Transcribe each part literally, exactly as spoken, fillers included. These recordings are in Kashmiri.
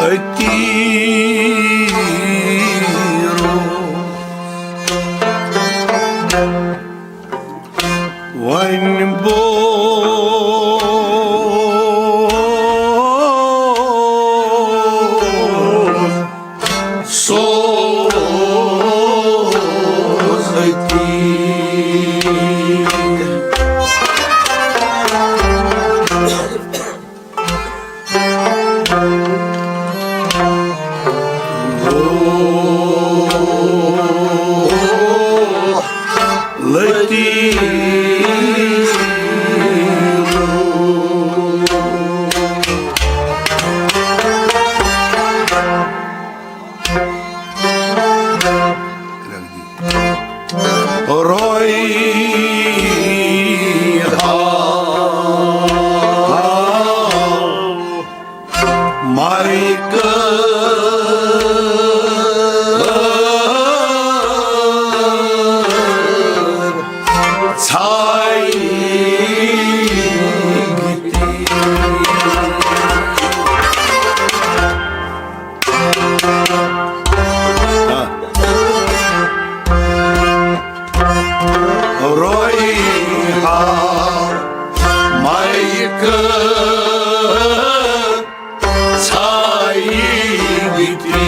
أتی روٗد وۄنۍ بوز۔ سوز أتی۔ لطیف۔ رویہ مایکل ژھایہِ رویہ مایکل ژھایہِ گِتی۔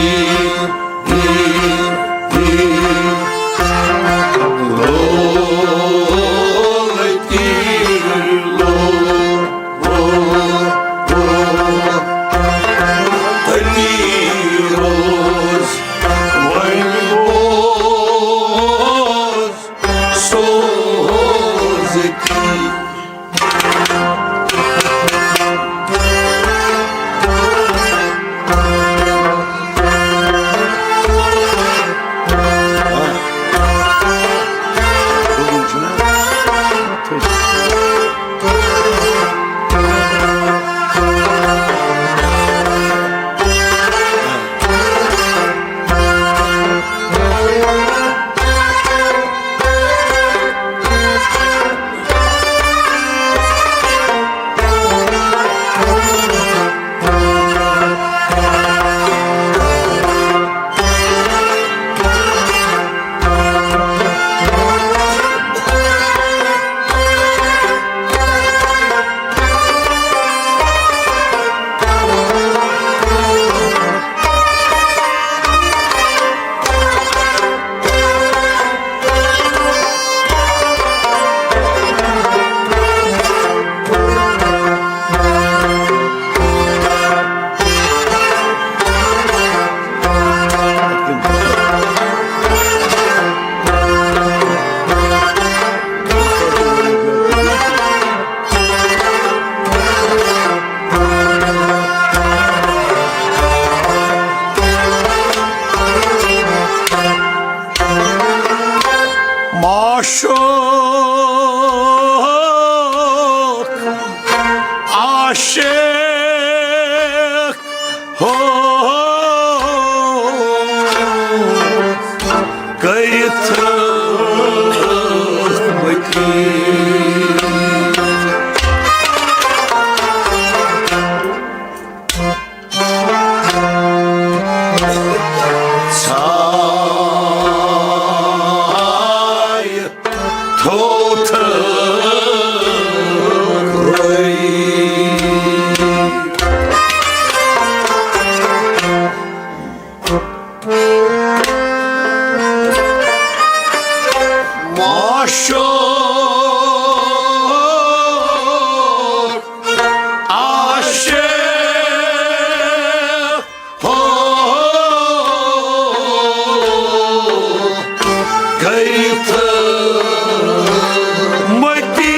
معشوق عاشق ہو کٔرِتھ مٔتی۔ ژھایہِ تھوٚو تھٲو روٚے۔ معشوق عاشق ہو گٔیتھ مٔتی۔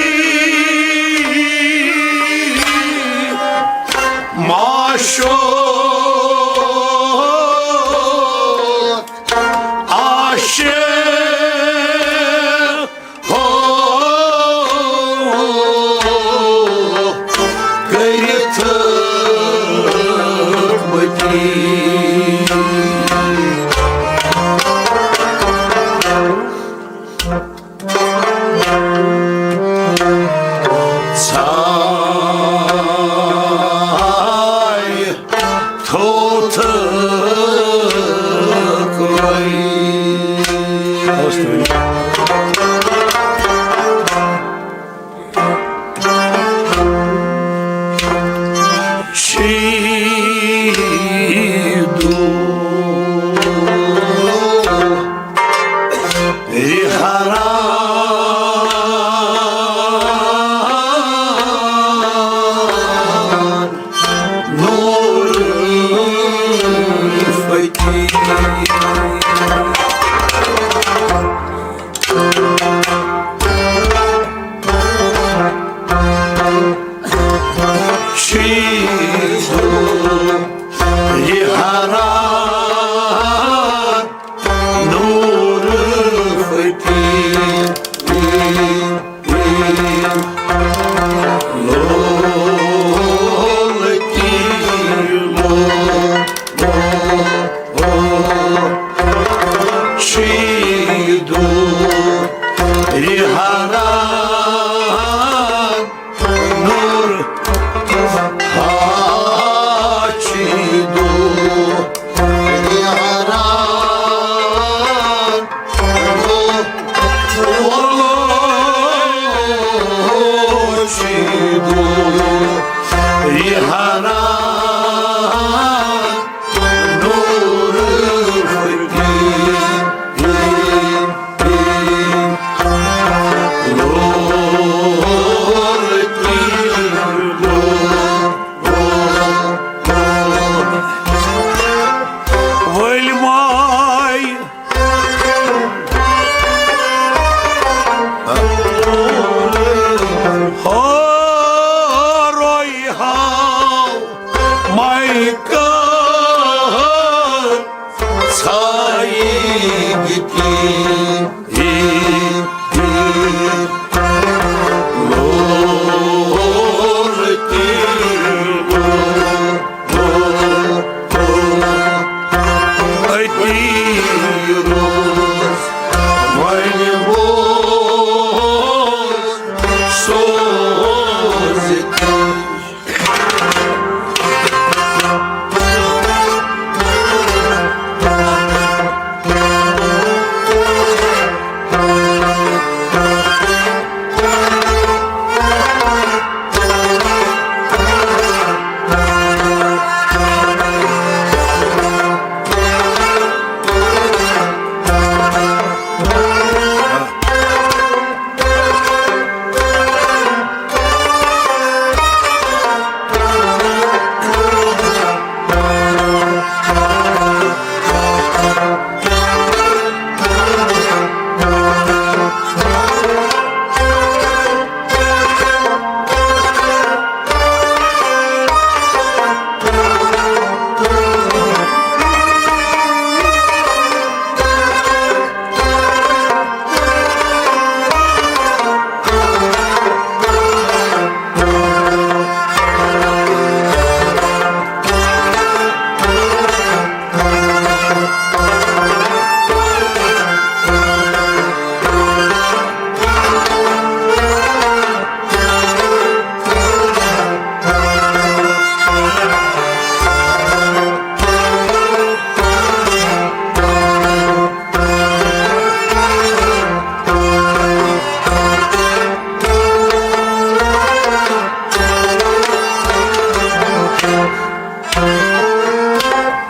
معشوق عاشق ہو کٔرِتھ مٔتی۔ ژھایہِ تھوٚو تھٲو شیدو رہارا نور فقیر۔ شیدو رہارا نور فقیر۔ لولکی لو، لو، لو، شیدو رہارا نور ہاچی دو یاران۔ ہاچی دو یاران۔ نور فقیر۔ ؤلۍ ماے ہورے ہاو ماے کار ژھایہِ گِتی۔ لول تیل أتی روز وۄنۍ بوز سوز۔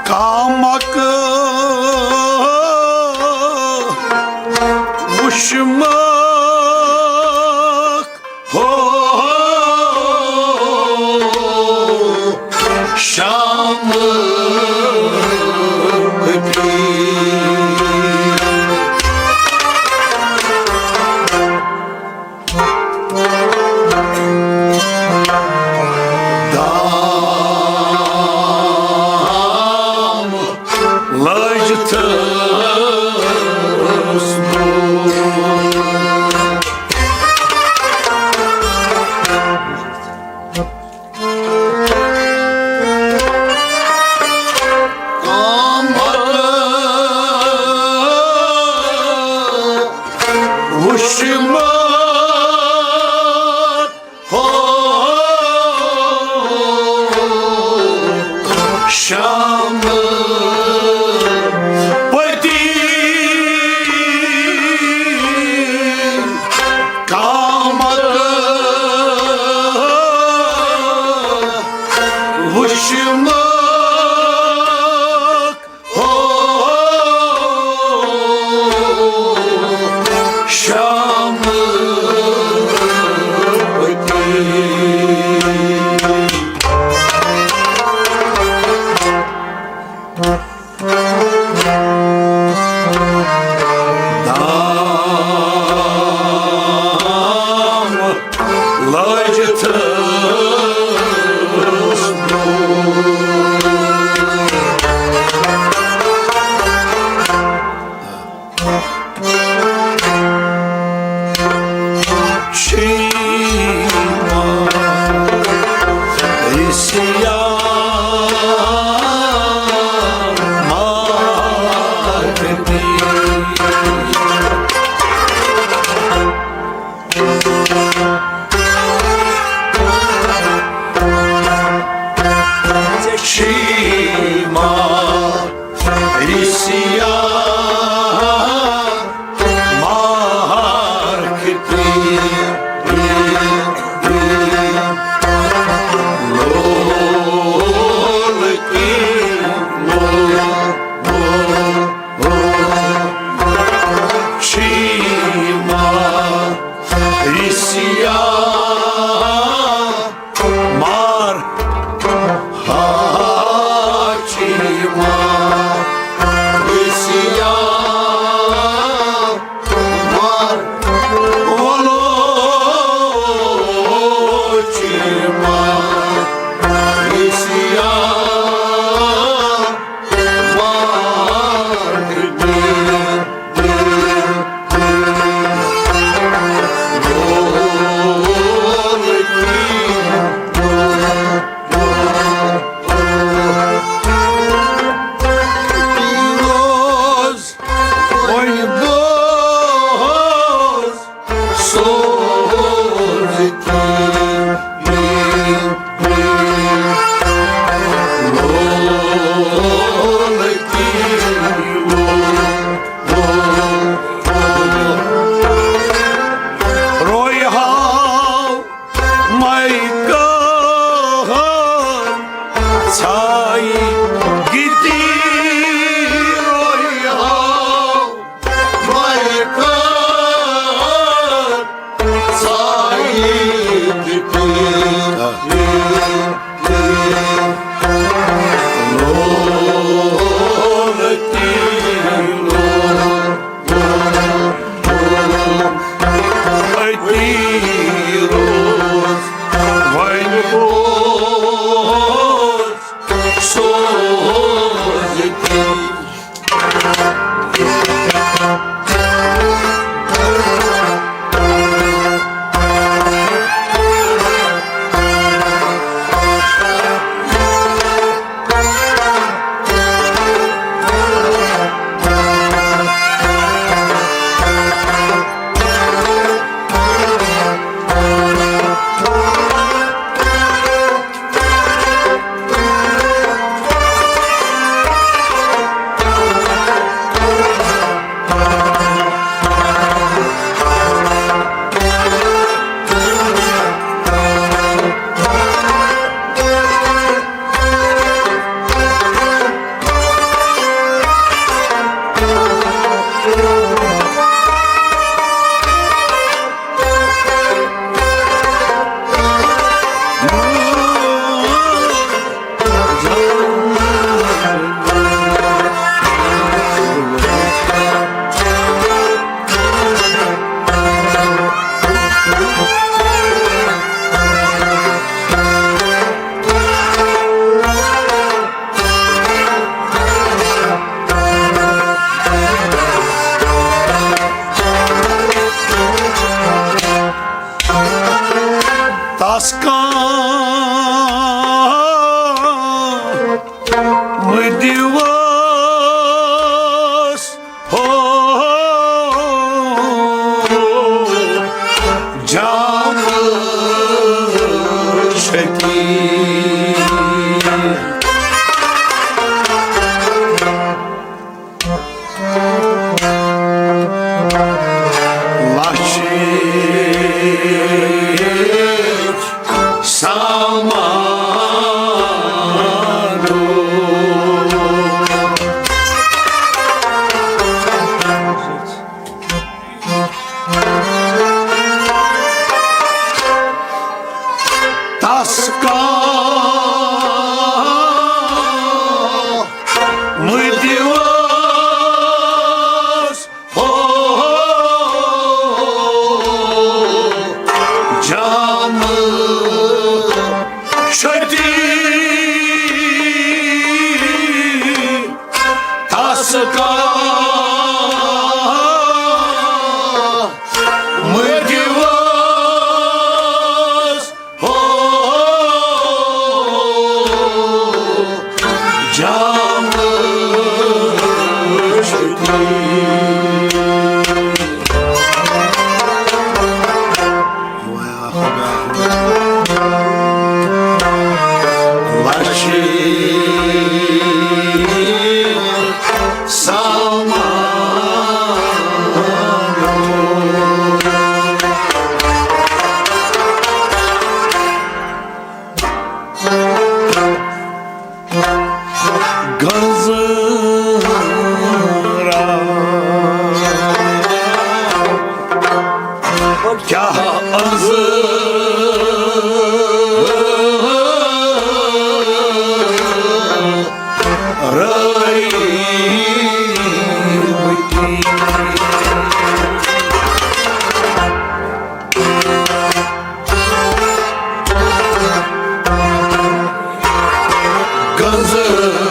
کامک وُشمک ہو شام۔ دام لٲج تہٕ چمک ہو شام دام لاجتس شیما رسیا مارکتی لولکی لول شیما رسیا مار ہاچی مار رسیا مار ولو چی مار رسیا مار کیٛاہ أنٛزرٲے مٔٹی۔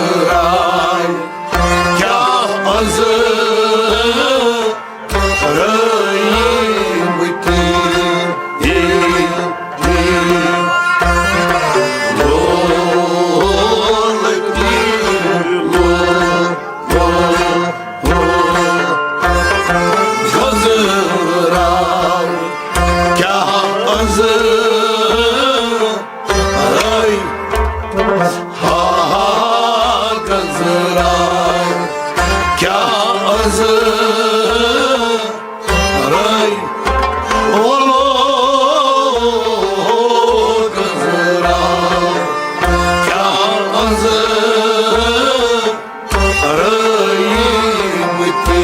گٔنزرایہِ کیٛاہ أنٛزرٲے مٔٹی۔ گٔنزرایہِ کیٛاہ أنٛزرٲے، ہا ہا گٔنزرایہِ کیٛاہ أنٛزرٲے۔ رٲے، اولو گٔنزرایہِ کیٛاہ أنٛزرٲے مٔٹی۔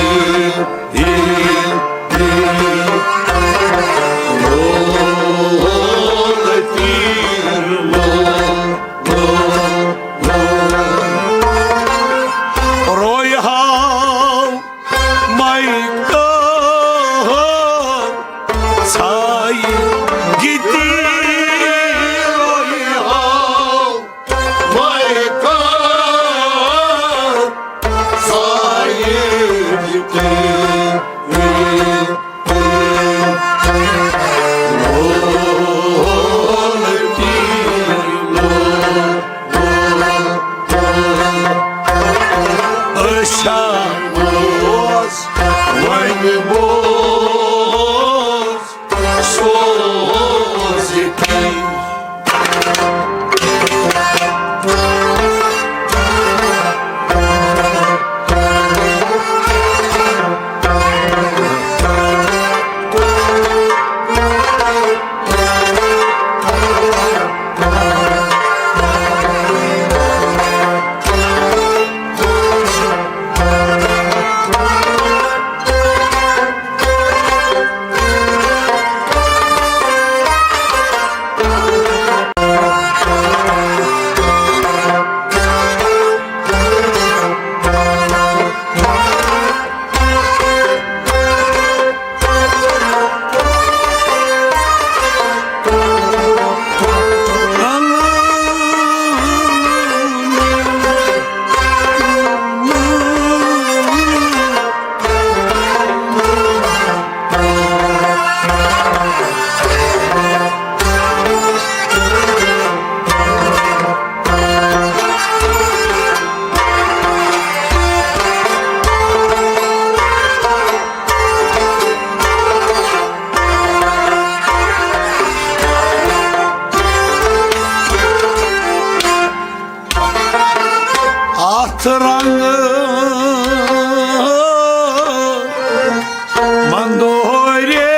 روے ہاو مَے کٔر ژھایہِ گِتی، روے ہاو مَے کٔر ژھایہِ گِتی۔ أچھا بوز وۄنۍ بوز سوز یہِ۔ اتھ رنگہٕ مندورے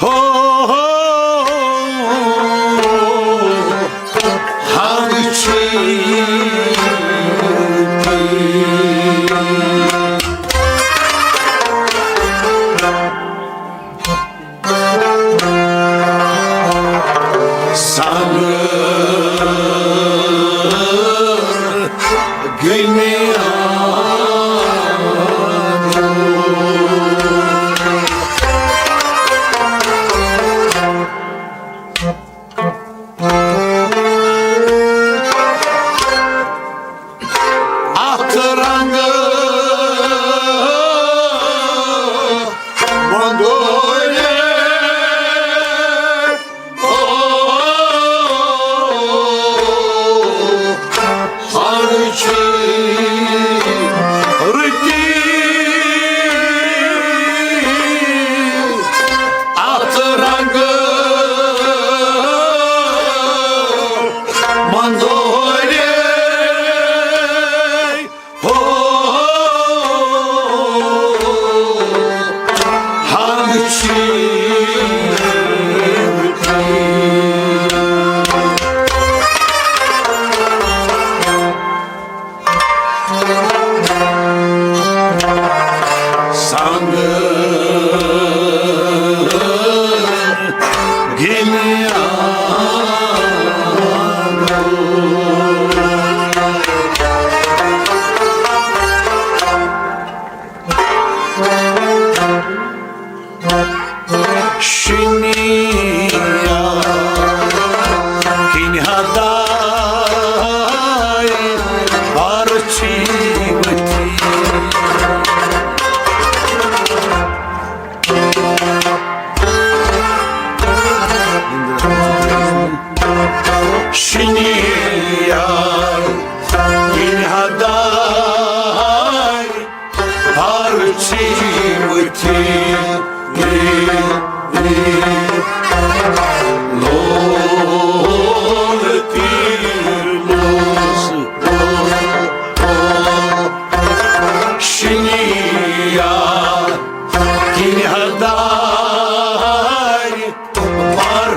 ہو، ہو، ہر چیز۔ سنگ گٔے مےٚ اتھ رنگہٕ بندورے، او، ہر چیز۔ شِنیا کِنۍ ہدارِ پرچی ؤتھی۔ لول تیٖر لوس۔ شِنیا کِنۍ ہدارِ پر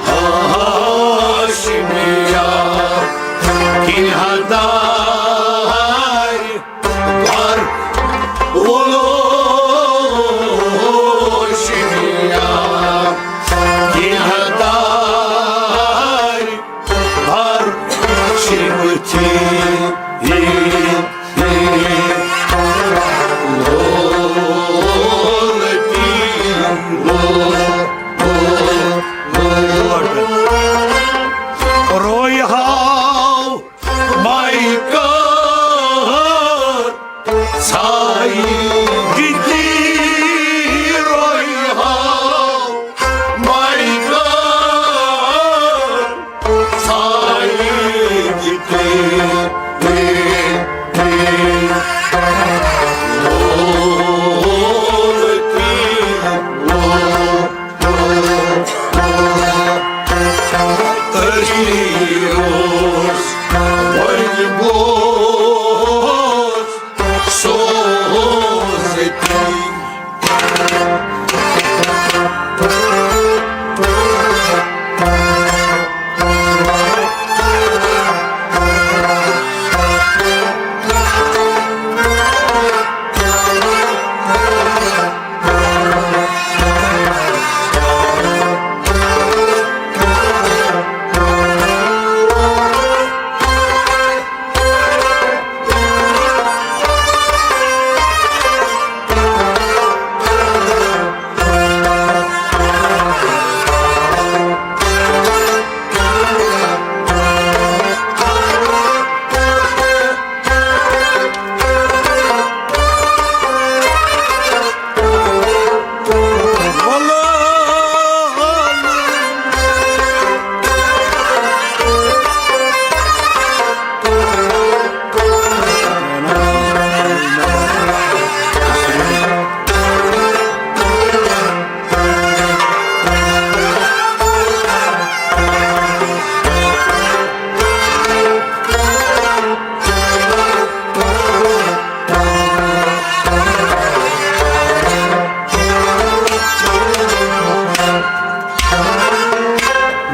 ہاشمیا کِنۍ ہدارِ پر ولوشمیا کِنۍ ہدارِ پر شِمتی۔ رویہاو مایکار سائی گِتی۔ رویہاو مایکار سائی گِتی۔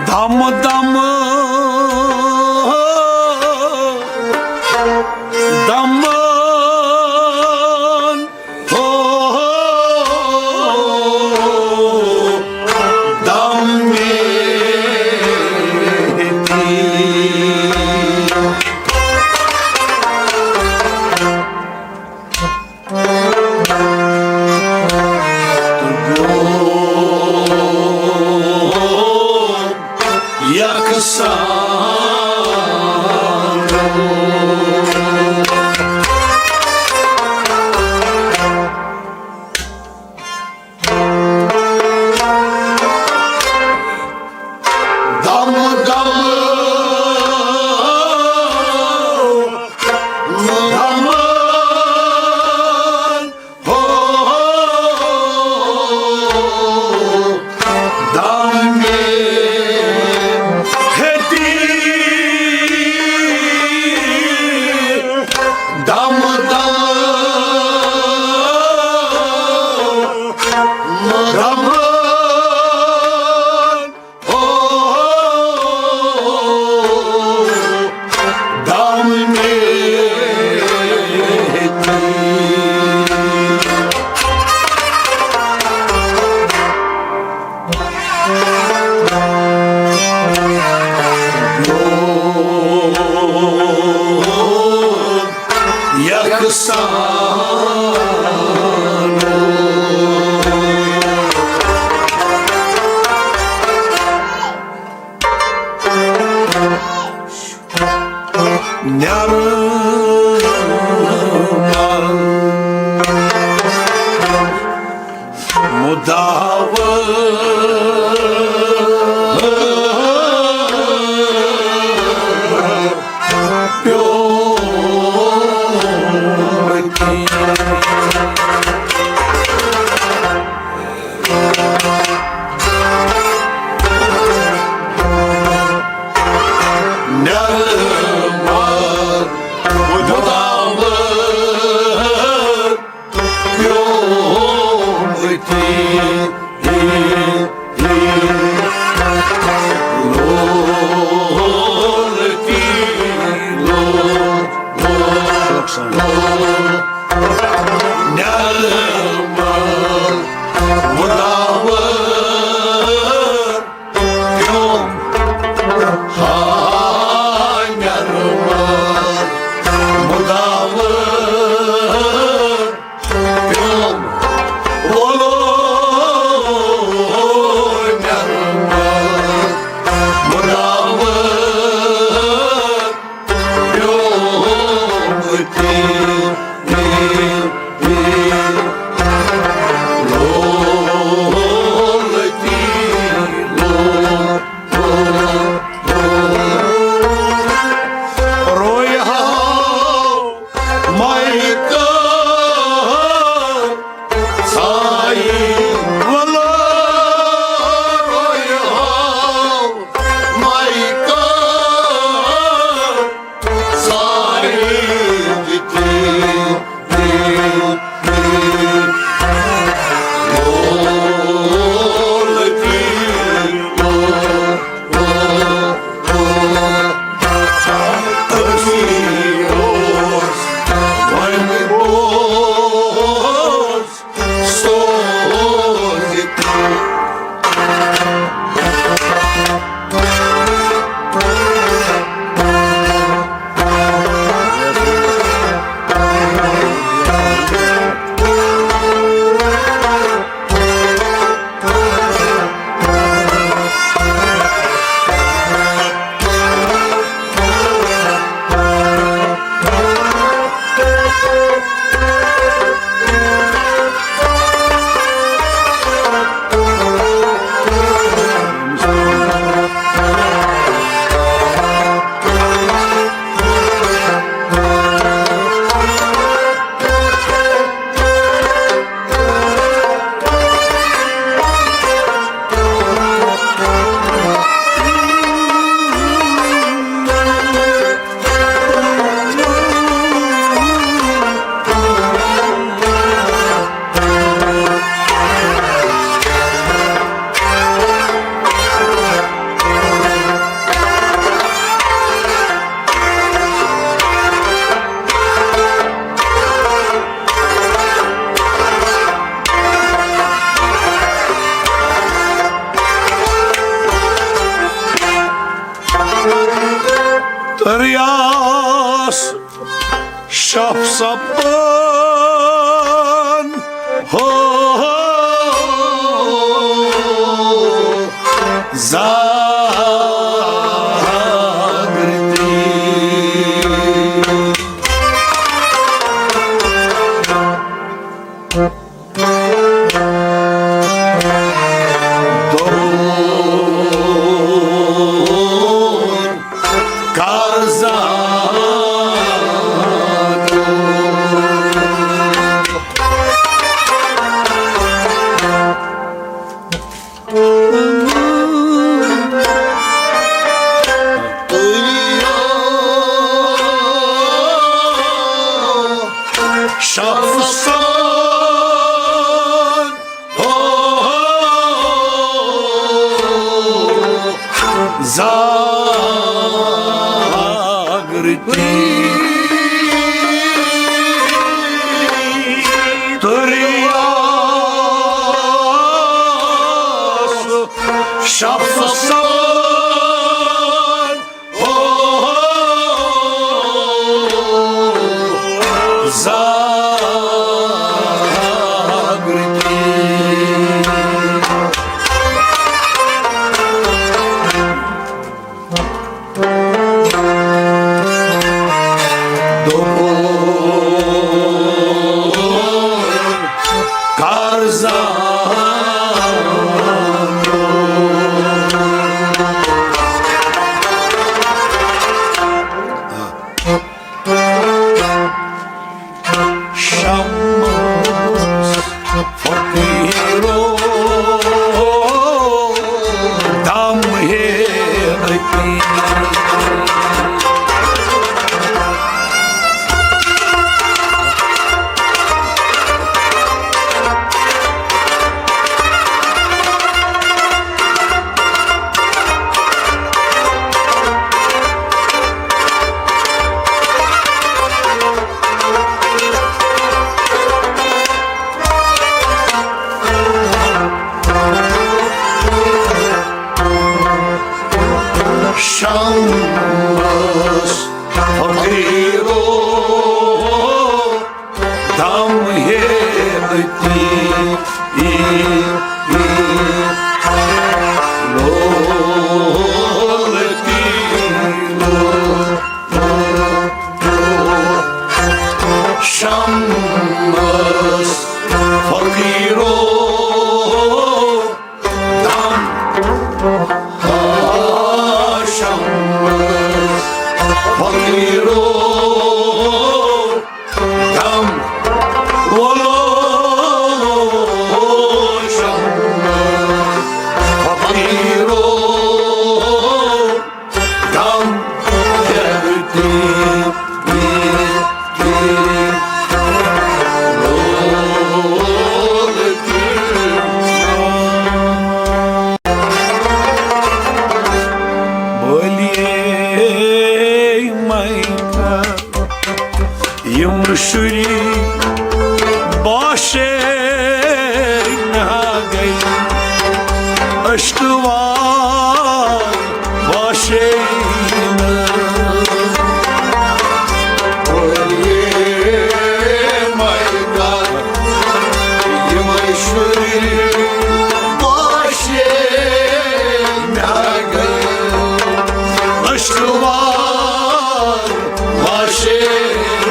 دم دم دمن ہو دم میں تھی۔ یکسان دم دم دم ہو دم ہتی۔ دم دم دم ہو دم میں تھی۔ یکسان نیران مداوت تریاس شف سپن ہو زاگرتی۔ دور کر زانو۔ شخصن ہو زاگرتی۔ تریاس شف سپن ہو زاگرتی۔ دوپور کر زانو۔ شمس فقیرو دم ہے نبی۔ شمس فقیرو دم ہے اتی لولتی لو۔ شمس فقیرو دم، آ، شمس فقیرو دم، ولو شمس فقیرو دم۔ بولیے میکا، یِم شُری باشے نہ گٔے، عشقہٕ وار باشے نہٕ۔ بولیے میکا، یِم شُری باشے نہ گٔے، عشقہٕ وار باشے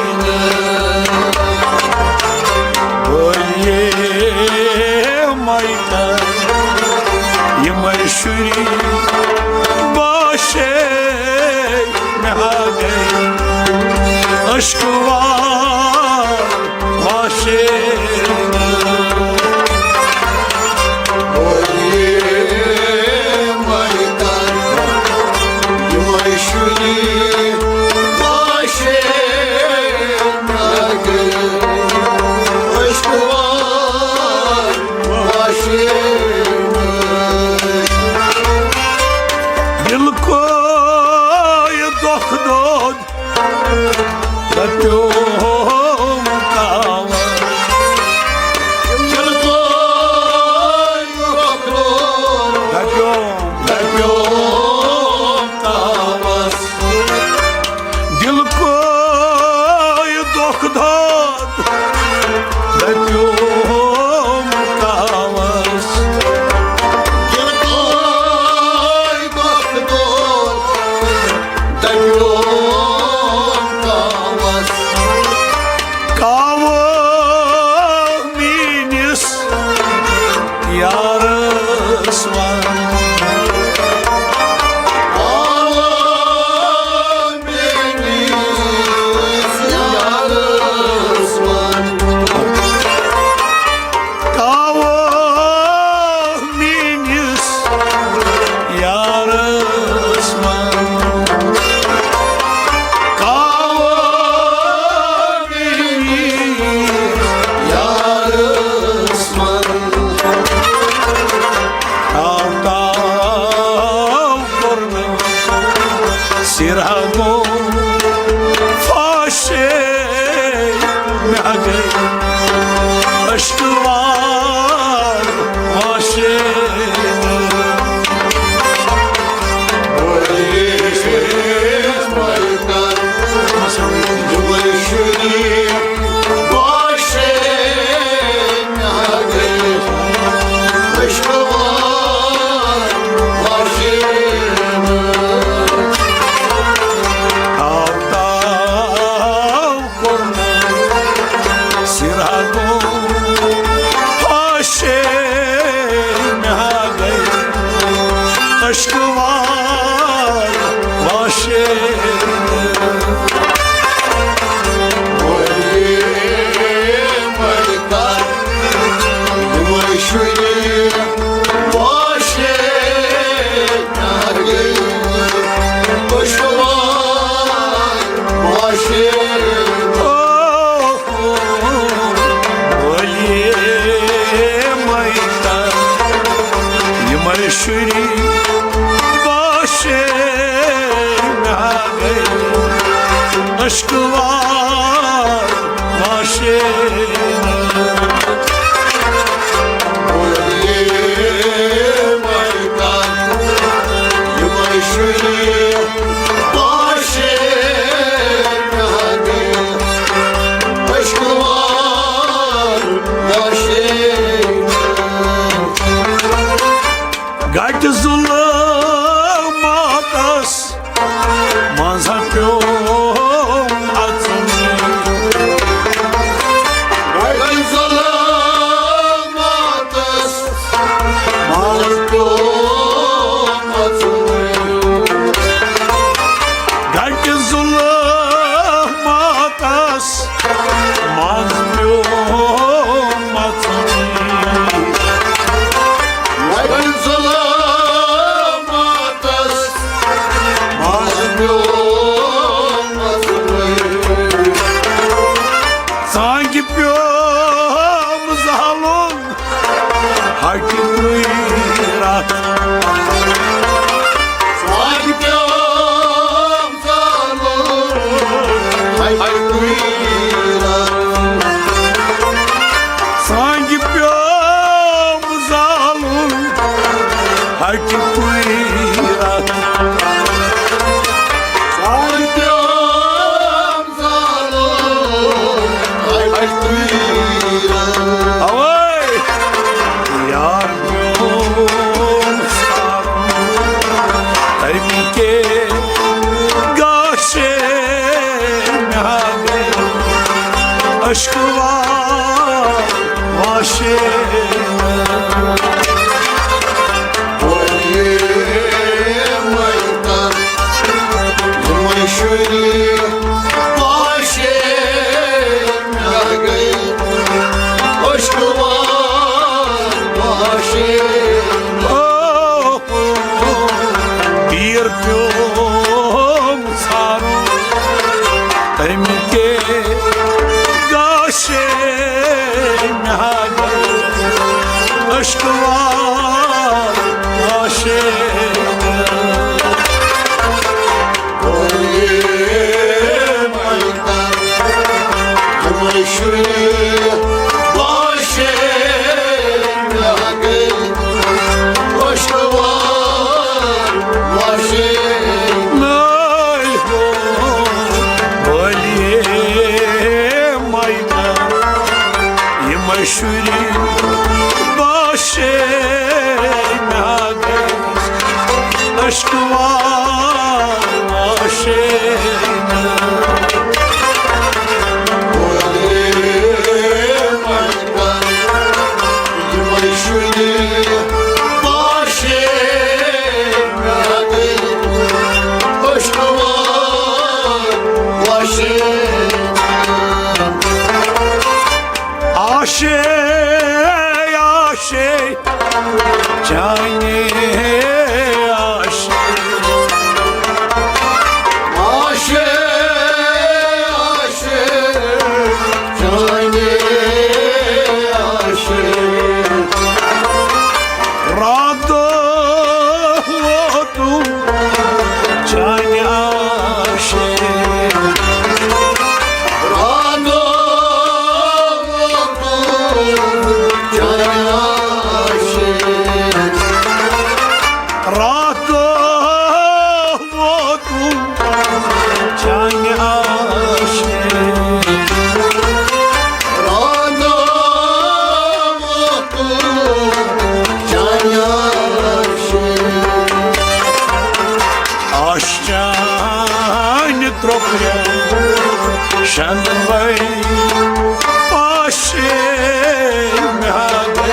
نہٕ۔ بولیے میکا، یِم شُری باشے نہ گٔے، عشقہٕ وار باشے نہٕ۔ بولیے میکا، یِم شُری باشے نہٕ گٔے، عشقہٕ وار باشے نہٕ۔ دِل کوٚر دۄکھ دۄد، دَپیوم کاوَس۔ دِل کوٚر دۄکھ دۄد، دَپیوم، دَپیوم کاوَس۔ کاوٕ میٛٲنِس یارس وَن۔ کاوٕ میٛٲنِس یارس وَن۔ کاوٕ میٛٲنِس یارس وَن۔ کاوٕ میٛٲنِس یارس وَن۔ تاو تاو کوٚرنم سِرہا گوٚو فاشے، مےٚ گٔے اشکوار واشے۔ تاو تاو کوٚرنم سِرہا گوٚو فاشے، مےٚ گٔے اشکوار واشے۔ یِمے شُری باشے مےٚ گٔے اشکوار واشے۔ گٹہِ ظُلماتس منٛز پیوم اژُن۔ گٹہِ ظُلماتس منٛز پیوم اژُن۔ گٹہِ ظُلماتس منٛز پیوم اژُن۔ گٹہِ ظُلماتس منٛز پیوم اژُن۔ ژانٛگہِ پیوم زالُن ہٹہِ تُے رتھ۔ ژانٛگہِ پیوم زالُن ہٹہِ تُے رتھ۔ ژانٛگہِ پیوم زالُن ہٹہِ تُے رتھ۔ ژانٛگہِ پیوم اوے! یار میون سارُن، تَمہِ کے گاشے مےٚ گٔے اشکوار واشے۔ پیٖر پیوم ژھارُن، تَمہِ کے گاشے مےٚ گٔے اشکوار واشے۔ مشوری باشے ناگے اشکوار واشے۔ چانہِ ترٛوپرِ شنوے پاشے مےٚ گٔے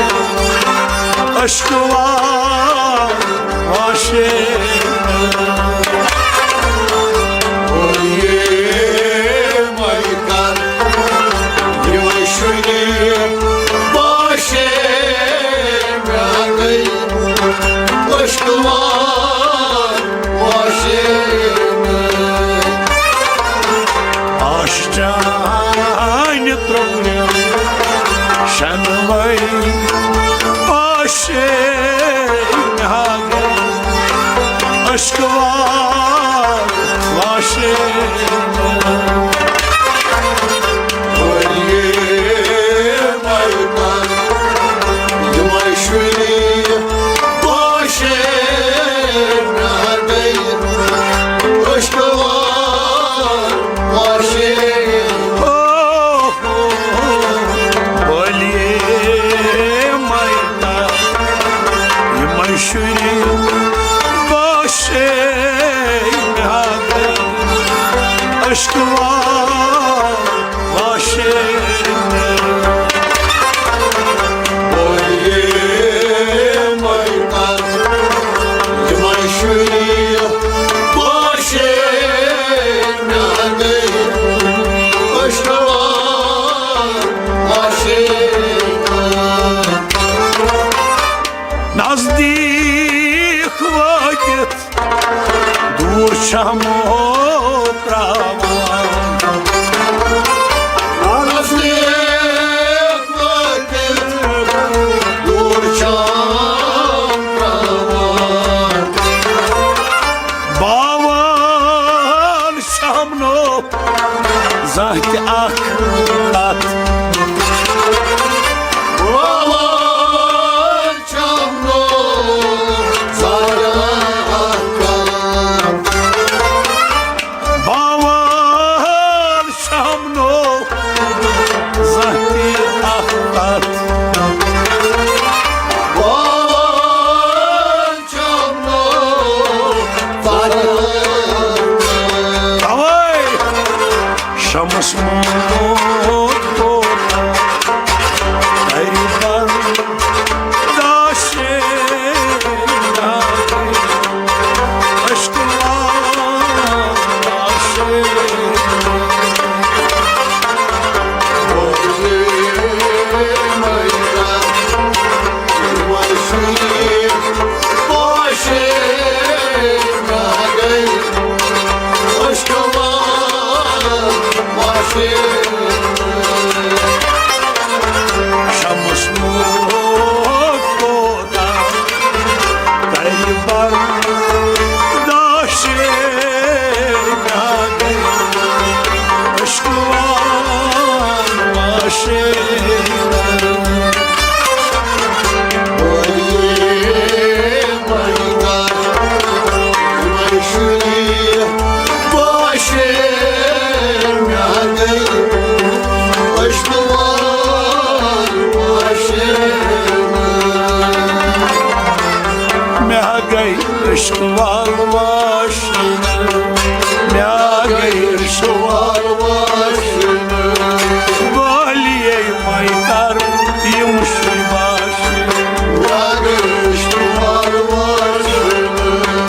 عشقہٕ وار واشے۔ آش چانہِ ترٛوپرِ شنوے پاشے مےٚ گٔے عشقہٕ وار واشے۔ عشقہٕ وار واشے۔ نزدیٖک وٲتِتھ دوٗر چھَمو ترٛاوان۔ نزدیٖک وٲتِتھ دوٗر چھَم ترٛاوان۔ باوان چھَم نہٕ زانٛہہ تہِ اکھ کتھ۔ باوان چھَم نہٕ زانٛہہ تہِ اکھ کتھ۔ توے شمس موت کوتاہ کرِ برداشے، عشق لاشے۔ شمس نور کوتاہ کرِ برداشے، عشق لاشے۔ مےٚ گٔے عشق وال واشن، مےٚ گٔے عشق وال واشن۔ والیے مے کر یِم شُرۍ باشن۔ مےٚ گٔے عشق وال واشن۔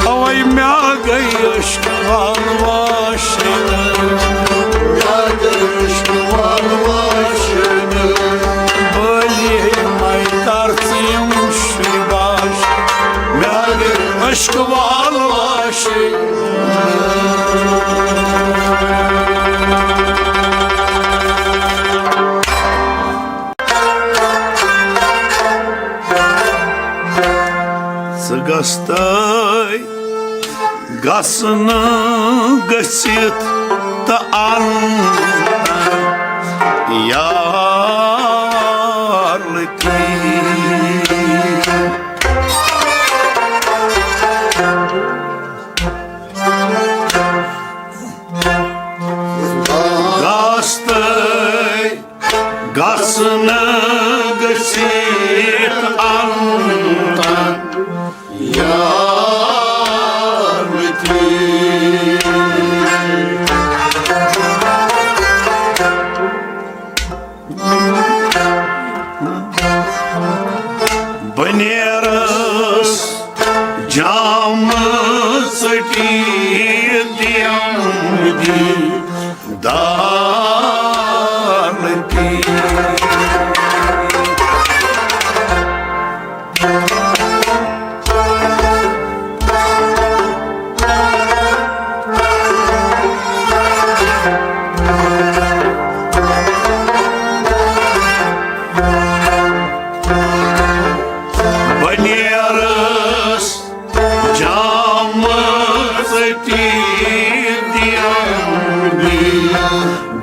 اوے مےٚ گٔے عشق وال واشن۔ مےٚ گٔے عشق وال واشن۔ والیے مے کر یِم شُرۍ باشن۔ مےٚ گٔے عشق وال واشن۔ ژٕ گژھ تہٕ گژھنہٕ گٔژھِتھ تہٕ اَن یار لطیف۔ گژھ تہٕ گژھنہٕ گٔژھِتھ اَن تَن یار لطیف۔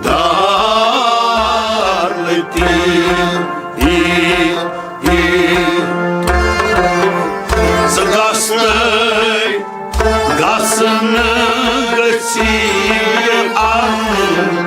دار لطیف، ژٕ گژھ نہٕ، گژھ نہٕ گٔژھی اَنُن۔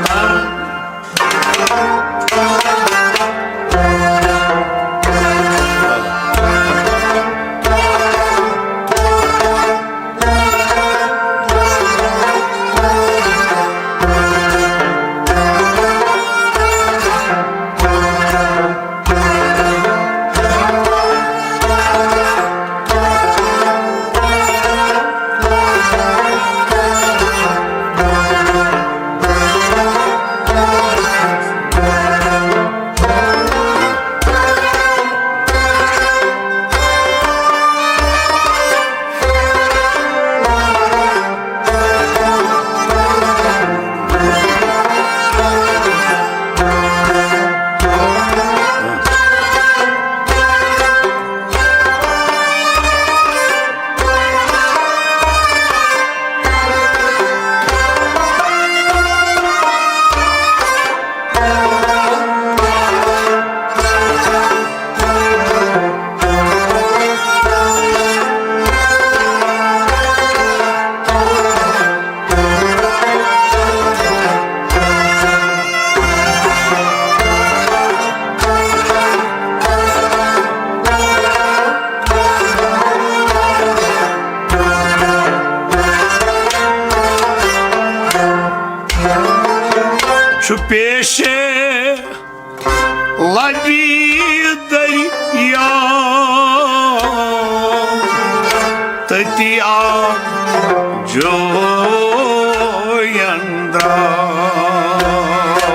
چھُ پیشے لبی دریا، تتی آو جوین درٛاو۔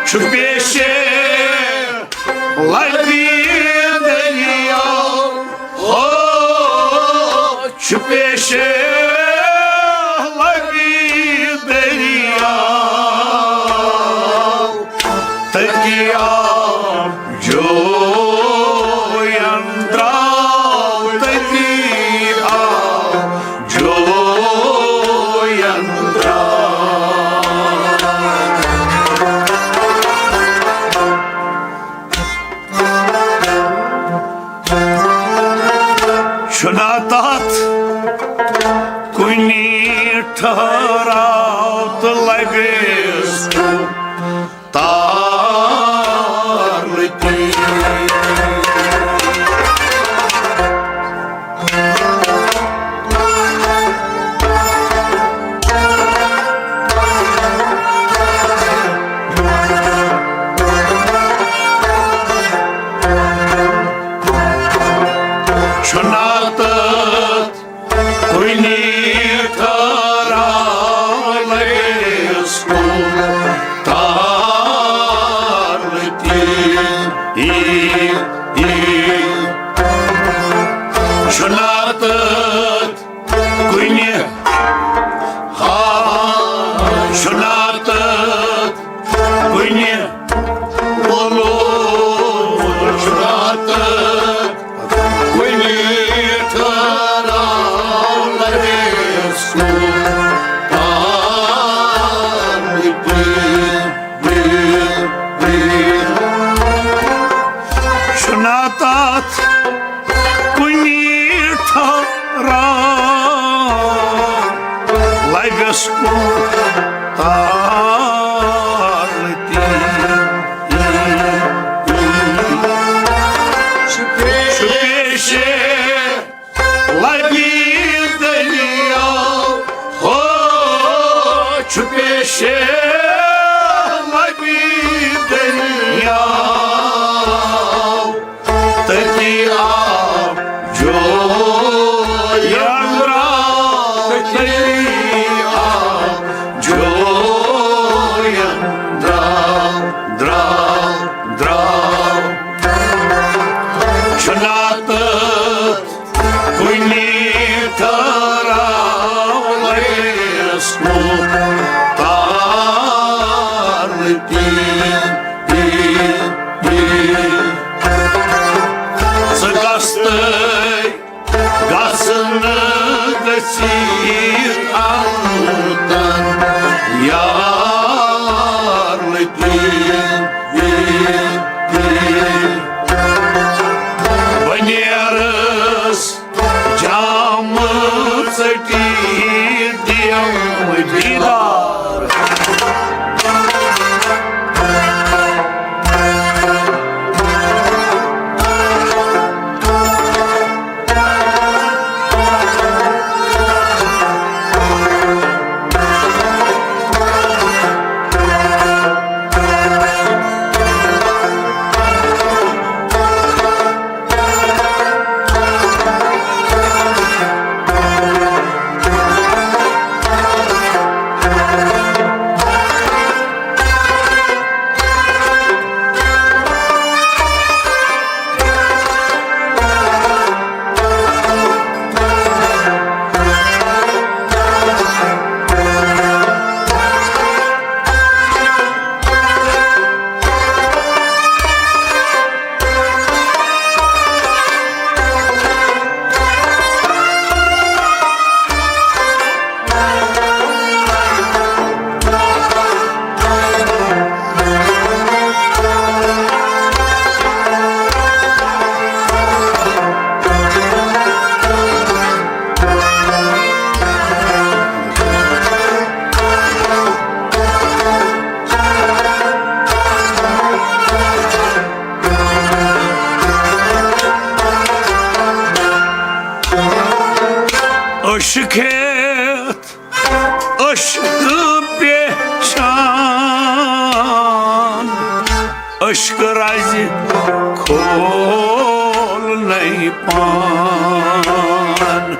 چھُ پیشے لبی دریا، او، چھُ پیشے لبی دریا، تتی آو جوین درٛاو، تتی آو جوین درٛاو۔ چھُنا تَتھ کُنہِ ٹھہراو تہٕ لبیس تار لطیف۔ چھُنا تَتھ کُنہِ ٹھہراو لبیس کُن تار لطیف۔ چھُنا تَتھ کُنہِ، ہا، چھُنا تَتھ کُنہِ، بولو، چھُنا تَتھ کُنہِ ٹھہراو لبیس کُن تار لطیف۔ چھُنا تَتھ کُنہِ ٹھہراو لبیس کُن تار لطیف۔ چھُ پیشے لبی دریا، ہو، چھُ پیشے لبی دریا، تتی آو جوین درٛاو، تتی آو جوین درٛاو، درٛاو، درٛاو۔ چھُنا تَتھ کُنہِ ٹھہراو لبیس کُن تار لطیف۔ ژٕ گژھ تہٕ سیٖر اَنتَن یار لطیف۔ بہٕ نیرَس جامہٕ ژٔٹِتھ دِیَم دیٖدار۔ عشق ہیتھ عشق پہچان، عشق رازِ کھول نَے پان۔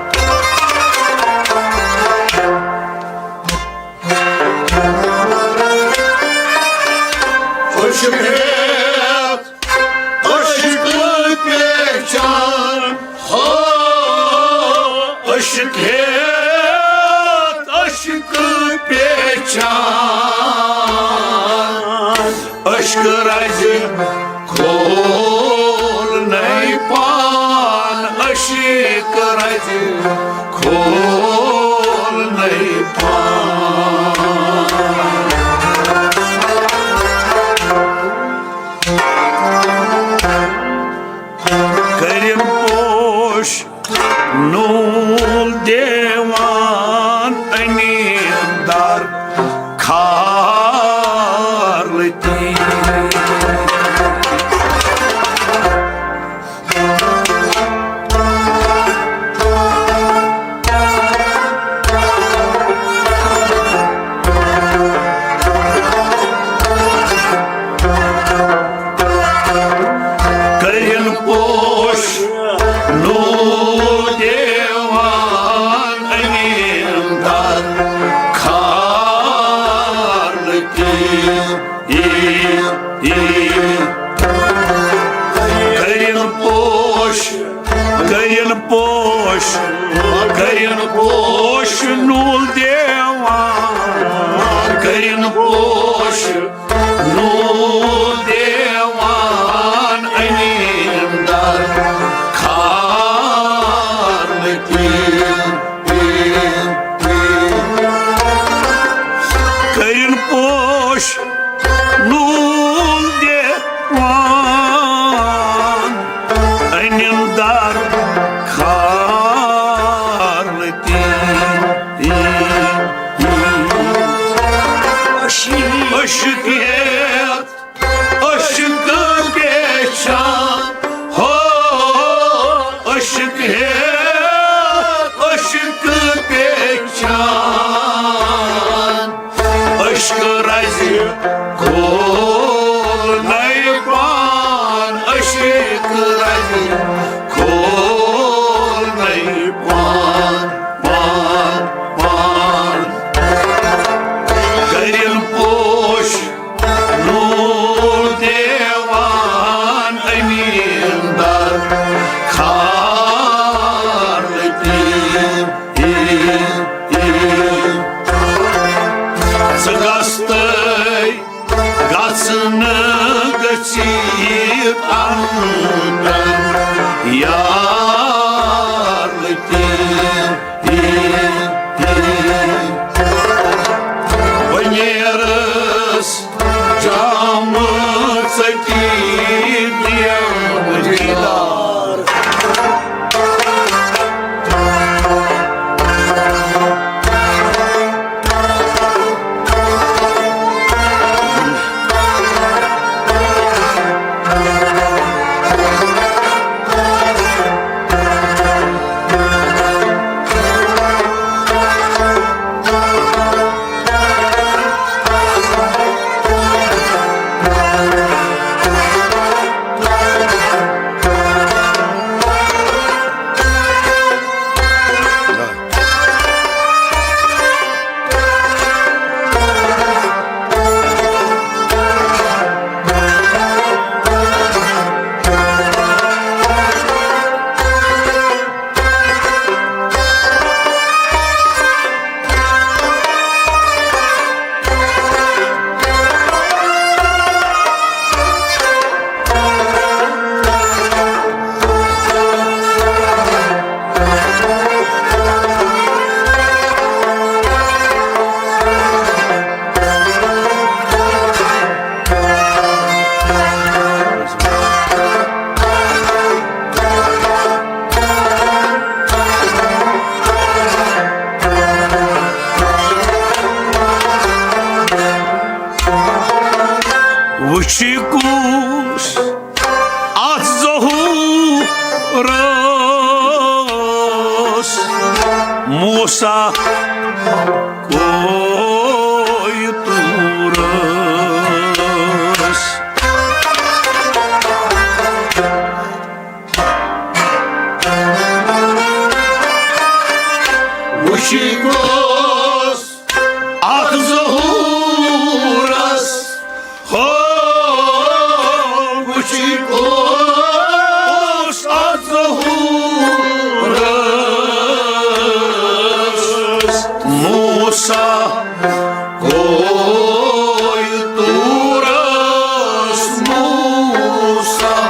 عشق ہیتھ عشق پہچان، ہو، عشق ہیتھ عشق پہچان، عشق رازِ کھول نَے پان، عشق رازِ کھول نَے پان۔ کٔرِن پوش نوٗل دیوان، أمیٖندار کھار لطیف۔ کٔرِن پوش نوٗل دیوان، أمیٖندار کھار لطیف۔ کٔرِن پوش، کٔرِن پوش، کٔرِن پوش نوٗل دیوان، کٔرِن پوش نوٗل دیوان، أمیٖندار کھار لطیف۔ کٔرِن پوش نوٗل دیوان، أمیٖندار کھار لطیف۔ عشق ہیتھ عشق پہچان، ہو، عشق ہیتھ عشق پہچان، عشق رازِ کھول نَے پان، عشق رازِ کھول نَے پان، پان، پان۔ کٔرِن پوش رٲس موسیٰ کوے طورس۔ وٕچھِو کُس اتھ ظہوٗرس، ہو، وٕچھِو کُس اتھ ظہوٗرس۔ موسیٰ کوے طورس، موسیٰ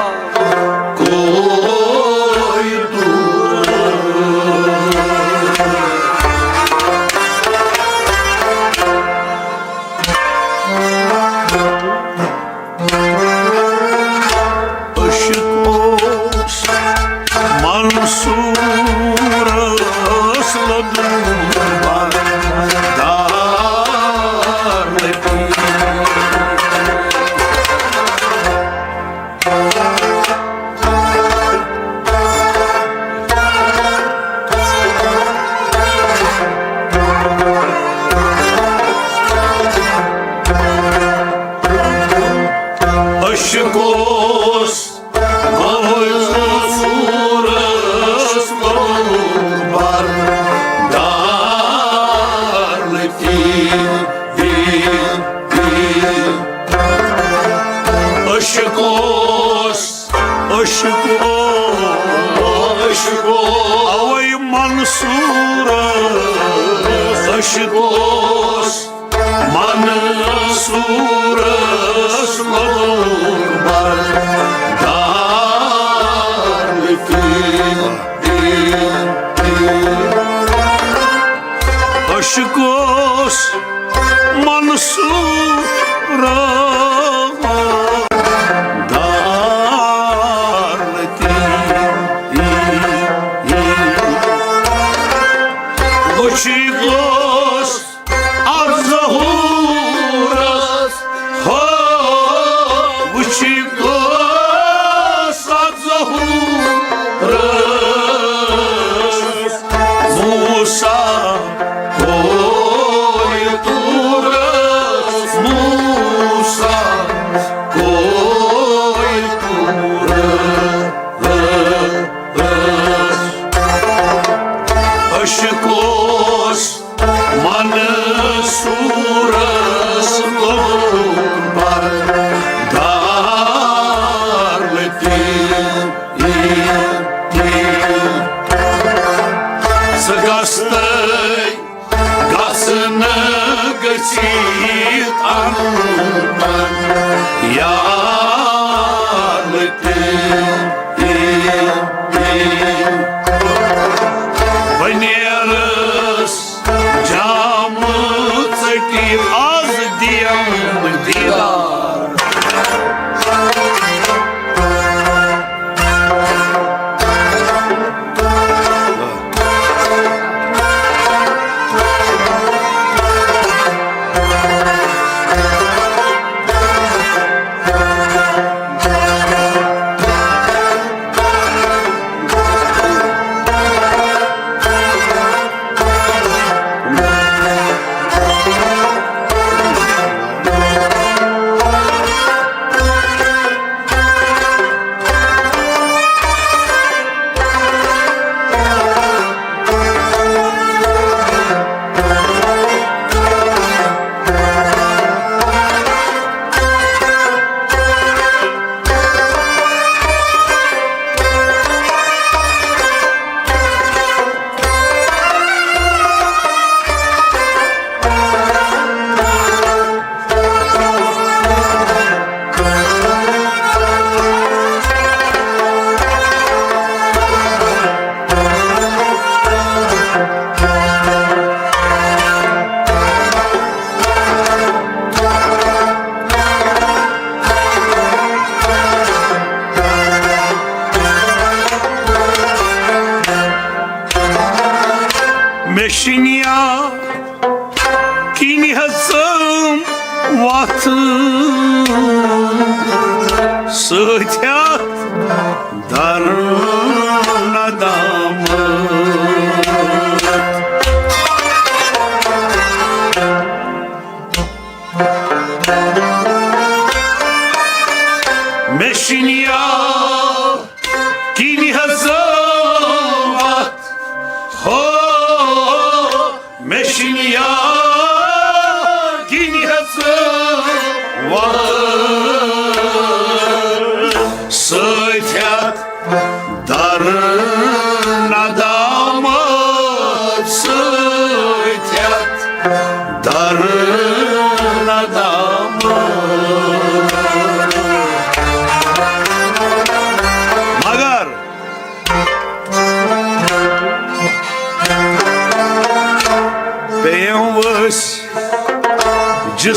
کوے طورس۔ عشق اوس منصورس لوٚدمُت بردار لطیف۔ عشق اوس منصورس لوٚدمُت بردار لطیف۔ عشق اوس، عشق اوس، عشق اوس۔ اوے منصورس، عشق اوس منصورس لوٚدمُت بردار لطیف۔ عشق اوس منصورس، دار لطیف۔ عشق اوس اتھ ظہوٗرس، ہو، وٕچھِو کُس اتھ ظہوٗرس۔ موسیٰ کوے طورس، موسیٰ کوے طورس۔ عشق اوس منصورس لوٚدمُت بردار لطیف۔ سُہ گژھِ تہٕ گژھِ نہٕ گٔژھِتھ اَنُن یار لطیف۔ بہٕ نیرس جامہٕ ژٔٹِتھ، از دِیم دیدار۔ مےٚ شِنیا کِنۍ ہیٚژٕم وَتھ سۭتۍ اَتھ درٕ۔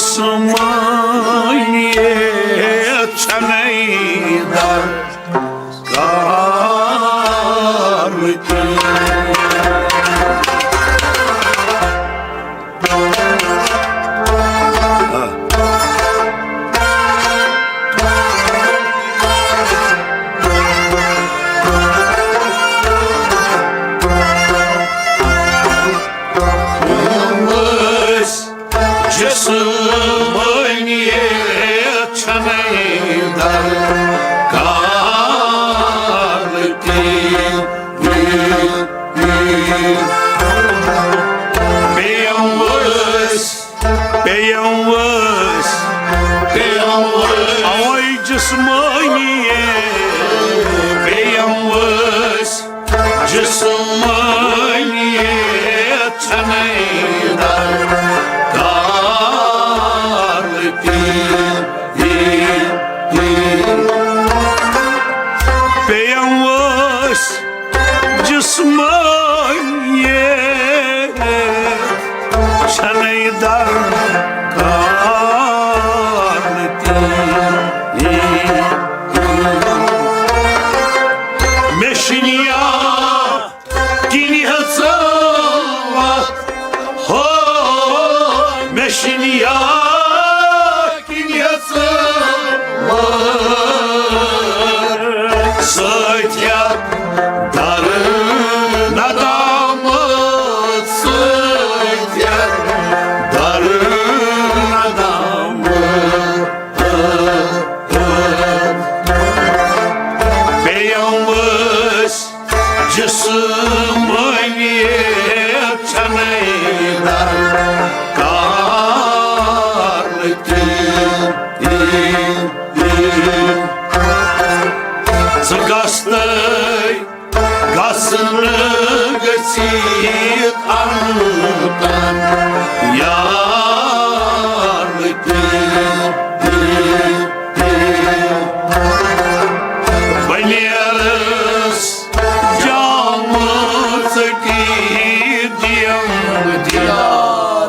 سمٲنِیَت چھَنَے درکار تہِ۔ جسمٲنیت چھنَے درکار تہِ۔ پیٚیَم ؤسۍ، پیٚیَم ؤسۍ، پیٚیَم ؤسۍ۔ اوے جسمٲنیت، پیٚیَم ؤسۍ۔ جسمٲنیت چھنَے درکار تہِ۔ پیٚیَم ؤسۍ۔ جسمٲنیت چھنَے درکار تہِ۔ مےٚ چھِنہٕ یا کِنۍ ہیژٕوَتھ، ہو، مےٚ چھِنہٕ یا کِنۍ ہیژٕوَتھ سۭتۍ یَتھ در ندامت سۭتۍ یَتھ در ندامت۔ پیٚیَم ؤسۍ۔ جسمٲنیت چھنَے درکار تہِ۔ ژٕ گژھ تہٕ گژھ نہٕ گٔژھِتھ انتن یار تہِ۔ بہٕ نیرس جامہٕ ژٔٹِتھ دِیم دیار۔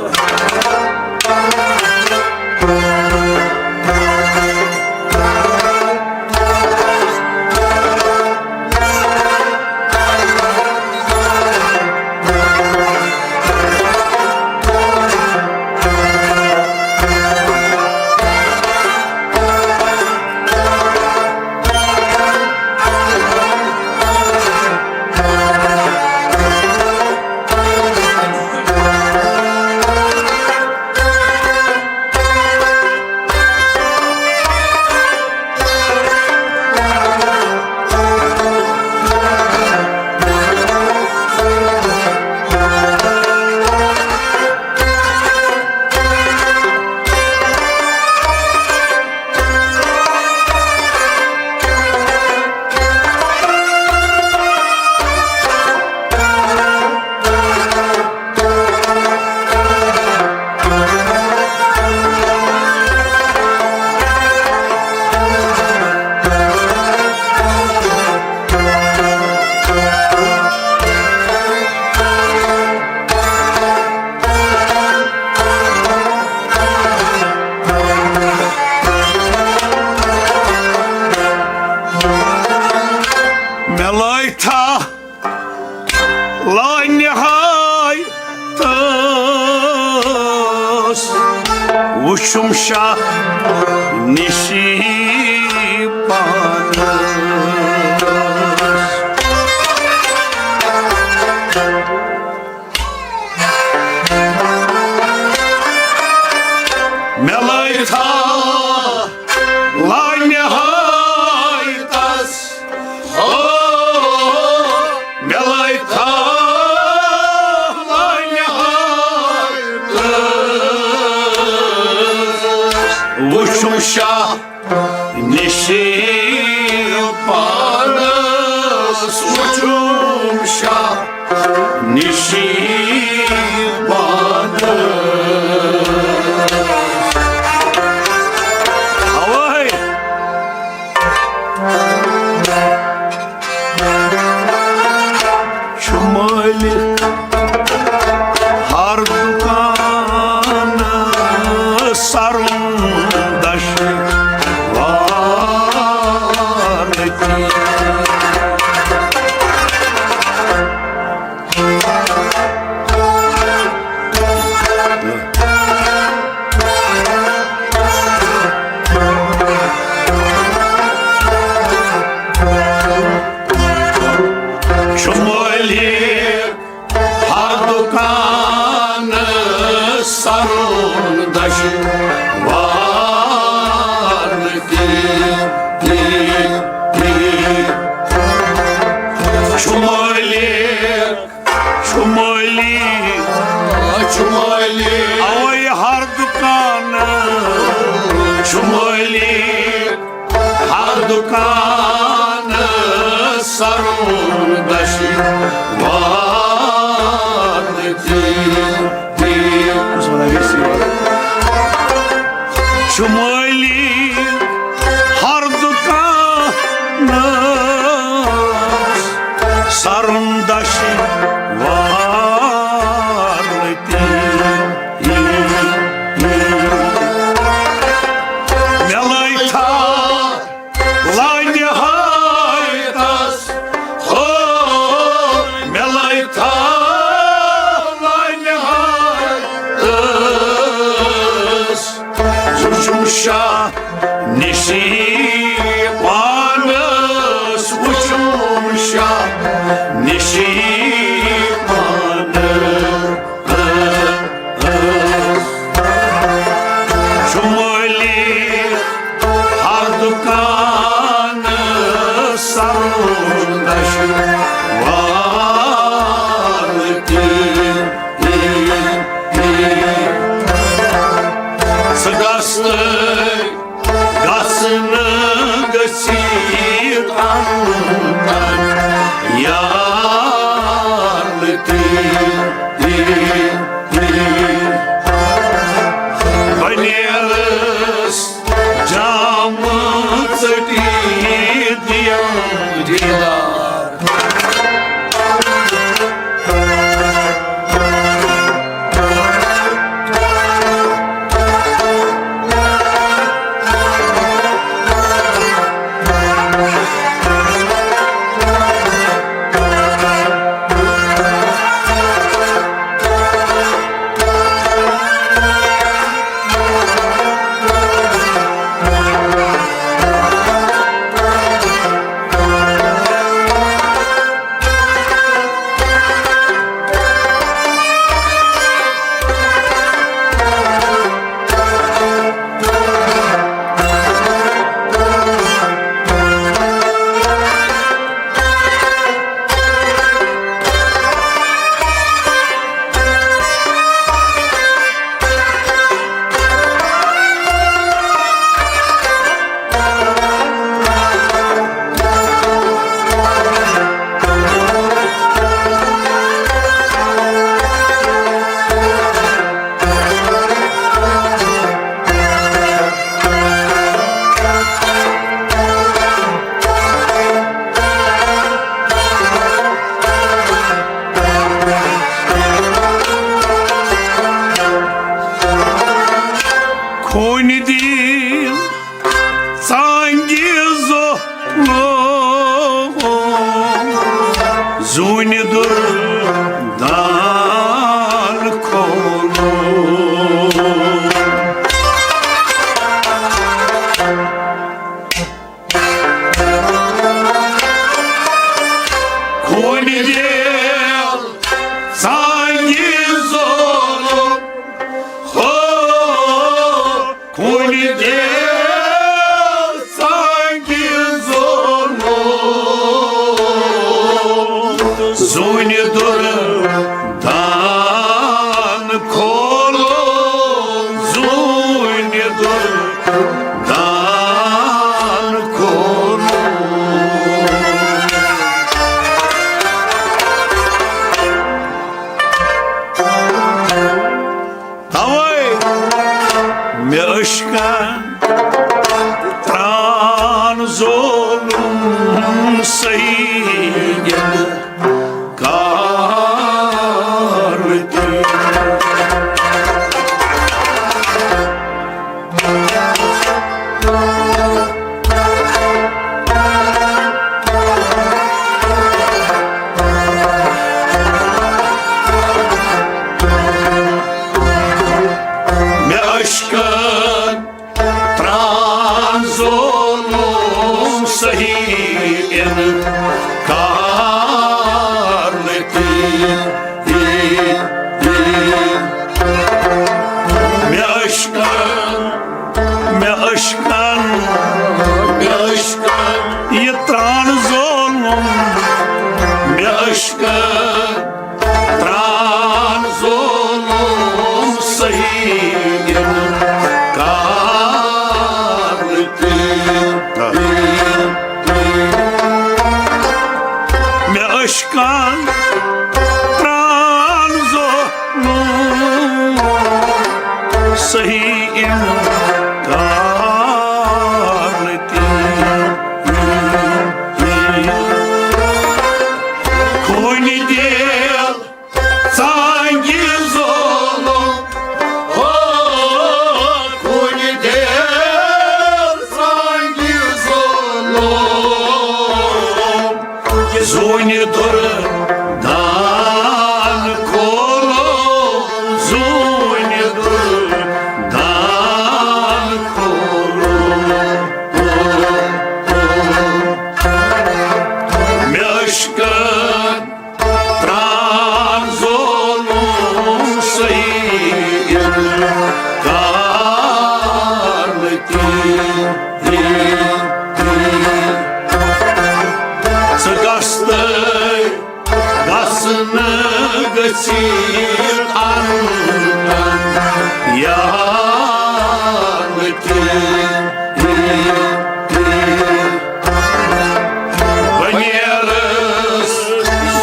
مےٚ لٲگۍ تھا لانِہایتس وُچھُم شاہ نِشی پانس۔ مےٚ لٲگۍ تھا لانِہایتس، ہو، مےٚ لٲگۍ تھا لانِہایتس وُچھُم شاہ نِشی پانس، وُچھُم شاہ نِشی پانس۔ اوے۔ چھُ مٲلِک ہر دُکانس، چھُ مٲلِک، چھُ مٲلِک، چھُ مٲلِک۔ اوے ہر دُکان چھُ مٲلِک، ہر دُکان سرُن دشوار تہِ۔ چھُ مٲلِک ہر دُکانس سرُن دشوار تہِ۔ مےٚ لٲگۍ تھا لانہِ ہایتس، ہو، مےٚ لٲگۍ تھا لانہِ ہایتس۔ وُچھُم شاہ نِشی پانس، وُچھُم شاہ نِشی پانس۔ چھُ مٲلِک ہر دُکان سرُن دشوار تہِ۔ ژٕ گژھ تہٕ گژھ نہٕ گٔژھِتھ اندر یار تہِ۔ بہٕ نیرس جام ژٔٹِتھ دِیَم دیدار۔ خوٗنہِ دیٖن ژانٛگہِ زو زوٗنہِ دُر دان کھولو۔ خوٗنہِ دیٖن ژانٛگہِ زو ہو، خوٗنہِ دیٖن ژانٛگہِ زو، زوٗنہِ دُر دان کھولو، زوٗنہِ دُر دان کھولو۔ توے مےٚ عشقن تران ظلم سید کا تران ظلم صحیح انکار تہِ۔ مےٚ عشقن تران ظلم صحیح انکار تہِ۔ خوٗنہِ دِل ژانگہِ ظلم، او، خوٗنہِ دِل ژانگہِ ظلم۔ زوٗنہِ دُردان کھولو، زوٗنہِ دُردان کھولو۔ مےٚ عشقن تران ظلم صحیح انکار تہِ۔ ژٕ گژھ تہٕ گژھ نہٕ گٔژھِتھ انُن یار تہِ۔ بہٕ نیرس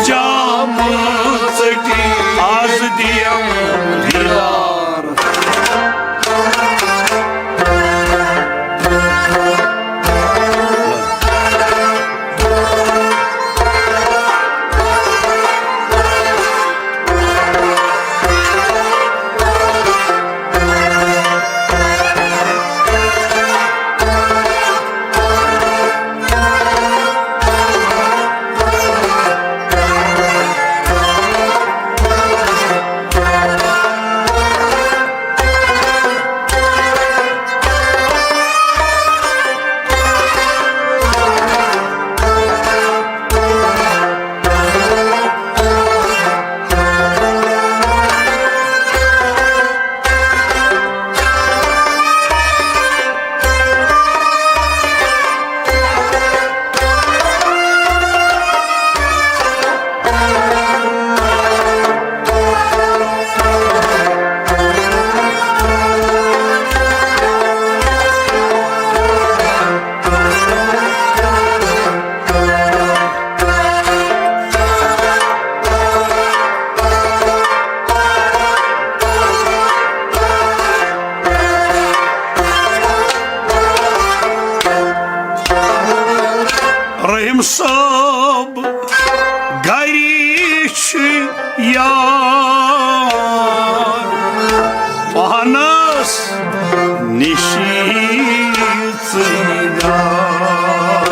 جامہٕ ژٔٹِتھ، از دِیم دیدار۔ رحیم صٲب گری چھُ یار پانس نِشی ژٕے دار۔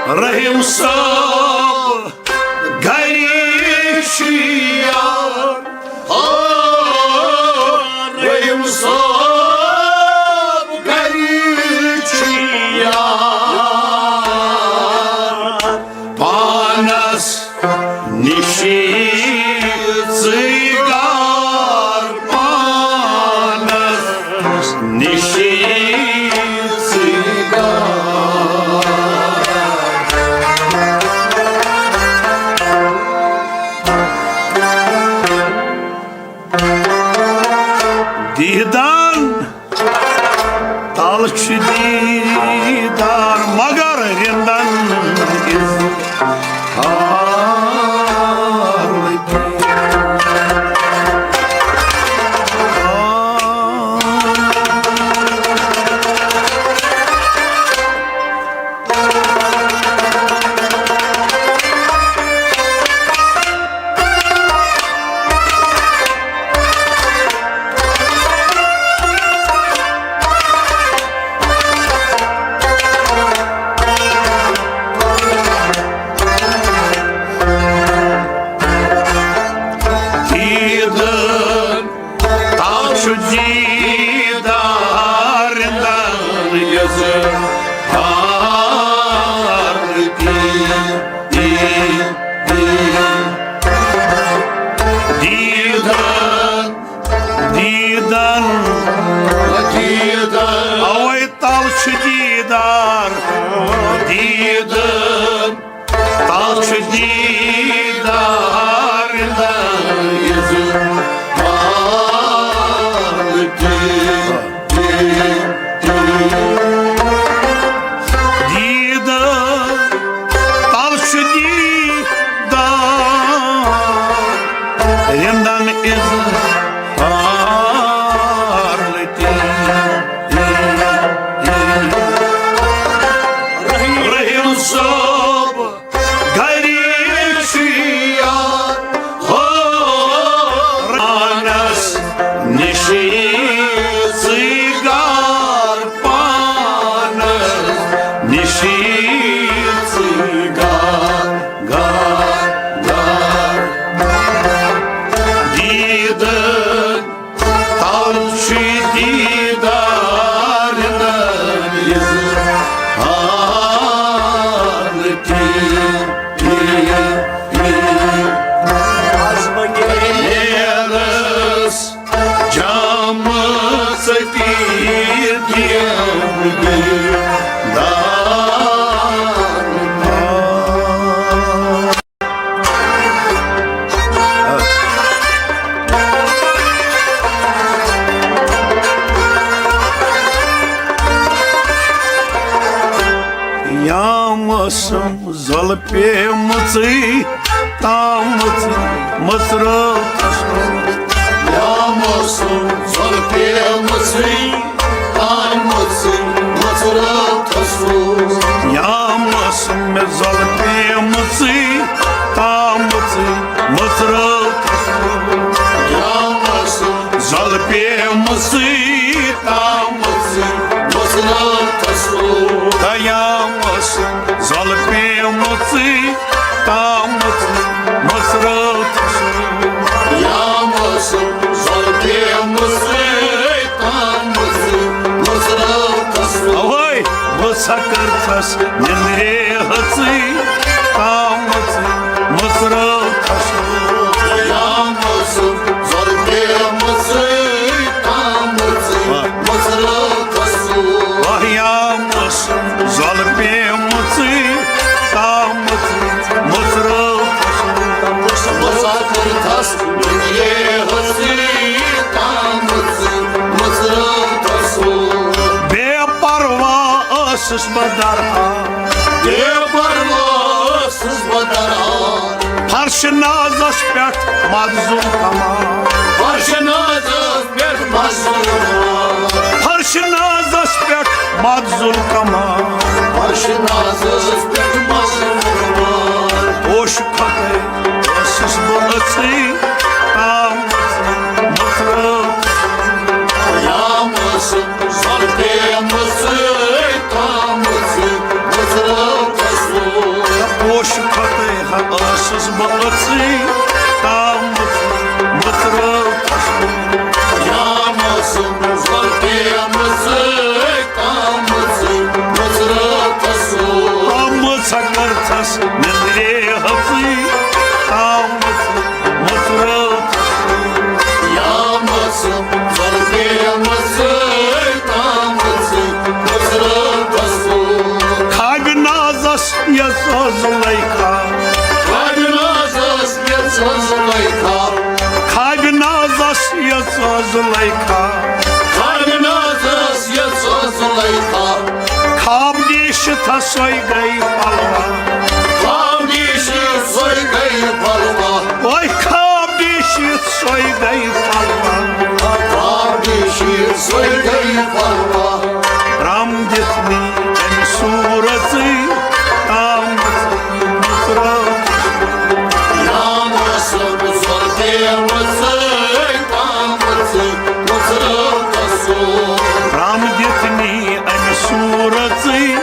رحیم صٲب گری چھُ یار، او، رحیم صٲب گری چھُ یار، پانس نِشی ژٕے دار، پانس نِشی ژٕے دار۔ دیدان تل چھُ دیدار، مگر رِندن اظہار لٔگِتھ۔ چھُ دیٖدار دیٖدٕ، تَل چھُ دیٖدار دیٖدٕ، تَل چھُ دیٖدار رِنٛدَن اِظہار لطیف۔ رحیم صٲب گرے چھُ یار، ہو پانس نِشی ژٕے گار، پانس نِشی ژٕے گار، گار، گار۔ دیٖدٕ تَل چھُ دیٖدار نٲیِز حال کی۔ نیرس جامہٕ ژٔٹِتھ دِم دیٖدار۔ یام ٲسٕم زۄلہٕ پیمٕژٕے، تامٕژٕے مٔژرٲو تسو۔ یام ٲسٕم زۄلہٕ پیمٕژٕے، تامٕژٕے مٔژرٲو تسو۔ یام ٲسٕم مےٚ زۄلہٕ پیمٕژٕے، تامٕژٕے مٔژرٲو تسو۔ یام ٲسٕم زۄلہٕ پیمٕژٕے، تامٕژٕے مٔژرٲو تسو۔ یام ٲسٕم زۄلہٕ پیمٕژٕے، تامٕژٕے مٔژرٲو تسو۔ یام ٲسٕم زۄلہٕ پیمٕژٕے، تامٕژٕے مٔژرٲو تسو۔ اوے، بہٕ سا کٔرتھس نِندرے ہٕژٕے، تامٕژٕے مٔژرٲو تسو۔ یام ٲسٕم زۄلہٕ پیمٕژٕے، تامٕژٕے مٔژرٲو تسو۔ واہ، یام ٲسٕم زۄلہٕ پیمٕژٕے، تامٕژٕے مٔژرٲو تسو۔ بہٕ سا کٔرتھس نِندرے ہٕژٕے، تامٕژٕے مٔژرٲو تسو۔ بے پرواہ ٲسٕس بہٕ درہا، بے پرواہ ٲسٕس بہٕ درہا۔ فرشہِ نازس پٮ۪ٹھ مخزوٗم کمال۔ فرشہِ نازس پٮ۪ٹھ مخزوٗم کمال۔ فرشہِ نازس پٮ۪ٹھ مخزوٗم کمال۔ فرشہِ نازس پٮ۪ٹھ مخزوٗم کمال۔ پوشہٕ کھۄتَے ٲسٕس بہٕ أژٕے، تامٕژٕے مٔژرٲو۔ یام ٲسٕم زۄلہٕ پیمٕژٕے، تامٕژٕے مٔژرٲو تسو۔ پوشہٕ کھۄتَے ہا ٲسٕس بہٕ أژٕے، تامٕژٕے مٔژرٲو تسو۔ یام ٲسٕم زۄلہٕ پیمٕژٕے، تامٕژٕے مٔژرٲو تسو۔ آمٕژ ہا کٔرتھس نِندرے ہٕژٕے، تامٕژٕے مٔژرٲو تسو۔ یام ٲسٕم زۄلہٕ پیمٕژٕے، تامٕژٕے مٔژرٲو تسو۔ خوابِ نازس یژھ زُلیخا۔ خوابِ نازس یژھ زُلیخا۔ خوابِ نازس یژھ زُلیخا۔ خوابِ نازس یژھ زُلیخا۔ خواب دیٖشِتھ سۄے گٔے پلوا۔ خواب دیٖشِتھ سۄے گٔے پلوا۔ اوے خواب دیٖشِتھ سۄے گٔے پلوا۔ خواب دیٖشِتھ سۄے گٔے پلوا۔ رم دِتھ نی أمۍ صوٗرژٕے، تامٕژٕے مٔژرٲو۔ یام ٲسٕم زۄلہٕ پیمٕژٕے، تامٕژٕے مٔژرٲو تسو۔ رم دِتھ نی أمۍ صوٗرژٕے،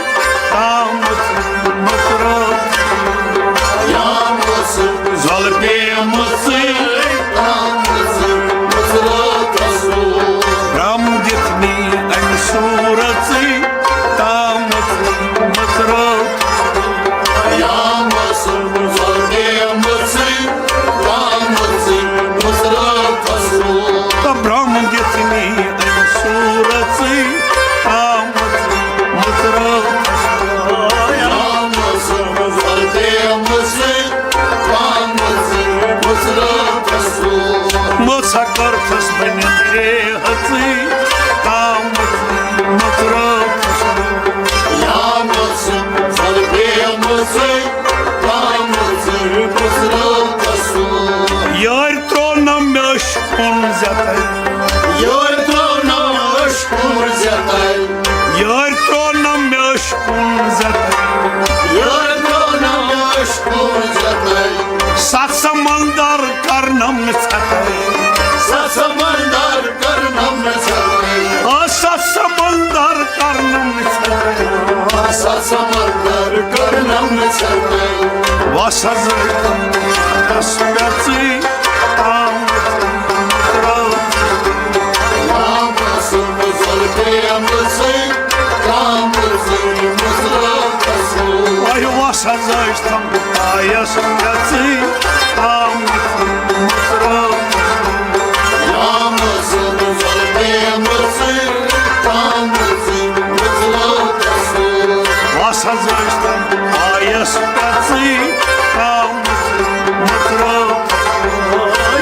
تامٕژٕے مٔژرٲو۔ یام ٲسٕم زۄلہٕ پیمٕژٕے، تامٕژٕے مٔژرٲو تسو۔ رم دِتھ نی أمۍ ٲرتھس بنہِ درے ہژٕے، تام مٔژٕر مٔژرٲو فصل۔ یا مٔژٕر زۄل پیمٕژٕے، تام مٔژٕر مٔژرٲو فصل۔ یارِ ترٛوو نہ مےٚ عشقُن زیتَے۔ یارِ ترٛوو نہ مےٚ عشقُن زیتَے۔ یارِ ترٛوو نہ مےٚ عشقُن زیتَے۔ یارِ ترٛوو نہ مےٚ عشقُن زیتَے۔ ستھ سمندر کرنم ژھٮ۪تَے۔ ستھ سمندر کرنم ژھٮ۪تَے۔ آ، ستھ سمندر کرنم ژھٮ۪تَے۔ آ، ستھ سمندر کرنم ژھٮ۪تَے۔ وس حظ ٲسۍ تم کس پٮ۪ژٕے تام مٔژٕر مٔژرٲو۔ یا مٔژٕر زۄل پیمٕژٕے، تام مٔژٕر مٔژرٲو فصل۔ اے وس حظ ٲسۍ تم آیس پٮ۪ژٕے تام مٔژٕر مٔژرٲو۔ یا مٔژٕر زۄل پیمٕژٕے، تام مٔژٕر مٔژرٲو فصل۔ وس حظ ٲسۍ تم آیس پٮ۪ژٕے تام مٔژٕر مٔژرٲو۔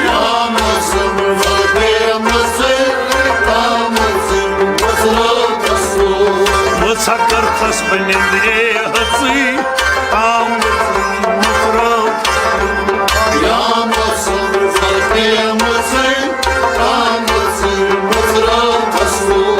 یا مٔژٕر زۄل پیمٕژٕے، تام مٔژٕر مٔژرٲو فصل۔ مٔژ ہا کٔرتھس بہٕ نیٚندرے ہژٕے، تام مٔژٕر مٔژرٲو۔ یا مٔژٕر زۄل پیمٕژٕے، تام مٔژٕر مٔژرٲو فصل۔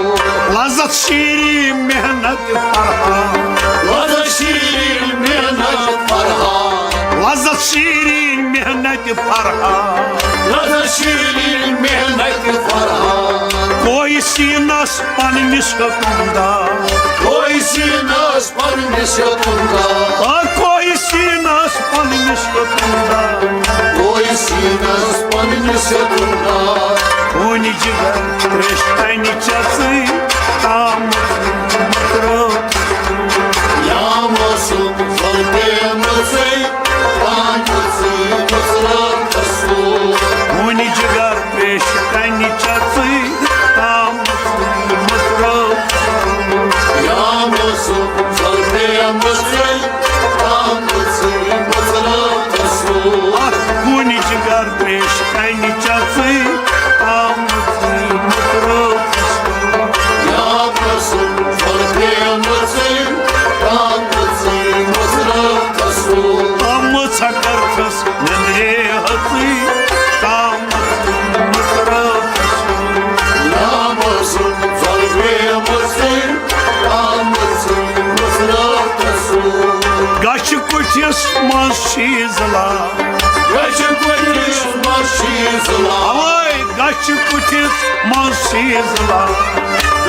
لذت شیریں محنت فرحان۔ لذت شیریں محنت فرحان۔ لذت شیریں محنت فرحان۔ لذت شیریں محنت فرحان۔ کوہ سیٖنس پننِس ہیوٚتُم دار۔ کوہ سیٖنس پننِس ہیوٚتُم دار۔ آ، کوہ سیٖنس پننِس ہیوٚتُم دار۔ کوہ سیٖنس پننِس ہیوٚتُم دار۔ ہوٗنۍ جگر ترٛیش کنہِ چژٕے، تام مٔژٕر مٔژرٲو۔ یا مٔژٕر زۄل پیمٕژٕے، تام مٔژٕر مٔژرٲو فصل۔ ہوٗنۍ جگر ترٛیش کنہِ چژٕے، تام مٔژٕر مٔژرٲو۔ یا مٔژٕر زۄل پیمٕژٕے، تام مٔژٕر مٔژرٲو فصل۔ اکھ ہوٗنۍ جگر ترٛیش کنہِ چژٕے، تام مٔژٕر مٔژرٲو فصل۔ یا مٔژٕر زۄل پیمٕژٕے، تام مٔژٕر مٔژرٲو فصل۔ آ، مٔژ ہا کٔرتھس نیٚندرے ہژٕے، تام مٔژٕر مٔژرٲو فصل۔ یا مٔژٕر زۄل پیمٕژٕے، تام مٔژٕر مٔژرٲو فصل۔ گچھِ کُٹھِس منٛز چھی زٕ لال۔ گچھِ کُٹھِس منٛز چھی زٕ لال۔ اوے، گچھِ کُٹھِس منٛز چھی زٕ لال۔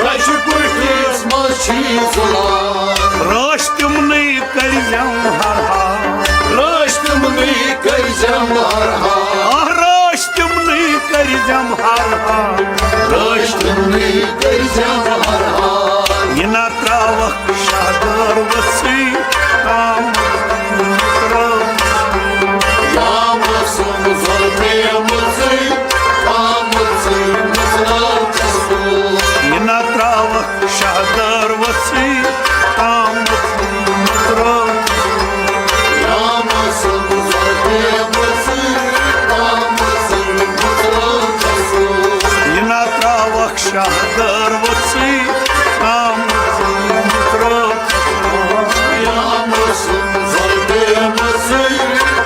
گچھِ کُٹھِس منٛز چھی زٕ لال۔ رٲچھ تِمنٕے کٔرۍ زٮ۪م ہر حال۔ رٲچھ تِمنٕے کٔرۍ زٮ۪م ہر حال۔ آ، رٲچھ تِمنٕے کٔرۍ زٮ۪م ہر حال۔ رٲچھ تِمنٕے کٔرۍ زٮ۪م ہر حال۔ یہِ نہ ترٛاوکھ شاہ دٲر ؤژھٕے، تام مٔژٕر مٔژرٲو۔ یا مٔژٕر زۄل پیمٕژٕے، تام مٔژٕر مٔژرٲو فصل۔ یہِ نہ ترٛاوکھ شاہ دٲر ؤژھٕے، تام مٔژٕر مٔژرٲو۔ یا مٔژٕر زۄل پیمٕژٕے، تام مٔژٕر مٔژرٲو فصل۔ یہِ نہ ترٛاوکھ شاہ دٲر ؤژھٕے، تام مٔژٕر مٔژرٲو۔ یا مٔژٕر زۄل پیمٕژٕے،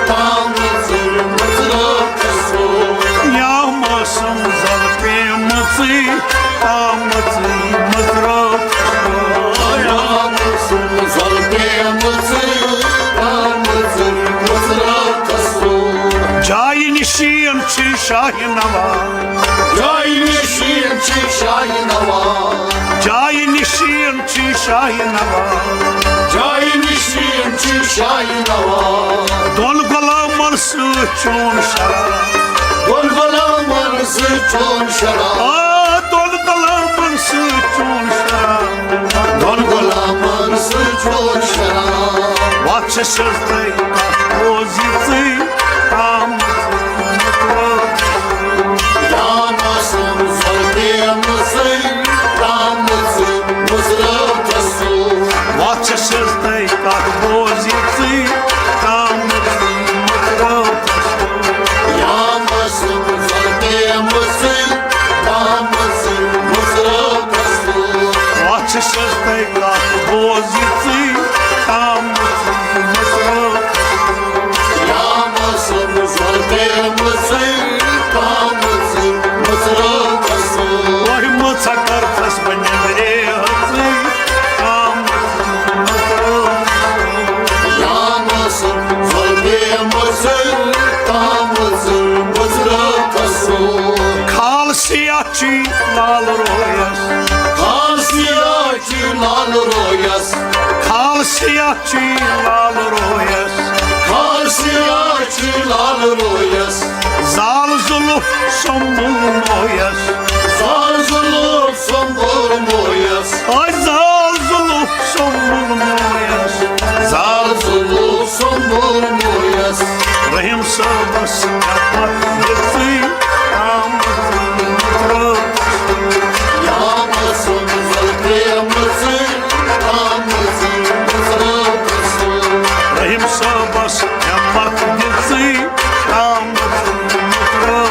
تام مٔژٕر مٔژرٲو فصل۔ یا مٔژٕر زۄل پیمٕژٕے، تام مٔژٕر مٔژرٲو فصل۔ یا مٔژٕر زۄل پیمٕژٕے، تام مٔژٕر مٔژرٲو فصل۔ جایہِ نشین چھِ شاہہِ نواب۔ جایہِ نشین چھِ شاہہِ نواب۔ جایہِ نشین چھِ شاہہِ نواب۔ جایہِ نشین چھِ شاہہِ نواب۔ دۄن غلامن سۭتۍ چون شراب۔ دۄن غلامن سۭتۍ چون شراب۔ آ، دۄن غلامن سۭتۍ چون شراب۔ دۄن غلامن سۭتۍ چون شراب۔ وَتھ چھِ سیٚزدَے کَتھ بوز یِژٕے، تام مٔژٕر مٔژرٲو۔ یا مٔژٕر زۄل پیمٕژٕے، تام مٔژٕر مٔژرٲو فصل۔ وَتھ چھِ سیٚزدَے کَتھ بوز یِژٕے، تام مٔژٕر مٔژرٲو فصل۔ یا مٔژٕر زۄل پیمٕژٕے، چھَس تۄہہِ کتھ بوزِژٕے تامٕژٕے مٔژرٲو۔ یا موسم زلپے مٔژٕے تامٕژٕے مٔژرٲو۔ تۄہہِ مٔژھا کٔرتھس بہٕ نیٚنٛدرے ہٕژٕے تامٕژٕے مٔژرٲو۔ یا موسم زلپے مٔژٕے تامٕژٕے مٔژرٲو۔ کھال سیاہ چی لال رویس۔ کھال سیاہ چی لال رویس۔ کھال سیاہ چی لال رویس۔ کھال سیاہ چی لال رویس۔ زال زُلُف سوٚمبُل مویس۔ زال زُلُف سوٚمبُل مویس۔ اے زال زُلُف سوٚمبُل مویس۔ زال زُلُف سوٚمبُل مویس۔ رحیم صٲبس خدمت دِژٕے تامٕژٕے مٔژرٲو۔ یا موسم زلپے مٔژٕے تامٕژٕے مٔژرٲو۔ رحیم صٲبس ہمت دِژٕے تامٕژٕے مٔژرٲو۔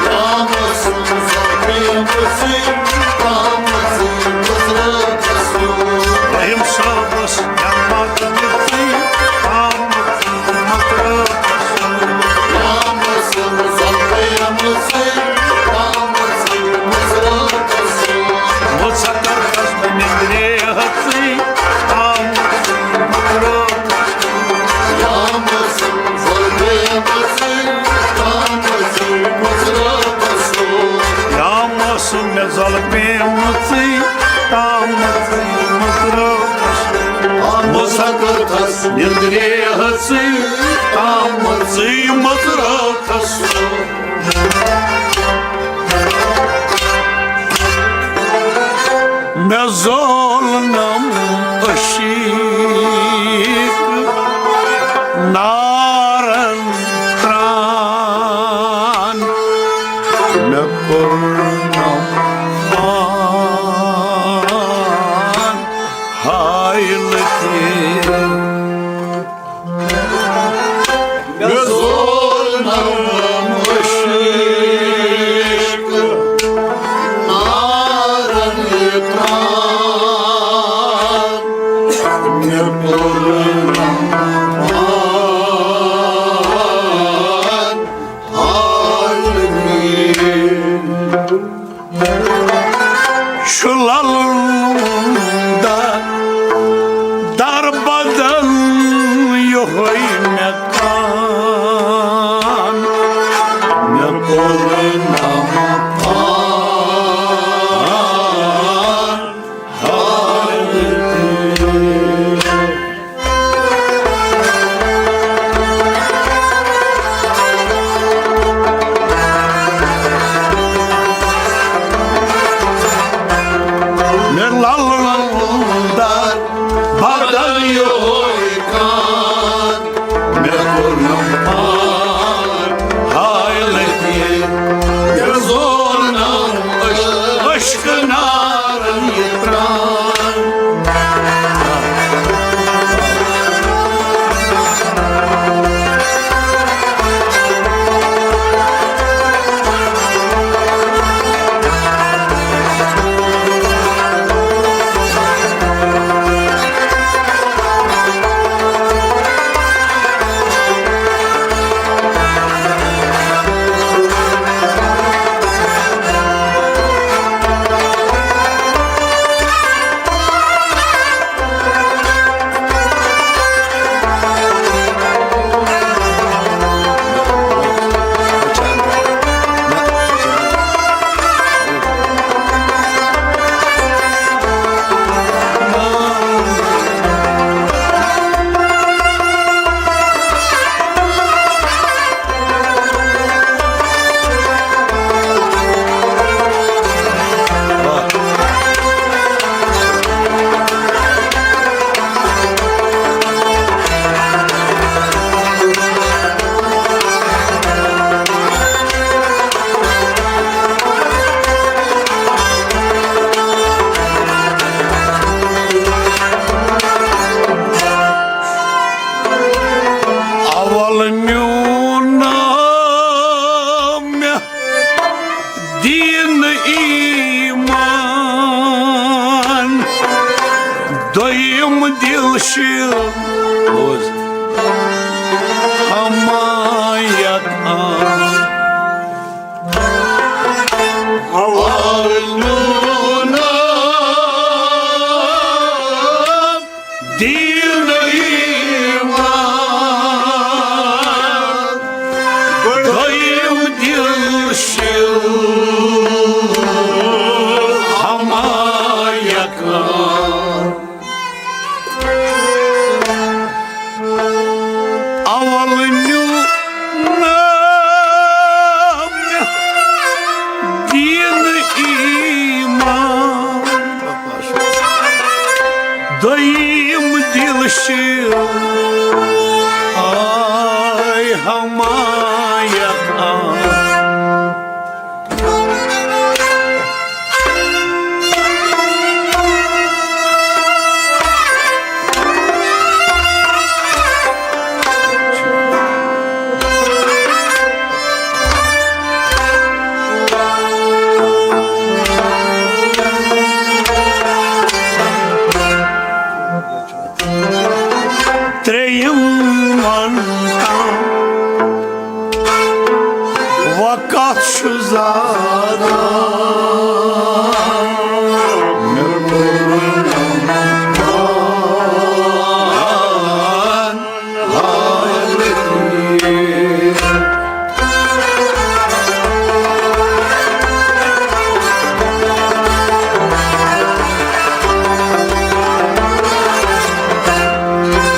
یا موسم زلپے مٔژٕے تامٕژٕے مٔژرٲو۔ رحیم صٲبس ہمت دِژٕے تامٕژٕے مٔژرٲو۔ یا موسم مےٚ زل پیمٕژٕے تامٕژٕے مٔژرٲو۔ موسا کٔرتھس نیٚنٛدرے ہٕژٕے تامٕژٕے مٔژرٲوتھس۔ مےٚ زول نم عشیق نارن تران، مےٚ کوٚر نم پان حٲیِل تہِ۔ مےٚ زول نم عشیق نارن تران، مےٚ کوٚر نم پان حٲیِل تہِ۔ چھُ لَلُن دَ-، دَر بدن یِہوٚے مےٚ تان۔ مےٚ کوٚر نہٕ پان حٲیِل تہِ۔ یِم دِل چھِ بوز حمایت آن۔ حوالہٕ نیوٗنم دین ایمان۔ دوٚیِم دِل چھِ حمایت آن۔ اول نیوٗ نہٕ مےٚ دین ایمان۔ دوٚیِم دِل چھِ آے حمایت آن۔ ترٛیٚیِم وَن تام، وۄنۍ کَتھ چھُ زانان؟ مےٚ کوٚر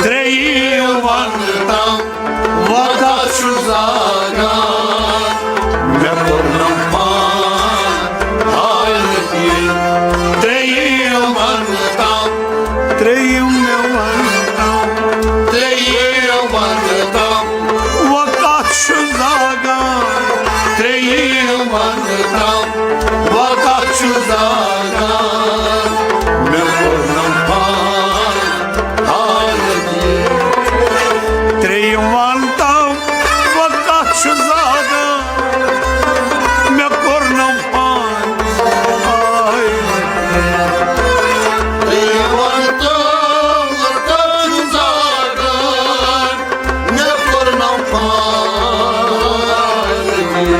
ترٛیٚیِم وَن تام، وۄنۍ کَتھ چھُ زانان؟ مےٚ کوٚرنم پان حالتی۔ ترٛیٚیِم وَن تام، ترٛیٚیِم مےٚ وَن تام، ترٛیٚیِم وَن تام، وۄنۍ کَتھ چھُ زانان؟ ترٛیٚیِم وَن تام، وۄنۍ کَتھ چھُ زانان؟ مےٚ کوٚرنم پان حالتی۔ ترٛیٚیِم وَن تام، وۄنۍ کَتھ چھُ زانان؟ مےٚ کوٚرنم پان حالتی۔ ترٛیٚیِم وَن تام، وۄنۍ کَتھ چھُ زانان؟ مےٚ کوٚرنم پان حالتی۔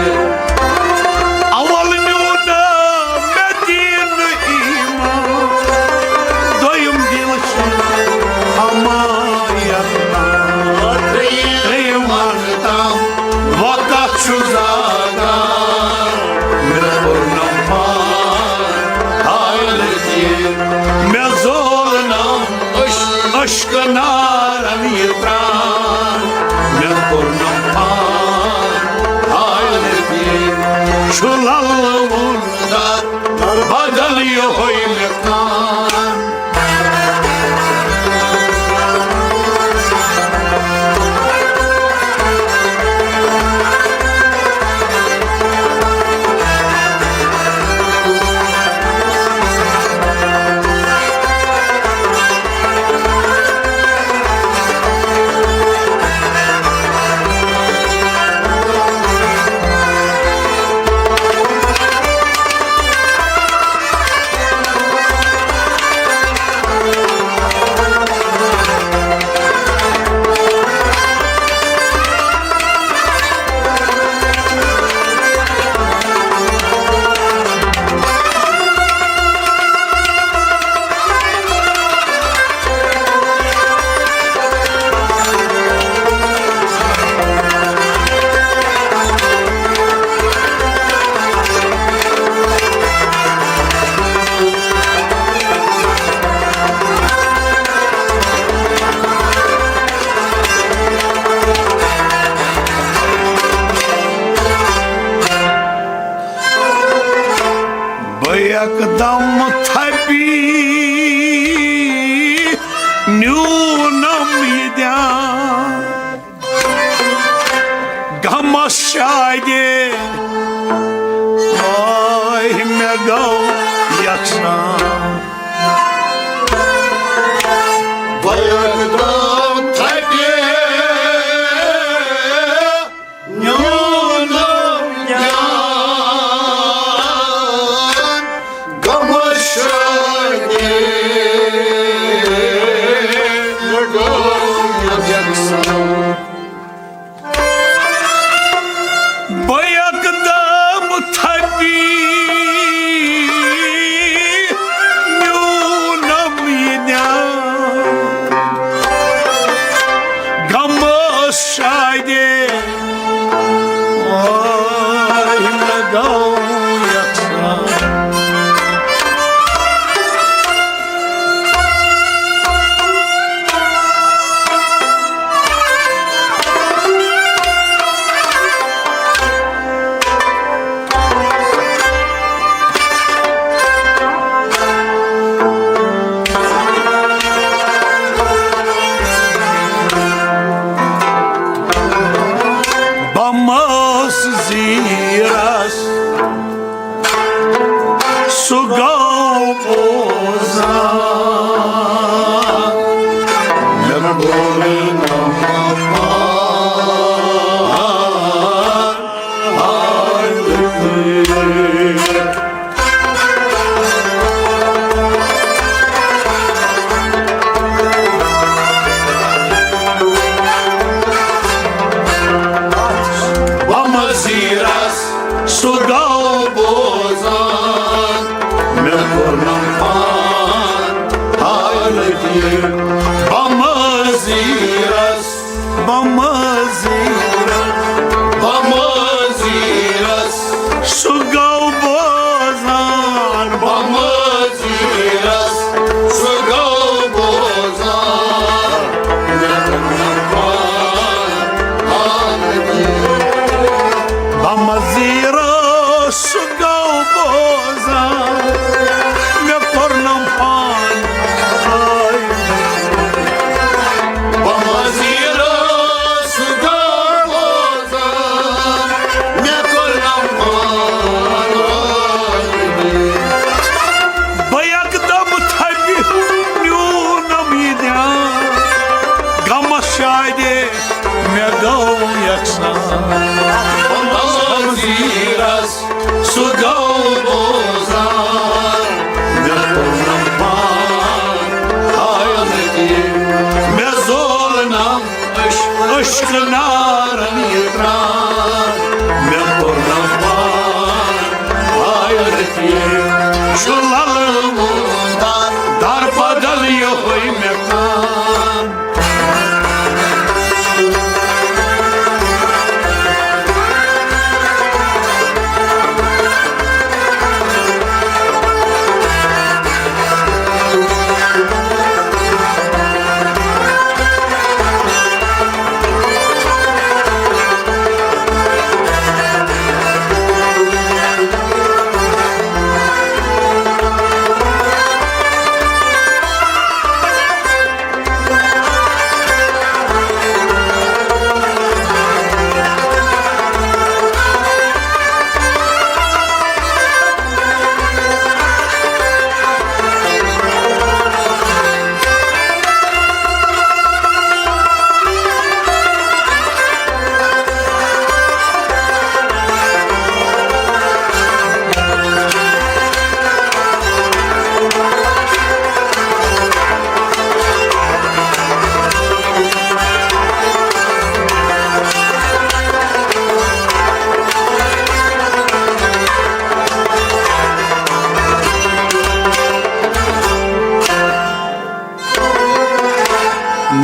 اول نیوٗ نہٕ مےٚ دین ایمان، دوٚیِم دِل چھِ حمایت آن۔ ترٛیٚیِم وَن تام، وۄنۍ کَتھ چھُ زانان؟ مےٚ کوٚرنم پان حالتی۔ مےٚ زولنم عشق، عشق نارن یہِ پران۔ مےٚ کوٚرنم پان حالتی۔ چھُ للوُن در بدل یِہوٚے مےٚ کان۔ وزیرس سُہ گوٚو بوزان، مےٚ کوٚرنم پان حالت یہِ، مےٚ زولنم عشق، عشق نارن یہِ تران، مےٚ کوٚرنم پان حالت یہِ، چھُ للہٕ مُردار، در بدل یِہوٚے مےٚ کان۔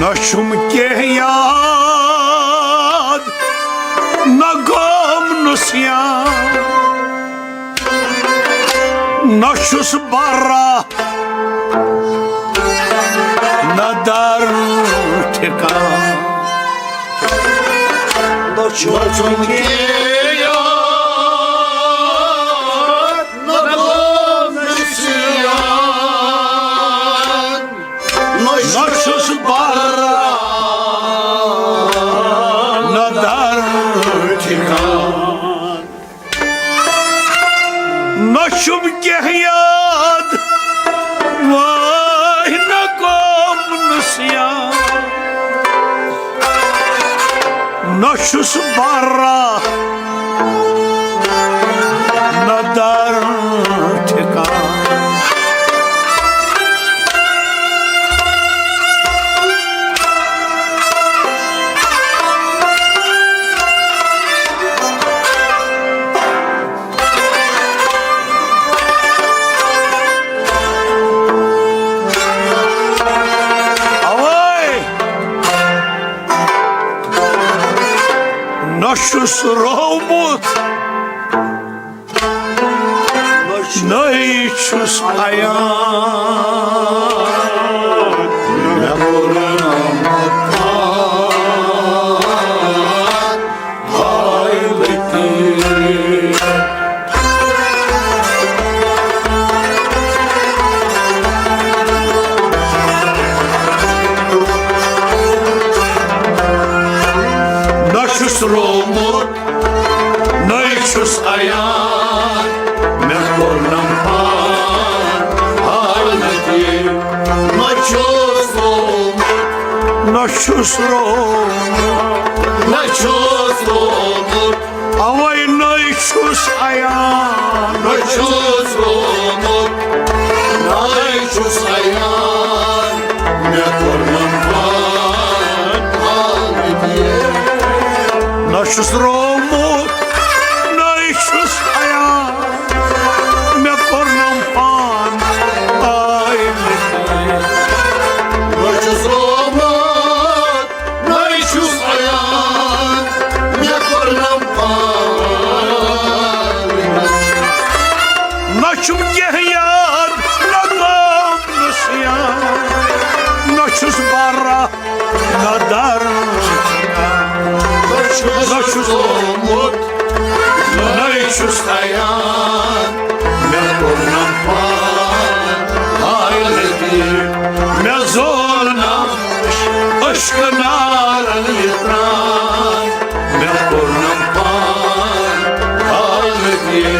نہ چھُم کینٛہہ یاد، نہ گوم نسیان، نہ چھُس برا، نہ در ٹھکان۔ نہ چھُم کینٛہہ یاد، نہ گوم نسیان، نہ چھُس برا، نہ در ٹھکان۔ نہ چھُم کینٛہہ یاد، واے نہ گوم نسیان، نہ چھُس برا، نہ در ٹھکان۔ اوے! نہ چھُس روومُت، نٔے چھُس عیان، مےٚ کوٚر نہٕ مکان۔ نہ چھُس روومُت، نٔے چھُس عیان، مےٚ کوٚرنم پان حالت یہِ۔ نہ چھُس روومُت، نہ چھُس روومُت، نہ چھُس روومُت۔ اوے نٔے چھُس عیان، نٔے چھُس روومُت، نٔے چھُس عیان، مےٚ کوٚرنم پان حالت یہِ۔ نہ چھُس روومُت، نٔے چھُس عیان، مےٚ کوٚرنم پان آے مےٚ۔ نہ چھُس روومُت، نٔے چھُس عیان، مےٚ کوٚرنم پان۔ نہ چھُم کینٛہہ یاد، نہ گوم نسیان، نہ چھُس برا، نہ در۔ نہ چھُس روومُت، نٔے چھُس عیان، مےٚ کوٚرنم پان حالت یہِ۔ مےٚ زول نہ عشق نارن یہِ تران، مےٚ کوٚرنم پان حالت یہِ۔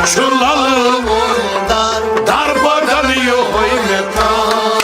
چھُ لل وُن در، در بدل یِہوٚے مےٚ تران۔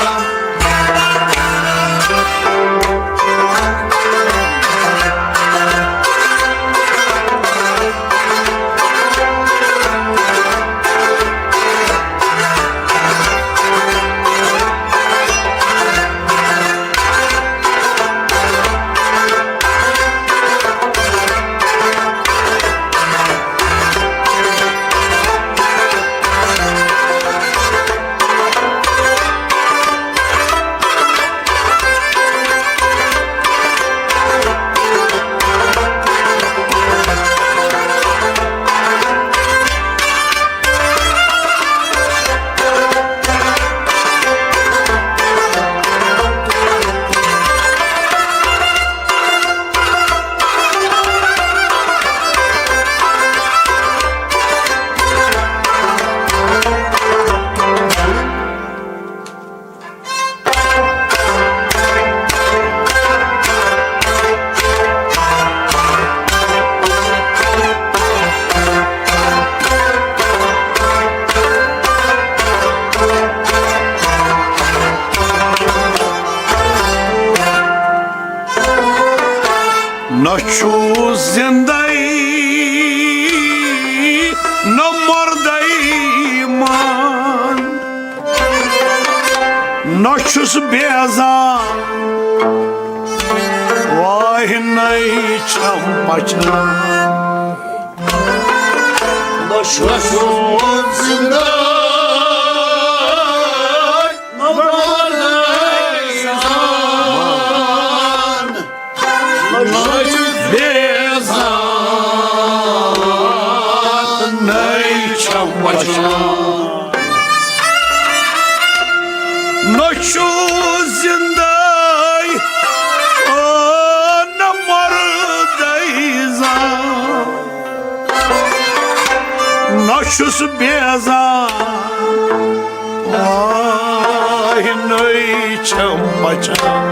چھُ زِندَے نہ مردَے مان، نہ چھُس بیزار، واے نَے چھَم پَچھان۔ نہ چھُس زِندَے نہ مردَے مان، نہ چھُس بیزار، نَے چھَم پَچھان۔ نہ چھُس زِندَے، او نہ مردَے زان، نہ چھُس بیزار، واے نَے چھَم پَچھان۔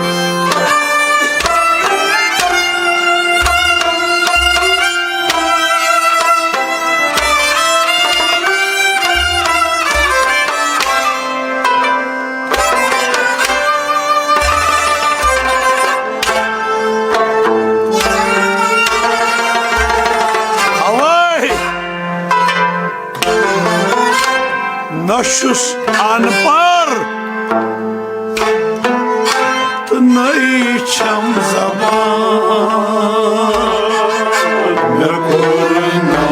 اوے! نہ چھُس اَن پَڑھ تہٕ نَے چھَم زبان۔ مےٚ کوٚر نہٕ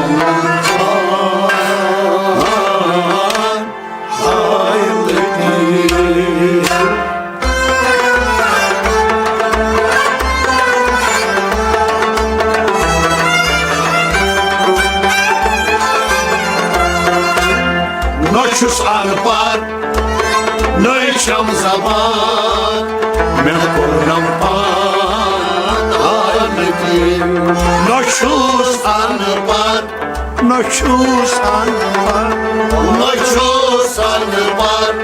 نہ چھُس اَن پَڑھ، نَے چھَم زبان، مےٚ کوٚرنم پان آلہٕ دِل۔ نہ چھُس اَن پَڑھ، نہ چھُس اَن پَڑھ، نہ چھُس اَن پَڑھ،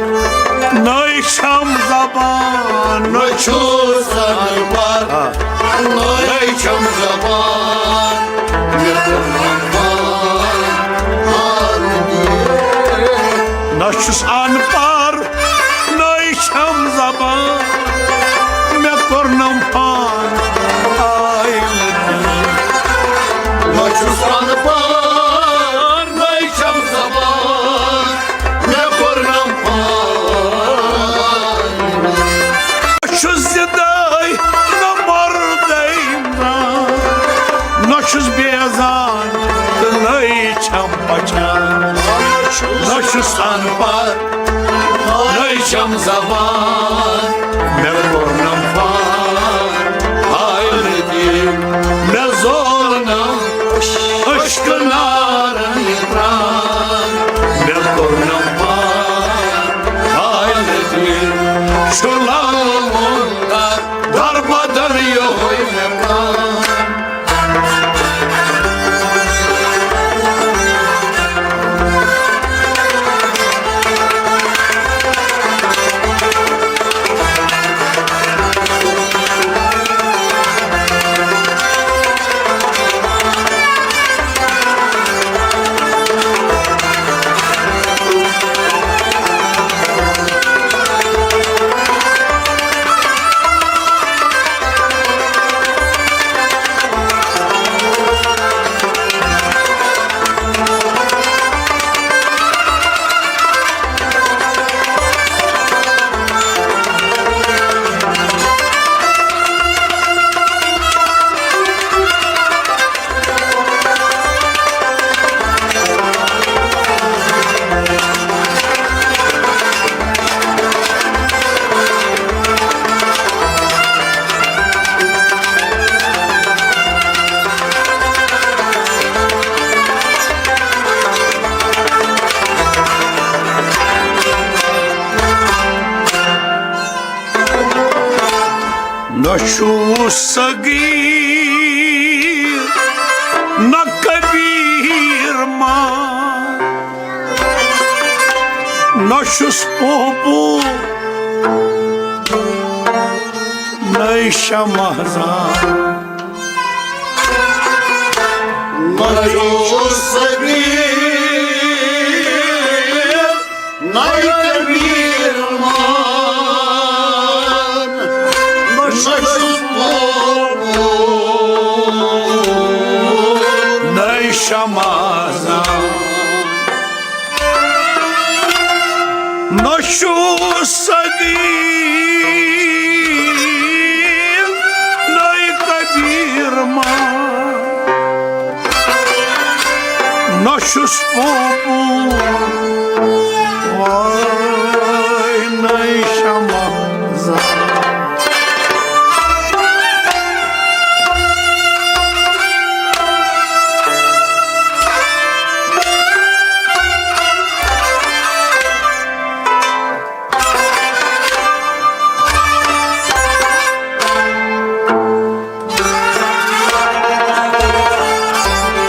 نَے چھَم زبان، نہ چھُس اَن پَڑھ، نَے چھَم زبان، مےٚ کوٚرنم پان آلہٕ دِل۔ نہ چھُس اَن پَڑھ، نَے چھَم زبان، مےٚ کوٚرنم پان آلہٕ دِل۔ نہ چھُس اَن پَڑھ، نَے چھَم زبان، مےٚ کوٚرنم پان۔ نہ چھُس زِندَے، نہ مَردَے، نہ چھُس بیزان تہٕ نَے چھَم پَچھان۔ نہ چھُس اَن پَڑھ، نَے چھَم زبان، مےٚ کوٚرنم پان آلہٕ دِل۔ مےٚ زولنم عشقہٕ نارن یہِ پران، مےٚ کوٚرنم پان آلہٕ دِل۔ چھُ لالہٕ مۄنٛگ در بدر یِہوٚے مےٚ کان۔ نہ چھُس صغیر، نہ کبیر ماں، نہ چھُس پوپو، نَے شمع زان۔ نہ چھُس صغیر، نَے کبیر ماں، نہ چھُس پوپو۔ چھُس صغیٖر، نٔے کبیٖر ما، نہ چھُس پوپوٗ، واے نٔے شمع زان۔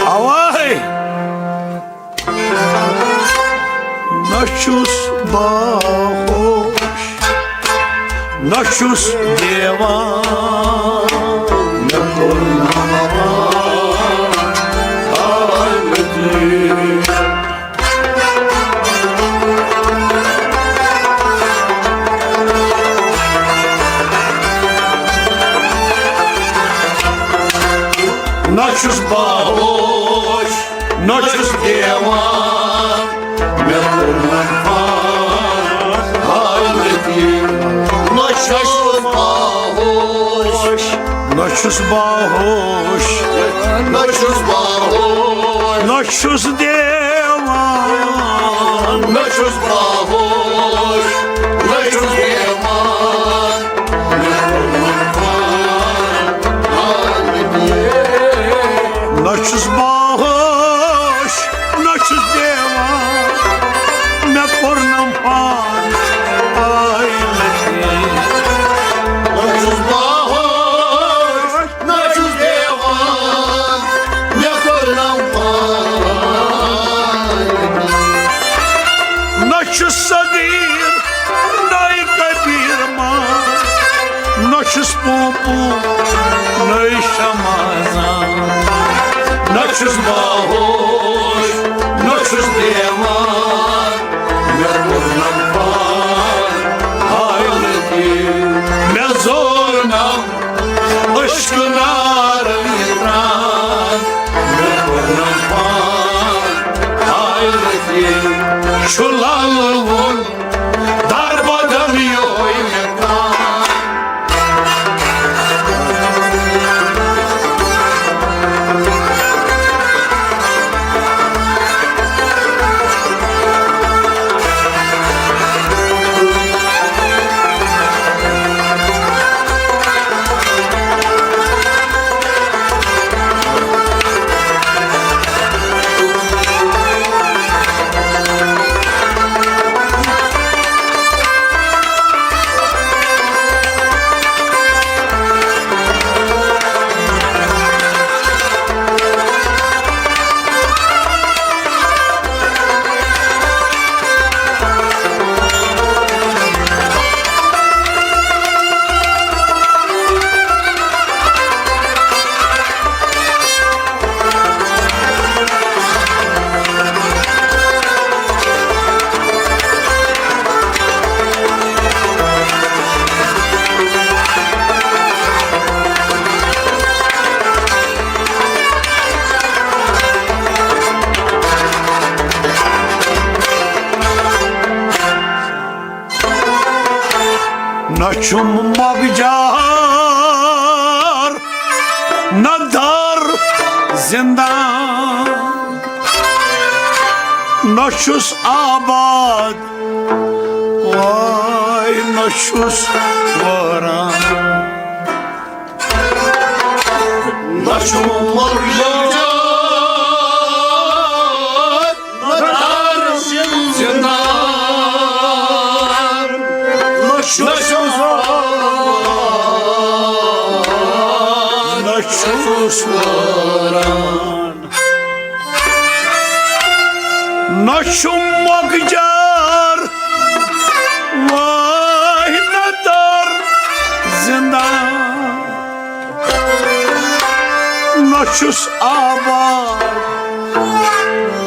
اواے، نہ چھُس باہوش، نہ چھُس دیوان، مےٚ کوٚر نہٕ وان حالتی۔ نہ چھُس باہوش، نہ چھُس دیوان، مےٚ کوٚر نہٕ پان حالتی۔ نہ چھُس باہوش، نہ چھُس باہوش، نہ چھُس باہوش، نہ چھُس دیوان، نہ چھُس باہوش، نہ چھُس دیوان۔ نہ چھُس باہوش، نہ چھُس دیوان، مےٚ کوٚر نہٕ پان حالتی۔ نہ چھُس باہوش، نہ چھُس دیوان، مےٚ کوٚر نہٕ پان۔ نہ چھُس صغیٖر، نٔے کبیٖر ما، نہ چھُس پوپوٗ، نٔے شمع زان۔ نہ چھُس باہوش، نہ چھُس دیوان، مےٚ کوٚر نہٕ پان حالتی۔ مےٚ زور نہٕ عشق نارن تران، مےٚ کوٚر نہٕ پان حالتی۔ چھُ لالہٕ وُن در بدن یوٚہے مےٚ کان۔ نہ چھُم مۄکجار، نہ دار زِندان، نہ چھُس آباد، واے نہ چھُس وٲران۔ نہ چھُم مۄکجار، نہ دار زِندان، نہ چھُس، نہ چھُس وٲران۔ نہ چھُم مۄکجار، واے نہ دار زِندان، نہ چھُس آباد،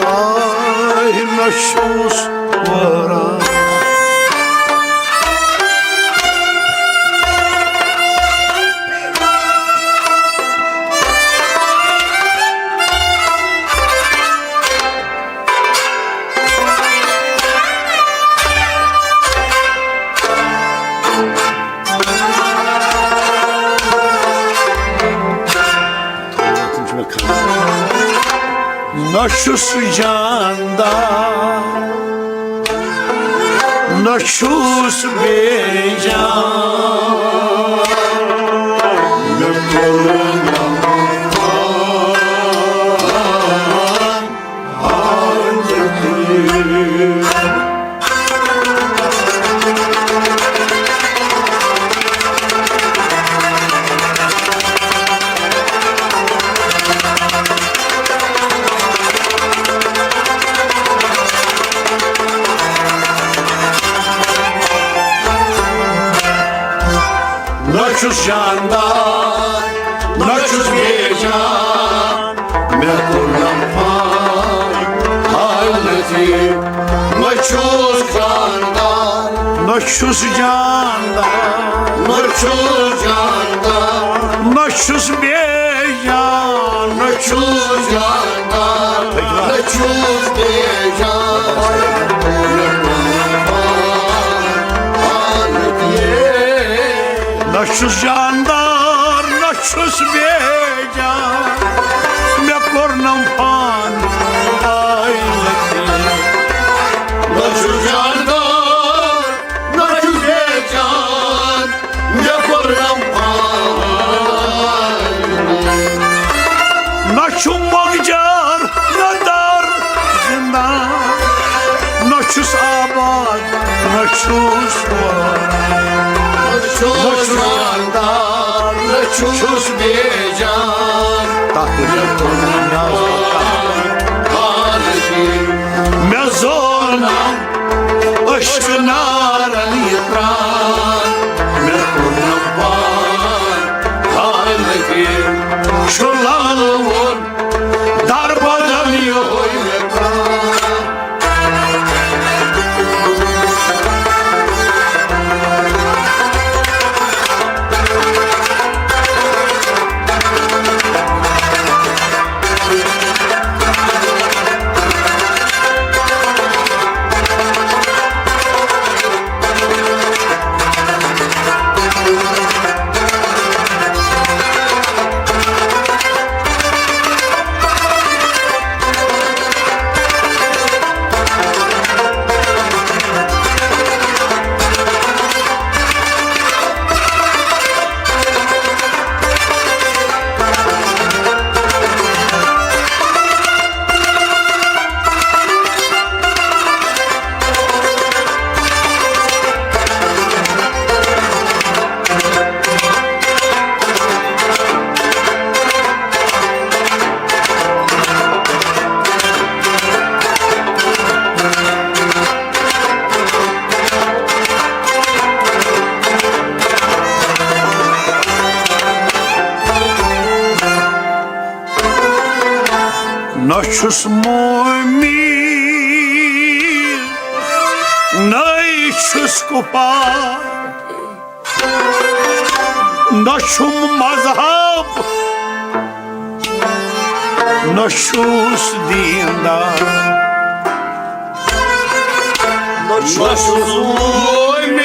آے نہ چھُس وٲران۔ نہ چھُس جاندار، نہ چھُس بے جان، مےٚ کوٚر نہ نہ چھُس جاندار، نہ چھُس بے جان، مےٚ کوٚر نہ پان حالتی۔ نہ چھُس جاندار، نہ چھُس جاندار، نہ چھُس جاندار، نہ چھُس بے جان، نہ چھُس جاندار، نہ چھُس بے جان۔ نہ چھُس جاندار، نہ چھُس بے جان، مےٚ کوٚرنم پان آیلہٕ۔ نہ چھُس جاندار، نہ چھُس بے جان، مےٚ کوٚرنم پان۔ نہ چھُم مۄکجار، نہ دار زندان، نہ چھُس آباد، نہ چھُس واران۔ نہ چھُس جاندار، نہ چھُس بے جان۔ تَتھ پٮ۪ٹھ چھُ پَنُن ناو۔ مےٚ زون اشک نارن یہ پران، مےٚ کوٚر نہ پان حالتی۔ چھُ لالہٕ وُن در بدن یہوے مےٚ پران۔ نہ چھُس مومن، نَے چھُس کُفار۔ نہ چھُم مذہب، نہ چھُس دیندار۔ نہ چھُس مومن،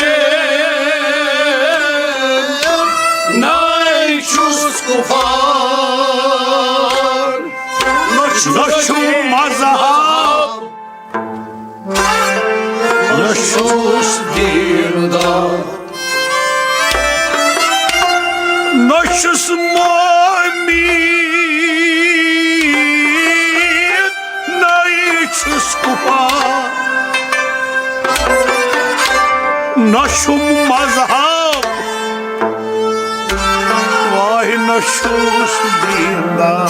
نَے چھُس کُفار۔ نہ چھُم مذہب، نہ چھُس دیندار۔ نہ چھُس مومن، نَے چھُس کُفار۔ نہ چھُم مذہب، واے نہ چھُس دیندار۔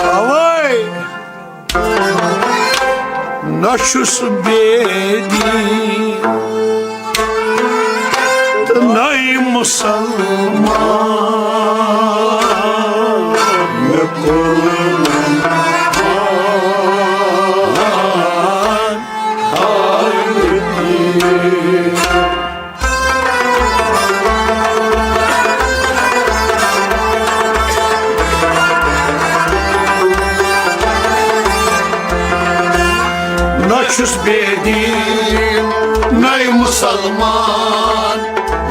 اوے۔ نہ چھُس بے دین تہٕ نَے مُسلمان۔ مےٚ کوٚر چھُس بے دیٖن، نَے مُسلمان،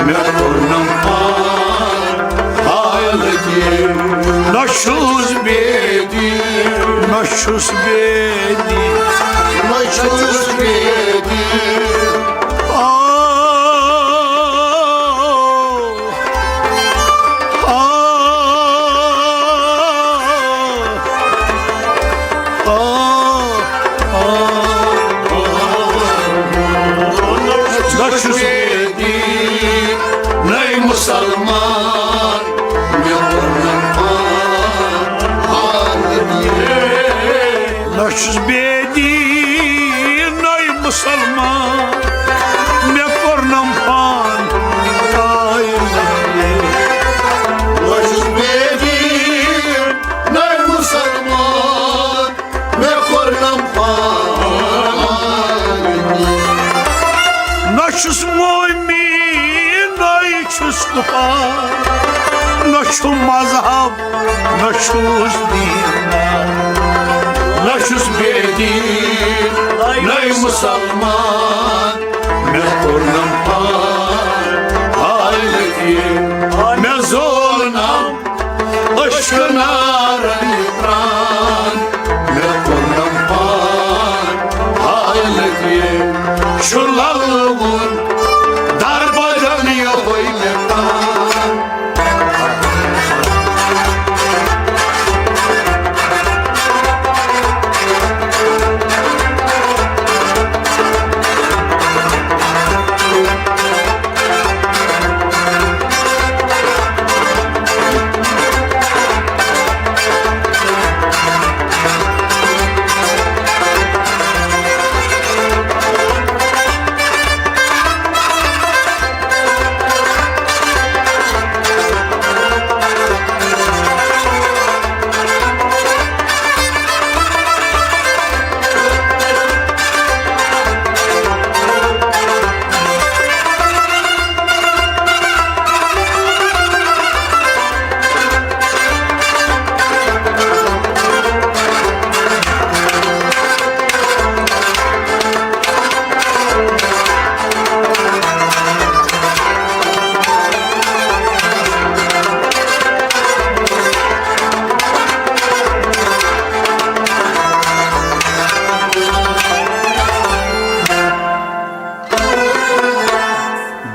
مےٚ کوٚرنم پان حالت یہِ۔ نہ چھُس بے دیٖن، نہ چھُس بے دیٖن، نہ چھُس بے دیٖن۔ آ، آ، آ، آ۔ نہ چھُس بے دیٖن، نَے مُسلمان، مےٚ کوٚرنم پان حالت یہِ۔ نہ چھُس بے دیٖن، نَے مُسلمان، مےٚ کوٚرنم پان حالت یہِ۔ نہ چھُس بے دیٖن، نَے مُسلمان، مےٚ کوٚرنم پان۔ نہ چھُس مومن، نَے چھُس کفار، نہ چھُ مذہب، نہ چھُس دیٖن، نہ چھُس بے دیٖن، نَے مُسلمان، مےٚ کوٚرنم پان حالت یہِ، مےٚ زولنم عشق نارن یہِ پران، مےٚ کوٚرنم پان حالت یہِ۔ چھُ للوُن دربدن یِہوٚے مےٚ تان۔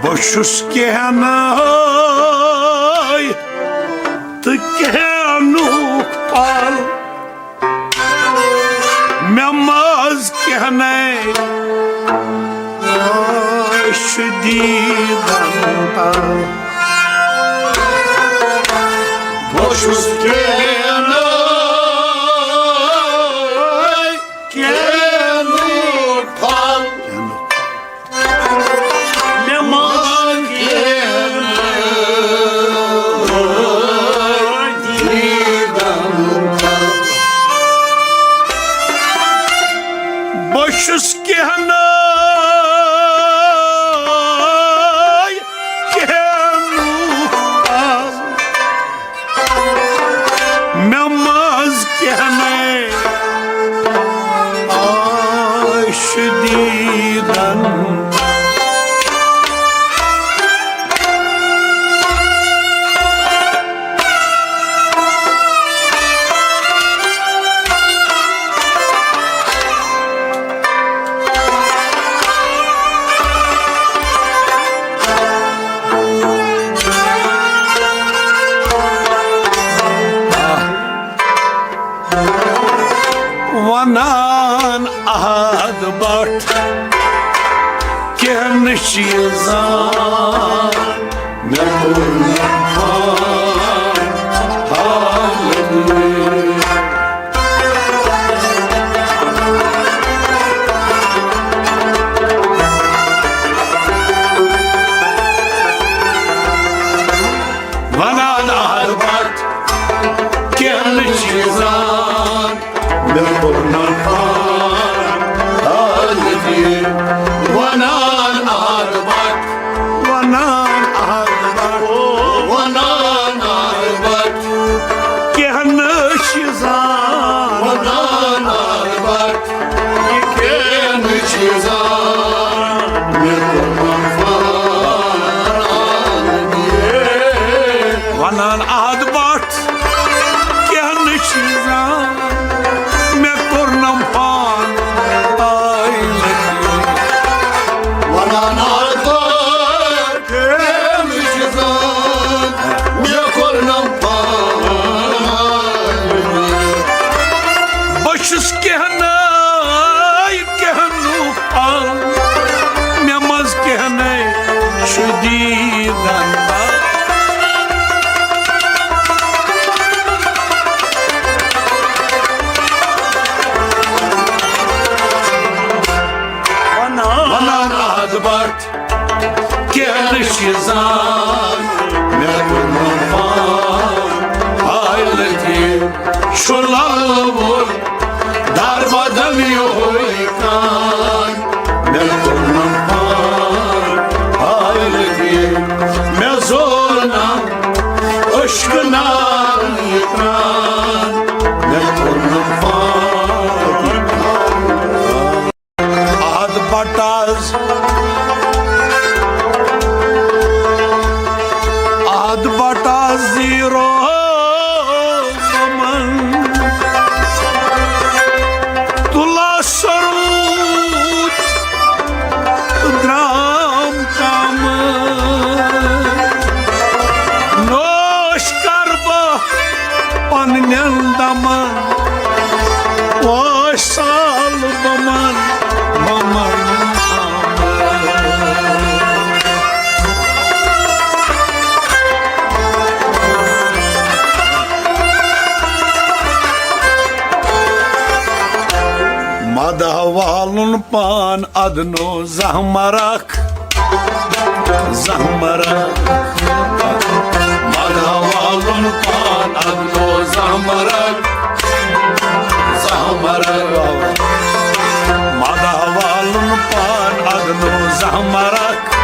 بہٕ چھُس کینٛہہ نہٕ تہٕ کینٛہہ نُک پھل۔ مےٚ منٛز کینٛہہ نَے، أچھ چھِ دیٖدن تل۔ بہٕ چھُس کینٛہہ نَے، کینٛہہ نُک پھل۔ مےٚ منٛز کینٛہہ نَے، دیٖدن تل۔ بہٕ چھُس کینٛہہ نَے، کینٛہہ نُک پھل۔ مےٚ منٛز کینٛہہ نَے، أچھ چھِ دیٖدن۔ ونان احد بٹ کینٛہہ نہٕ چیٖزان، مےٚ کوٚر نہٕ پان حالت۔ ونان احد بٹ کینٛہہ نہٕ چیٖزان، مےٚ کوٚر نہٕ پان حالت یہِ۔ ونان احد بٹ، ونان احد بٹ، ونان احد بٹ، کینٛہہ نہٕ چیٖزان، ونان احد بٹ، یہِ کینٛہہ نہٕ کینٛہہ نَے، کینٛہہ نہٕ پھل، مےٚ منٛز کینٛہہ نَے چھُ دیٖدن بل۔ وَنان اَدٕ بٹ کینٛہہ نہٕ چھِ زان، مےٚ کوٚرمُت پان حالتہِ چھُ للوُن، در بدل یِہوٚے کان۔ مےٚ کوٚرمُت پان حالتہِ، مےٚ زور نہ اشک نار یہِ پران۔ مےٚ کوٚرمُت پان اَدٕ بٹ اَز، اَدٕ بٹ اَز زیٖرو غمن۔ تُلا سرود تہٕ درٛام کامہٕ۔ نوش کر بہٕ پننٮ۪ن دمن، اوش سال بمن، بمن۔ مدح والُن پان ادنو زہمرک۔ زہمرک۔ مدح والُن پان ادنو زہمرک۔ زہمرک۔ مدح والُن پان ادنو زہمرک۔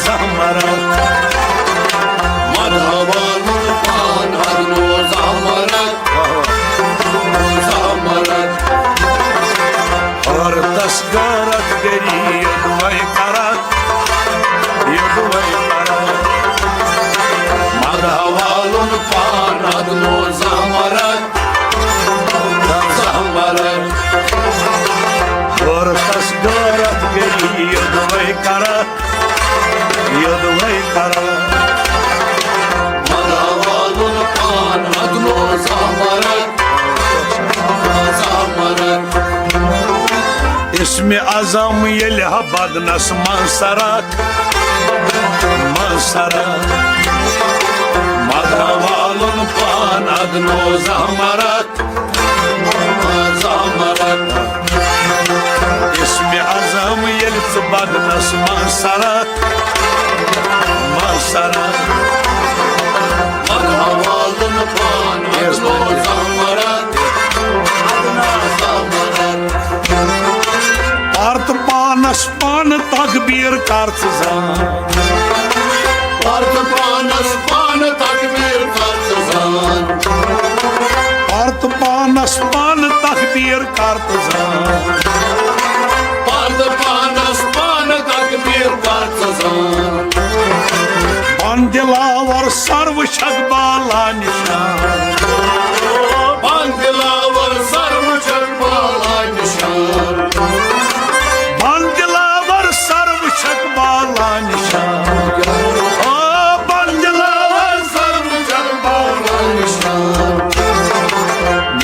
زہمرک۔ مدح والُن پان ادنو زہمرک۔ زہمرک۔ اور تس غیرت گری یدوے کرک۔ یدوے کرک۔ مدح والُن پان ادنو زہمرک۔ زہمرک۔ اور تس غیرت گری یدوے کرک۔ یدوے کرک۔ مدح والُن پان ادنو زہمرک۔ زہمرک۔ اسم اعظم ییٚلہِ ہا بدنس منٛز سرک۔ منٛز سرک۔ مدح والُن پان ادنو زہمرک۔ زہمرک۔ اسم اعظم ییٚلہِ ژٕ بدنس منٛز سرک۔ منٛز سرک۔ مدح والُن پان ادنو زہمرک۔ زہمرک۔ پرتہٕ پانس پانہٕ تکبیر کر ژٕ زان۔ پرتہٕ پانس پانہٕ تکبیر کر ژٕ زان۔ پرتہٕ پانس پانہٕ تکبیر کر ژٕ زان۔ پرتہٕ پانس پانہٕ تکبیر کر ژٕ زان۔ بن دلاور سر وٕچھکھ بالا نشان۔ بن دلاور سر وٕچھکھ بالا نشان۔ بن دلاور سر وٕچھکھ بالا نشان۔ آ، بن دلاور سر وٕچھکھ بالا نشان۔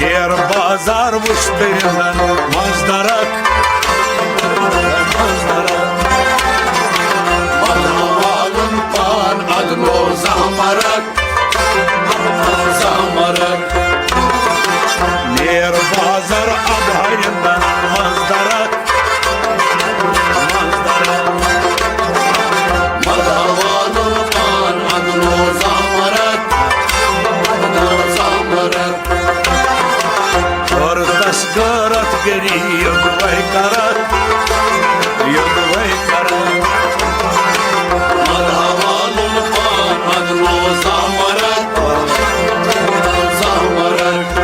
نیر بازار وٕچھ تہٕ رِندن منٛز درک۔ منٛز درک۔ مدح والُن پان ادنو زہمرک۔ زہمرک۔ نیر بازر ادہرندن منٛز درک۔ منٛز درک۔ مدح والُن پان ادنو زہمرک۔ ادنو زہمرک۔ اور تس غیرت گری یدوے کرک۔ یدوے کرک۔ مدح والُن پان ادنو زہمرک۔ زہمرک۔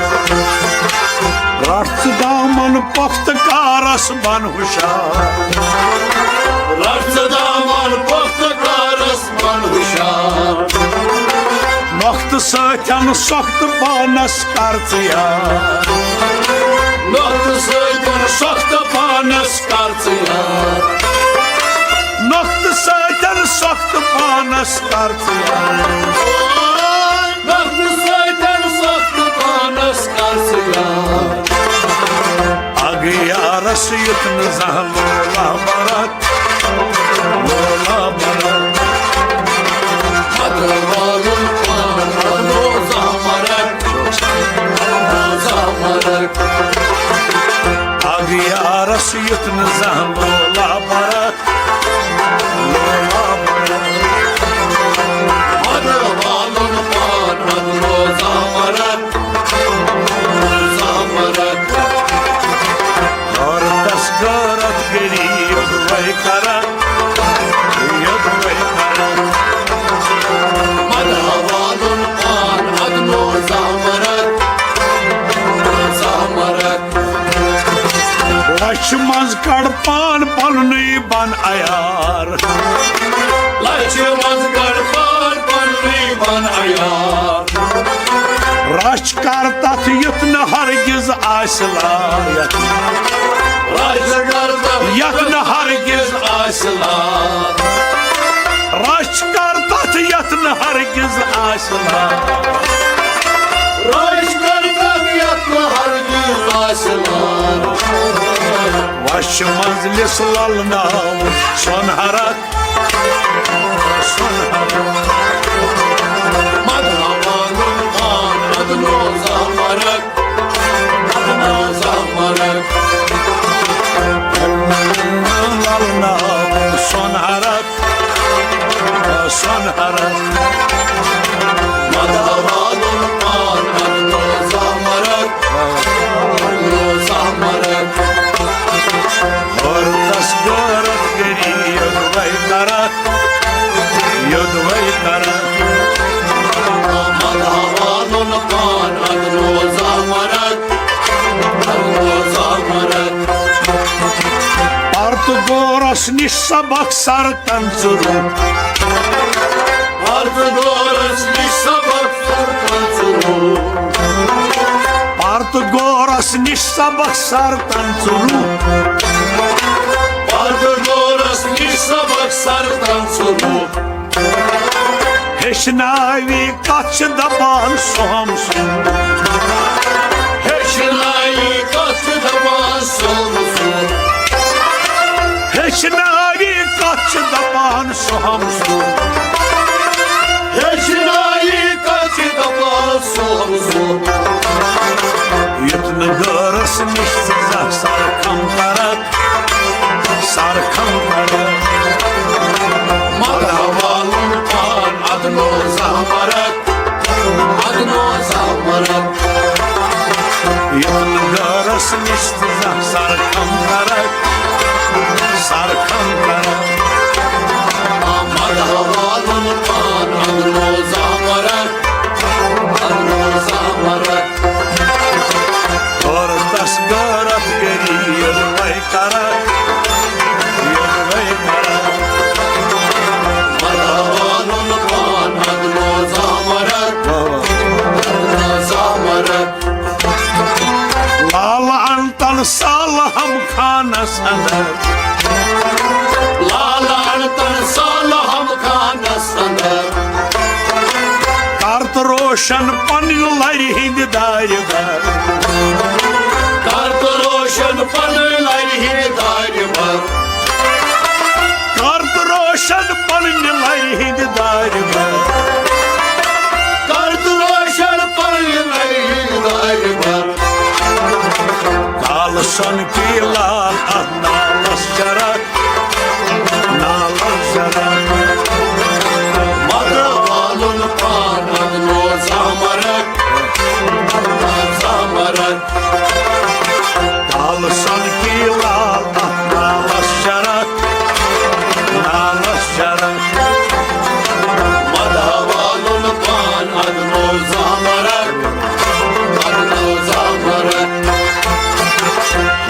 رٹھ ژٕ دامن پۄختہٕ کارس بن ہُشار۔ رٹھ ژٕ دامن پۄختہٕ کارس بن ہُشار۔ نۄختہٕ سۭتٮ۪ن سۄختہٕ پانس کر ژٕ یاد۔ نۄختہٕ سۭتٮ۪ن سۄختہٕ پانس کر ژٕ یاد۔ نۄختہٕ سۭتٮ۪ن سۄختہٕ پانس کر ژٕ یاد۔ نۄختہٕ سۭتٮ۪ن سۄختہٕ پانس کر ژٕ یاد۔ یُتھ نہٕ زانٛہہ لولہ برکھ، لولہ برکھ۔ مدٕ والُن پان بنو زانٛہہ مرکھ، زانٛہہ مرکھ۔ اَگیارس یُتھ نہٕ زانٛہہ لولہ برکھ، لولہ برکھ۔ مدٕ والُن پان بنو زانٛہہ مرکھ، غٲرتس غٲرت کٔری یوٚدوَے کران، یوٚدوَے کران۔ مدٕ والُن پان ادنو زامرک، زامرک۔ لچھِ منٛز کڑ پان پننُے بن عیار۔ لچھِ منٛز کڑ پان پننُے بن عیار۔ رچھ کر تتھ یُتھ نہٕ ہرگز آسہِ لایق۔ رچھ کر تتھ یتھ نہٕ ہرگز آسہِ لایق۔ رچھ کر تتھ یتھ نہٕ ہرگز آسہِ لایق۔ رچھ کر تتھ یتھ نہٕ ہرگز آسہِ لایق۔ وچھِ منٛز لِس للناو سۄن ہرک۔ مدٕ والُن پان ادنو زامرک، ادنو زامرک۔ للناو سۄن ہرک، سۄن ہرک۔ مدٕ والُن پان ادنو زامرک، ادنو زامرک۔ غٲرتس غٲرت کٔری یوٚدوَے کران، یوٚدوَے کران۔ مدٕ والُن پان ادنو زامرک، ادنو زامرک۔ پرتہٕ غورس نِش سبق سر کن ژٕ روٚٹ۔ پرتہٕ غورس نِش سبق سر کن ژٕ روٚٹ۔ پرتہٕ غورس نِش سبق سر کن ژٕ روٚٹ۔ پرتہٕ غورس نِش سبق سر کن ژٕ روٚٹ۔ ہیٚچھناوی کتھ چھِ دپان سُہ ہمسُر۔ ہیٚچھناوی کتھ چھِ دپان سُہ ہمسُر۔ ہیٚچھناوی کتھ چھِ دپان سُہ ہمسُر۔ ہیٚچھناوی کتھ چھِ دپان سُہ ہمسُر۔ یُتھ نہٕ غٲرس نِش ژٕ زانٛہہ سر کھم کرکھ۔ سر کھم کرکھ۔ مدٕ والُن پان ادنو زامرک، ادنو زامرک۔ یُتھ نہٕ غٲرس نِش ژٕ زانٛہہ سر کھم کرکھ، سر کھم کرکھ۔ مدٕ والُن پان ادنو زامرک، ادنو زامرک۔ غٲرتس غٲرت کٔری یوٚدوَے کران، یوٚدوَے کران۔ مدٕ والُن پان ادنو زامرک، واہ واہ۔ ادنو زامرک۔ لال انتن سال ہم خانس اندر۔ لال انتن سال ہم خانس اندر۔ کر تہٕ روشن پننہِ لرِ ہٕنٛدِ دارِ بر۔ کر تہٕ روشن پننہِ لرِ ہٕنٛدِ دارِ بر۔ کر تہٕ روشن پننہِ لرِ ہٕنٛدِ دارِ بر۔ کر تہٕ روشن پننہِ لرِ ہٕنٛدِ دارِ بر۔ کالہٕ سۄنہٕ کی لال اتھ نالس چرکھ۔ نالس چرکھ۔ مدٕ والُن پان ادنو زامرک، ادنو زامرک۔ کالہٕ سۄنہٕ کی لال اتھ نالس چرکھ، نالس چرکھ۔ مدٕ والُن پان ادنو زامرک، ادنو زامرک۔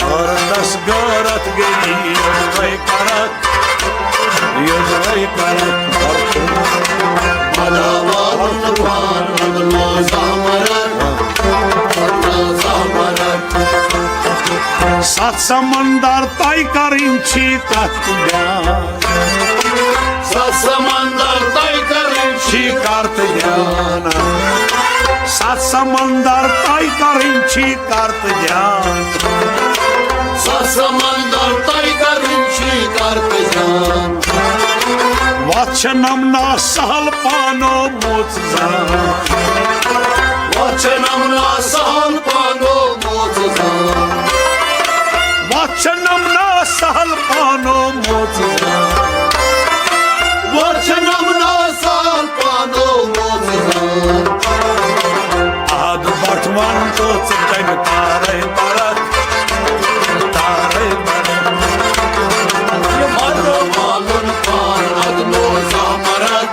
غٲرتس غٲرت گٔیی یوٚدوَے کرکھ، یوٚدوَے کرکھ۔ مدٕ والُن پان ادنو زامرک، ادنو زامرک۔ ستھ سمندر طے کرٕنۍ چھی کتھ تہٕ بیان۔ ستھ سمندر طے کرٕنۍ چھی کتھ تہٕ بیان۔ ستھ سمندر طے کرٕنۍ چھی کتھ تہٕ بیان۔ ستھ سمندر طے کرٕنۍ چھُے کر تہٕ جان۔ وَتھ چھےٚ نمنا سہل پانو موٚژ زان۔ وَتھ چھےٚ نمنا سہل پانو موٚژ زان۔ وَتھ چھےٚ نمنا سہل پانو موٚژ زان۔ وَتھ چھےٚ نمنا سہل پانو موٚژ زان۔ آد بٹھ وَن تو ژٕ کَمہِ تارے پرکھ۔ تارے پرکھ۔ یہِ مَرٕ والُن پان اَدٕ نو زامرک۔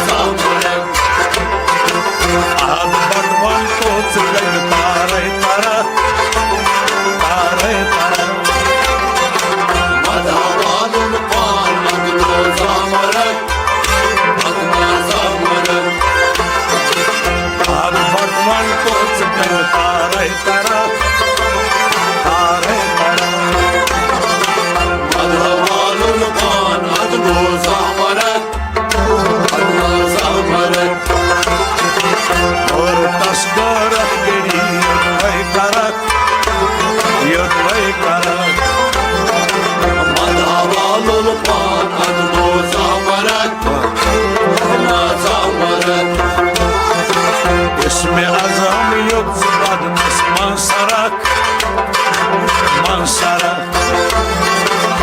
زامرک۔ آد بٹھ وَن تو ژٕ کَمہِ تارے پرکھ۔ تارے پرکھ۔ مَرٕ والُن پان اَدٕ نو زامرک۔ اَدٕ بٹھ وَن تو ژٕ کَمہِ تارے پرکھ۔ تارے پرکھ۔ مَرٕ والُن پان اَدٕ نو زامرک۔ اَدٕ نو زامرک۔ اور تس غٲرت گٔری یوٚتوَے کرکھ۔ یوٚتوَے کرکھ۔ مَرٕ والُن پان اَدٕ نو زامرک۔ اسم اعظم یوٚت ژٕ بدنس منٛز سرکھ، منٛز سرکھ۔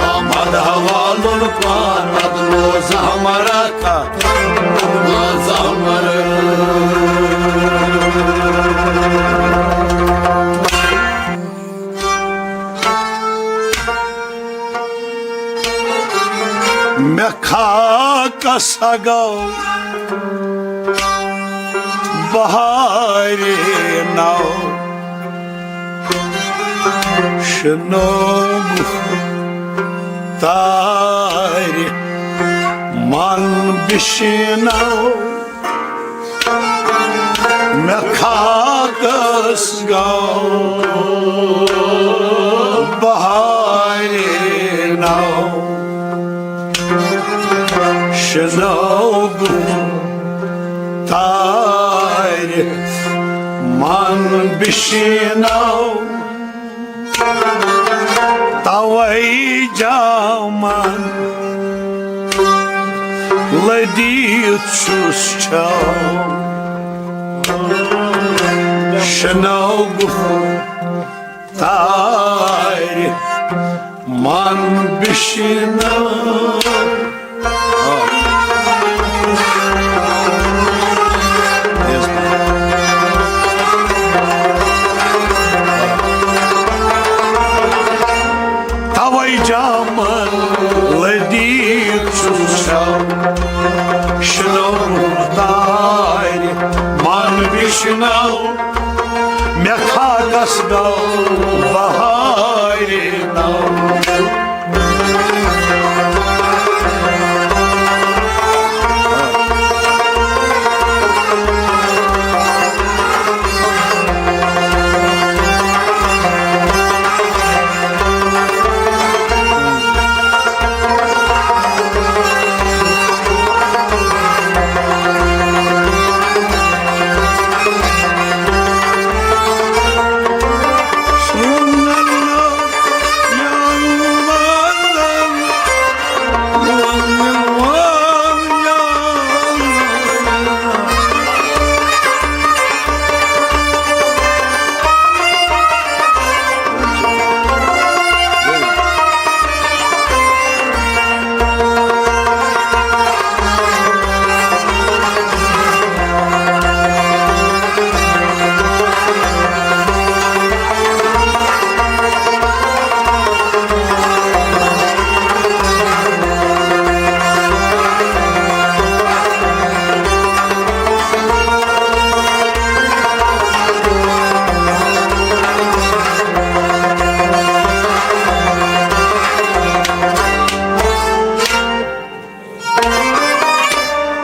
آمد حوالُن پان بدنو زامرک، بدنو زامرک۔ مےٚ خاکس ہا گوٚو بہارِ نو، شنوٚو تارِ من بشنو۔ مےٚ خاکس گوٚو بہارِ نو، شنوٚو تارِ من بشنو۔ توے جامن لدیت چھُس چھاو، شنو گُفو تارِ من بشنو۔ توے جامن لدیک چھُس شو، شنو تارِ من بشنو، مےٚ خاکس گوٚو بہارِ نو۔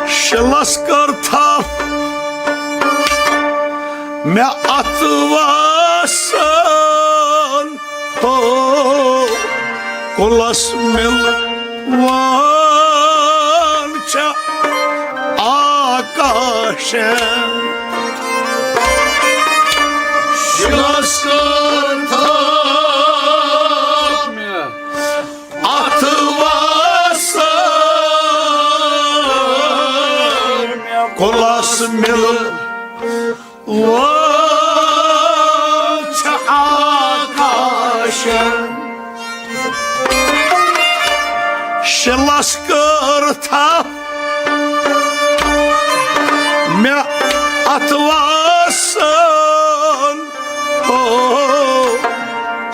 شلس کر تھپھ مےٚ اتھ واسن، ہو کُلس مِلوان چھا آکاشن۔ شلس کر تھپھ شلس کٔر تھپھ مےٚ اتھٕ واسن، او،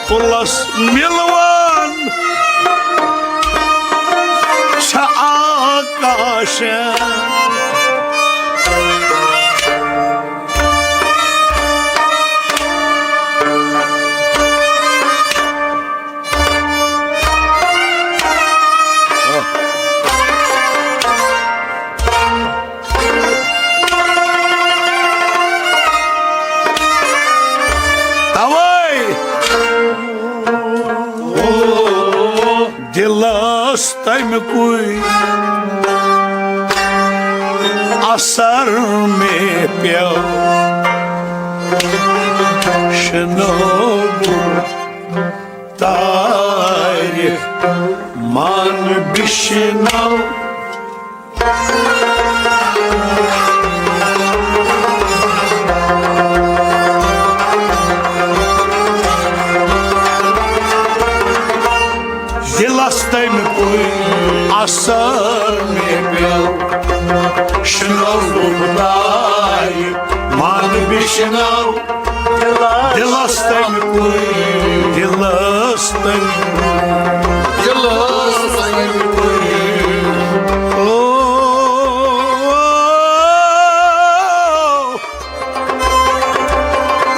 پُلس مِلوان چھِ آکاشن۔ توے دِلس تَمہِ کُے اثر مےٚ پیوٚو، شنووُم تارِ من بِشنو۔ دِلس تَمہِ کُے اثر مےٚ پیوٚو، شنووُم تارِ من بِشنو۔ دِلس تَمہِ کُے، دِلس تَمہِ کُے۔ دِلس تَمہِ کُے۔ او،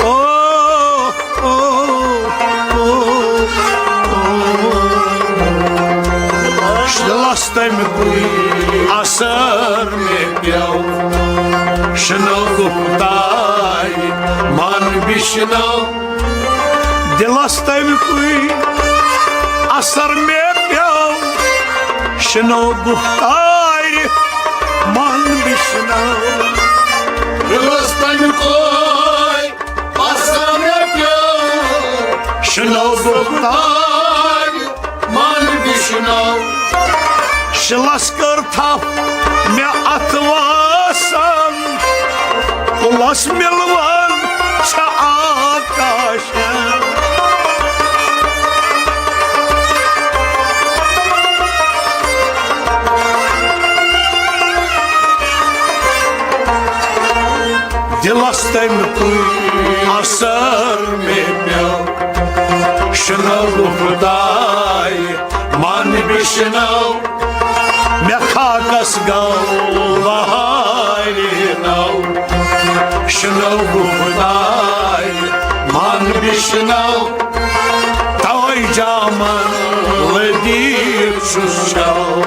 او، او، او، او۔ دِلس تَمہِ کُے اثر مےٚ پیوٚو، شنووُم تارِ من بِشنو۔ دِلس تَمہِ کُے اثر مےٚ پیوٚو، شنووُم تارِ من بِشنو۔ دِلس تَمہِ کُے اثر مےٚ پیوٚو، شنووُم تارِ من بِشنو۔ شلس کٔر تھپھ مےٚ اتھٕ واسن، پُلس مِلوان چھِ آکاشن۔ دِلس تَمہِ کُے اثر مےٚ پیوٚو، شنووُم تارِ من بِشنو۔ مےٚ خاکس گوٚو بہارِ نو، شنووُم تارِ من بِشنو۔ توے جامن لدیٖر چھُس چو۔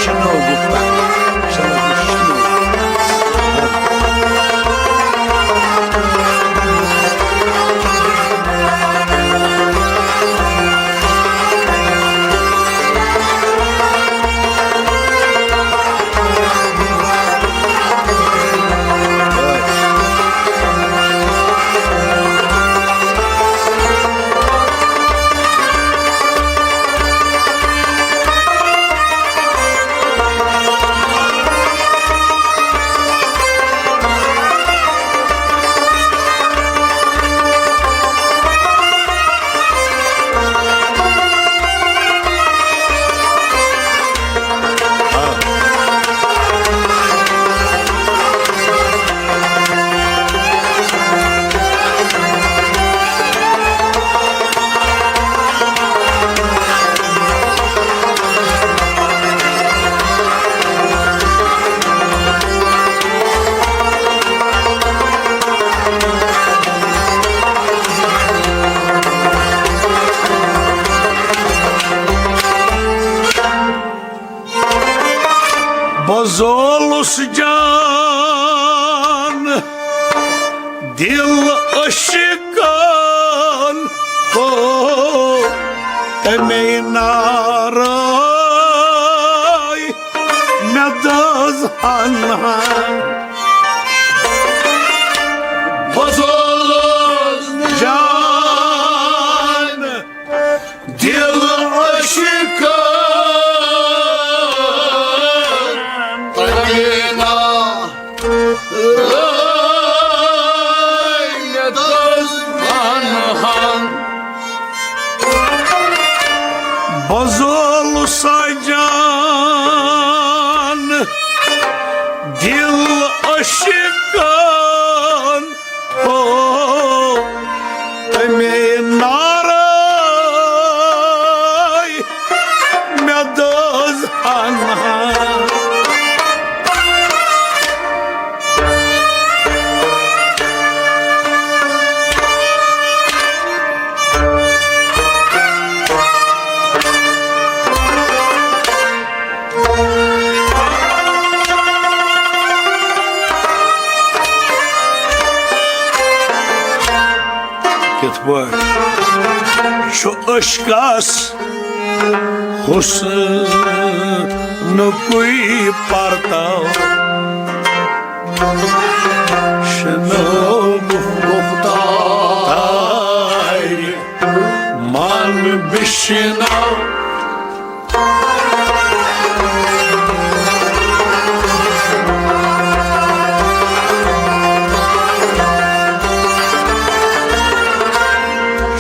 شنووُم تارِ، شنووُم، شنووُم۔ بہٕ زولُس جان دِل عشقن کو تَمے نارے مےٚ دٔز ہن ہن۔ بہٕ زولُس جان دِل عشقن تَمے نارے مےٚ دٔز ہن ہن۔ فضل سجان دل عشقن ہو، تمے نارے مےٚ دٔز ہنا۔ کِتھ پٲٹھۍ چھُ عشقس حسنُکُے پرتاو؟ شنو گفتار من بشنو۔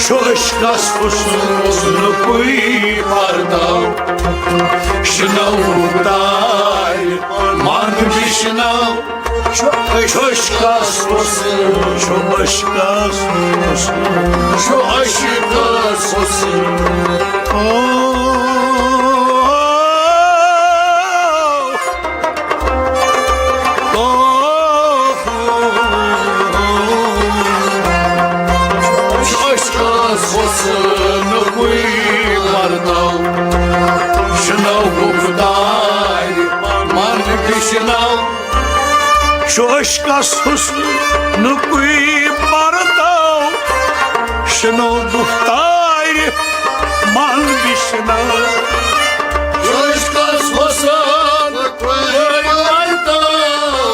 چھُ عشقس حسنُکُے پرداو، شنو تارِ من بشنو۔ چھُ عشقس حسن، چھُ عشقس حسن، چھُ عشقس حسن۔ او، او، چھُ عشقس حسنُکُے پرداو، شنو گفتار من بشنو۔ چھُ عشقس حسنُکُے پرداو، شنو گفتار من بشنو۔ چھُ عشقس حسنُکُے پرداو،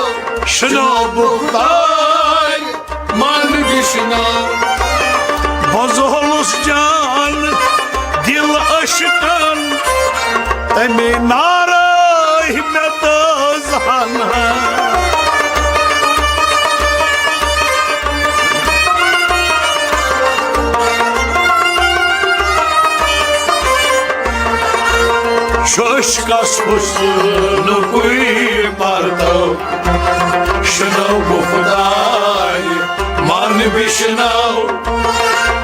شنو گفتار من بشنو۔ بوزہولُس جان دل عشقن، تمے نارے مےٚ دٔز ہنا۔ چھُ عشقس حسنُکُے پرداو، شنو گفتار من بشنو۔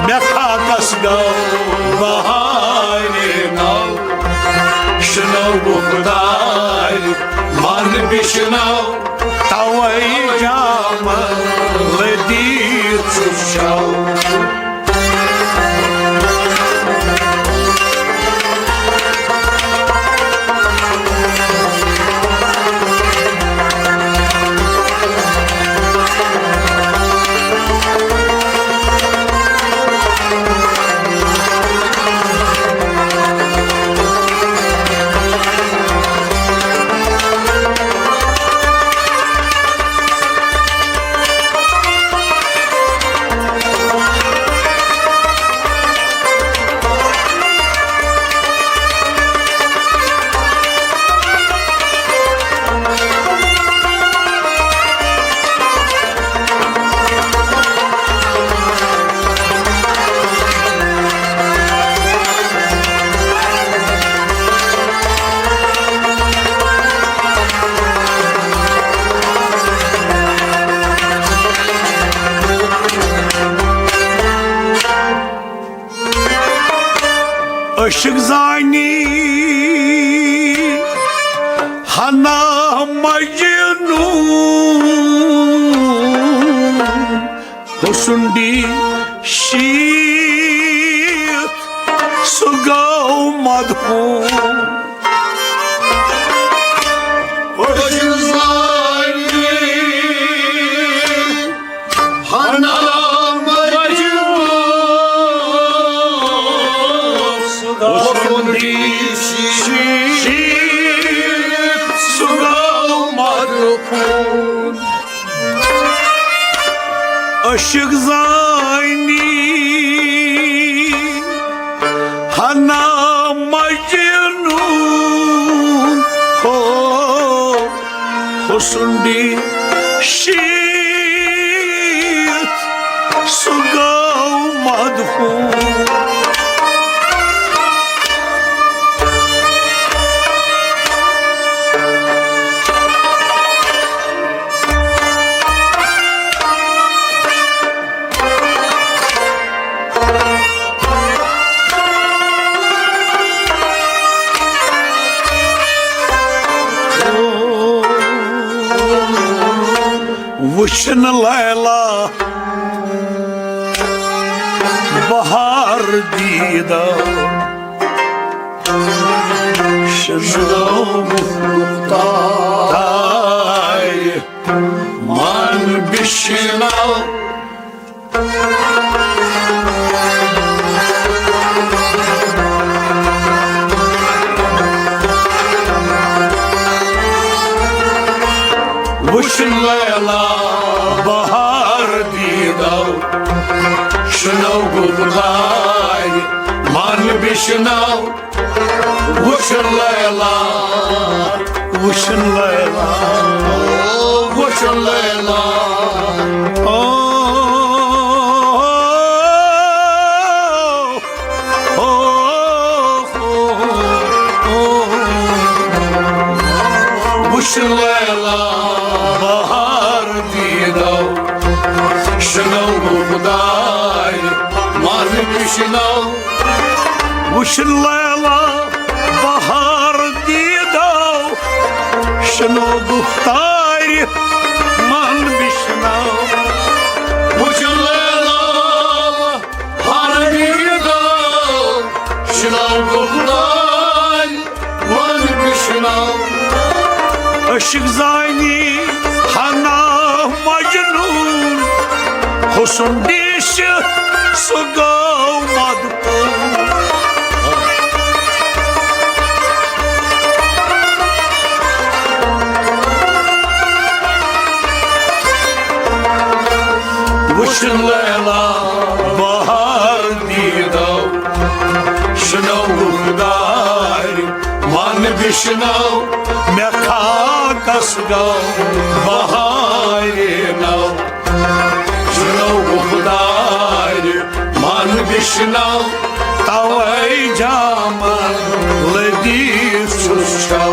مےٚ خاکس گوٚو بہارِ نو، شنو گفتار من بشنو۔ توے جام لدی ژٕ چو۔ عشق زانی ہنا مجنون، حسن دی شیت سُہ گوٚو مدفون۔ عشق زانی ہنا مجنون، حسن دی شیت سُہ گوٚو مدفون۔ عشق زانی ہنا مجنون ہو، حسن دی شیت سُہ گوٚو مدفون۔ چھِنہٕ لیلا بہار دیٖدو، شِنو تارِ من بِشنو۔ وٕچھ لیلا بہار دیٖدو، شِنو گُفتارِ من بِشنو۔ وٕچھ لیلا، وٕچھ لیلا، وٕچھ لیلا۔ او، او، او، او۔ وٕچھ لیلا بہار دیٖدو، شِنو گُفتارِ من بِشنو۔ وٕچھ لیلا بہار دیٖدو، شِنو گُفتارِ من بِشنو۔ وٕچھ لیلا بہار دیٖدو، شِنو گُفتارِ من بِشنو۔ عشق زانی ہنا مجنون، حسن دیش سُہ گوٚو مدفون۔ وٕچھ لیلا بہار دیٖدو، شِنو گُفتارِ من بِشنو۔ مےٚ خاکس گوٚو بہارِ نو، شِنو گُفتارِ من بِشنو۔ توے جامن لٔدی چھُس چھو۔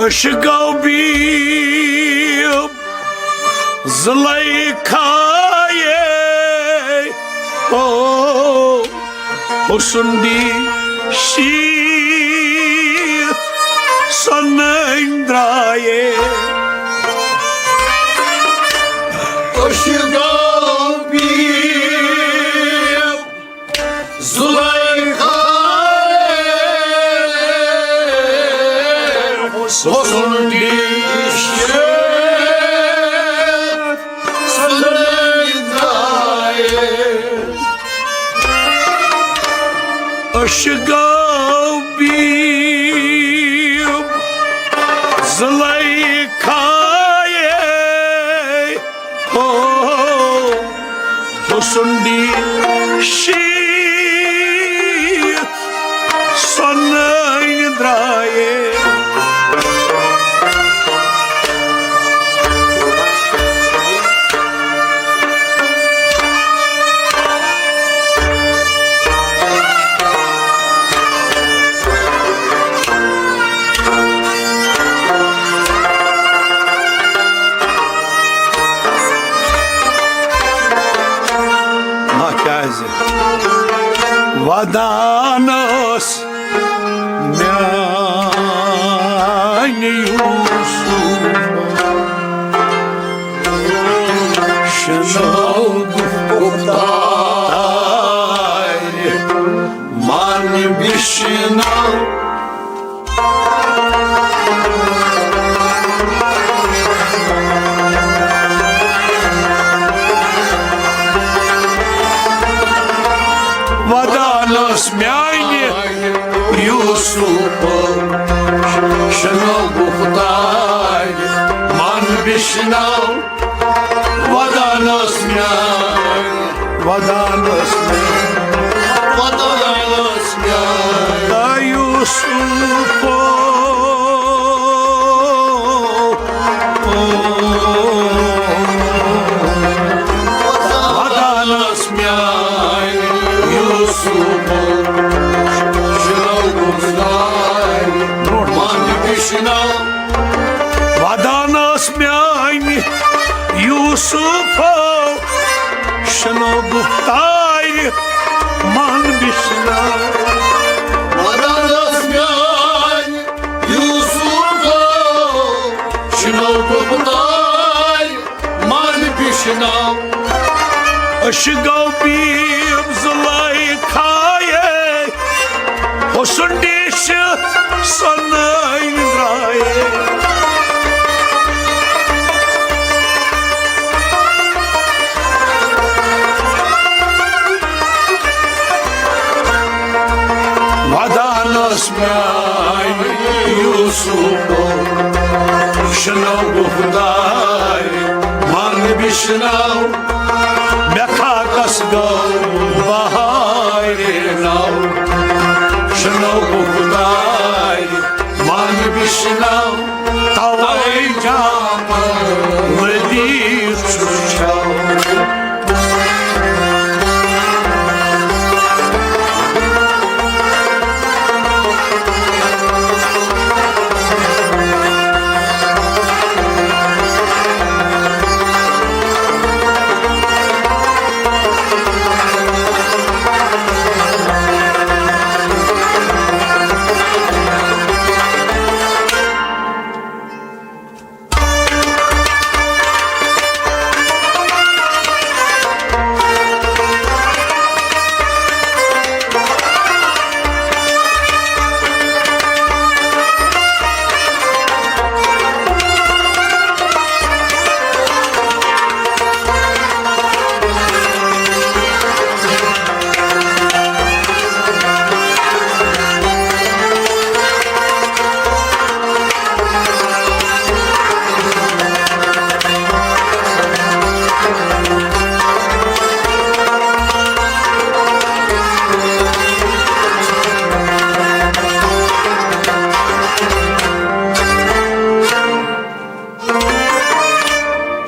عشقو بیٖب زلیخایے، او حسن دی شیٖر سنٕنۍ درٛایے۔ عشقو بیٖب زلیخا حسن دیش سنائی دائے۔ عشقو بیٖب زلیخایے، او حسن دی شیٖر سۄنہٕ درٛایے۔ نہ کیٛازِ؟ ودان ٲس میٛانہِ یوٗسف، شنو گفتار من بشنو۔ میانہِ یوسف، شنو گفتار من بشنو، ودان ٲس میٲنۍ، ودان ٲس میٲنۍ، ودان ٲس میٲنۍ۔ دا یوسف، ودان ٲس میٲنۍ یوسف، شنو گفتار من بشنو۔ ودان ٲس میٲنۍ یوسف، شنو گفتار من بشنو۔ ودان ٲس میٲنۍ یوسف، شنو گفتار من بشنو۔ أسۍ گوٚو بیٖب زُلیخایے، حُسن ڈیشہِ سۄنہٕ أنٛدرایے۔ ودان ٲس میٲنۍ یوسف، شنو گفتار من بشنو۔ مےٚ خاکس گوٚو بہارِ نو، شنو گفتار من بشنو۔ توے جام لدیف چھُس چھو۔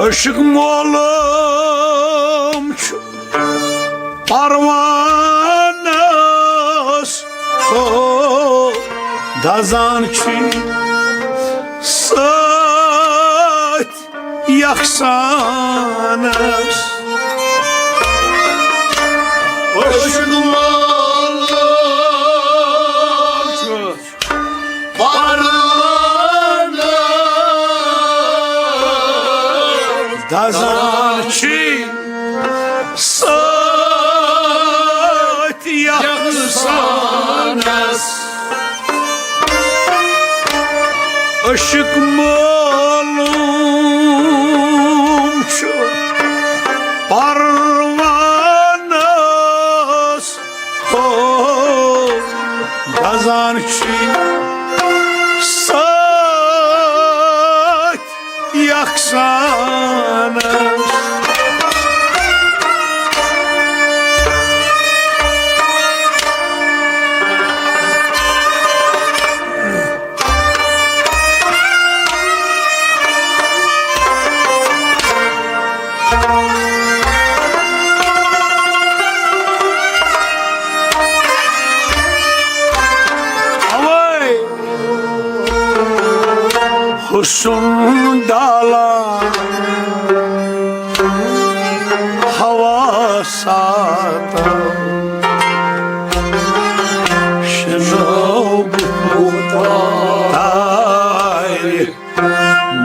عشق مولوم چھُ پروانس، ہو، دزان چھُ سۭتۍ یخسانس۔ عشق مولوم چھُ پروانس، دزان چھُ سۭتۍ یخسانس۔ عشق مولوم چھُ پروانس، ہو، دزان چھُ سۭتۍ یخسانس۔ اوے حسن ڈالان ہوا ساتو، شنو گفتار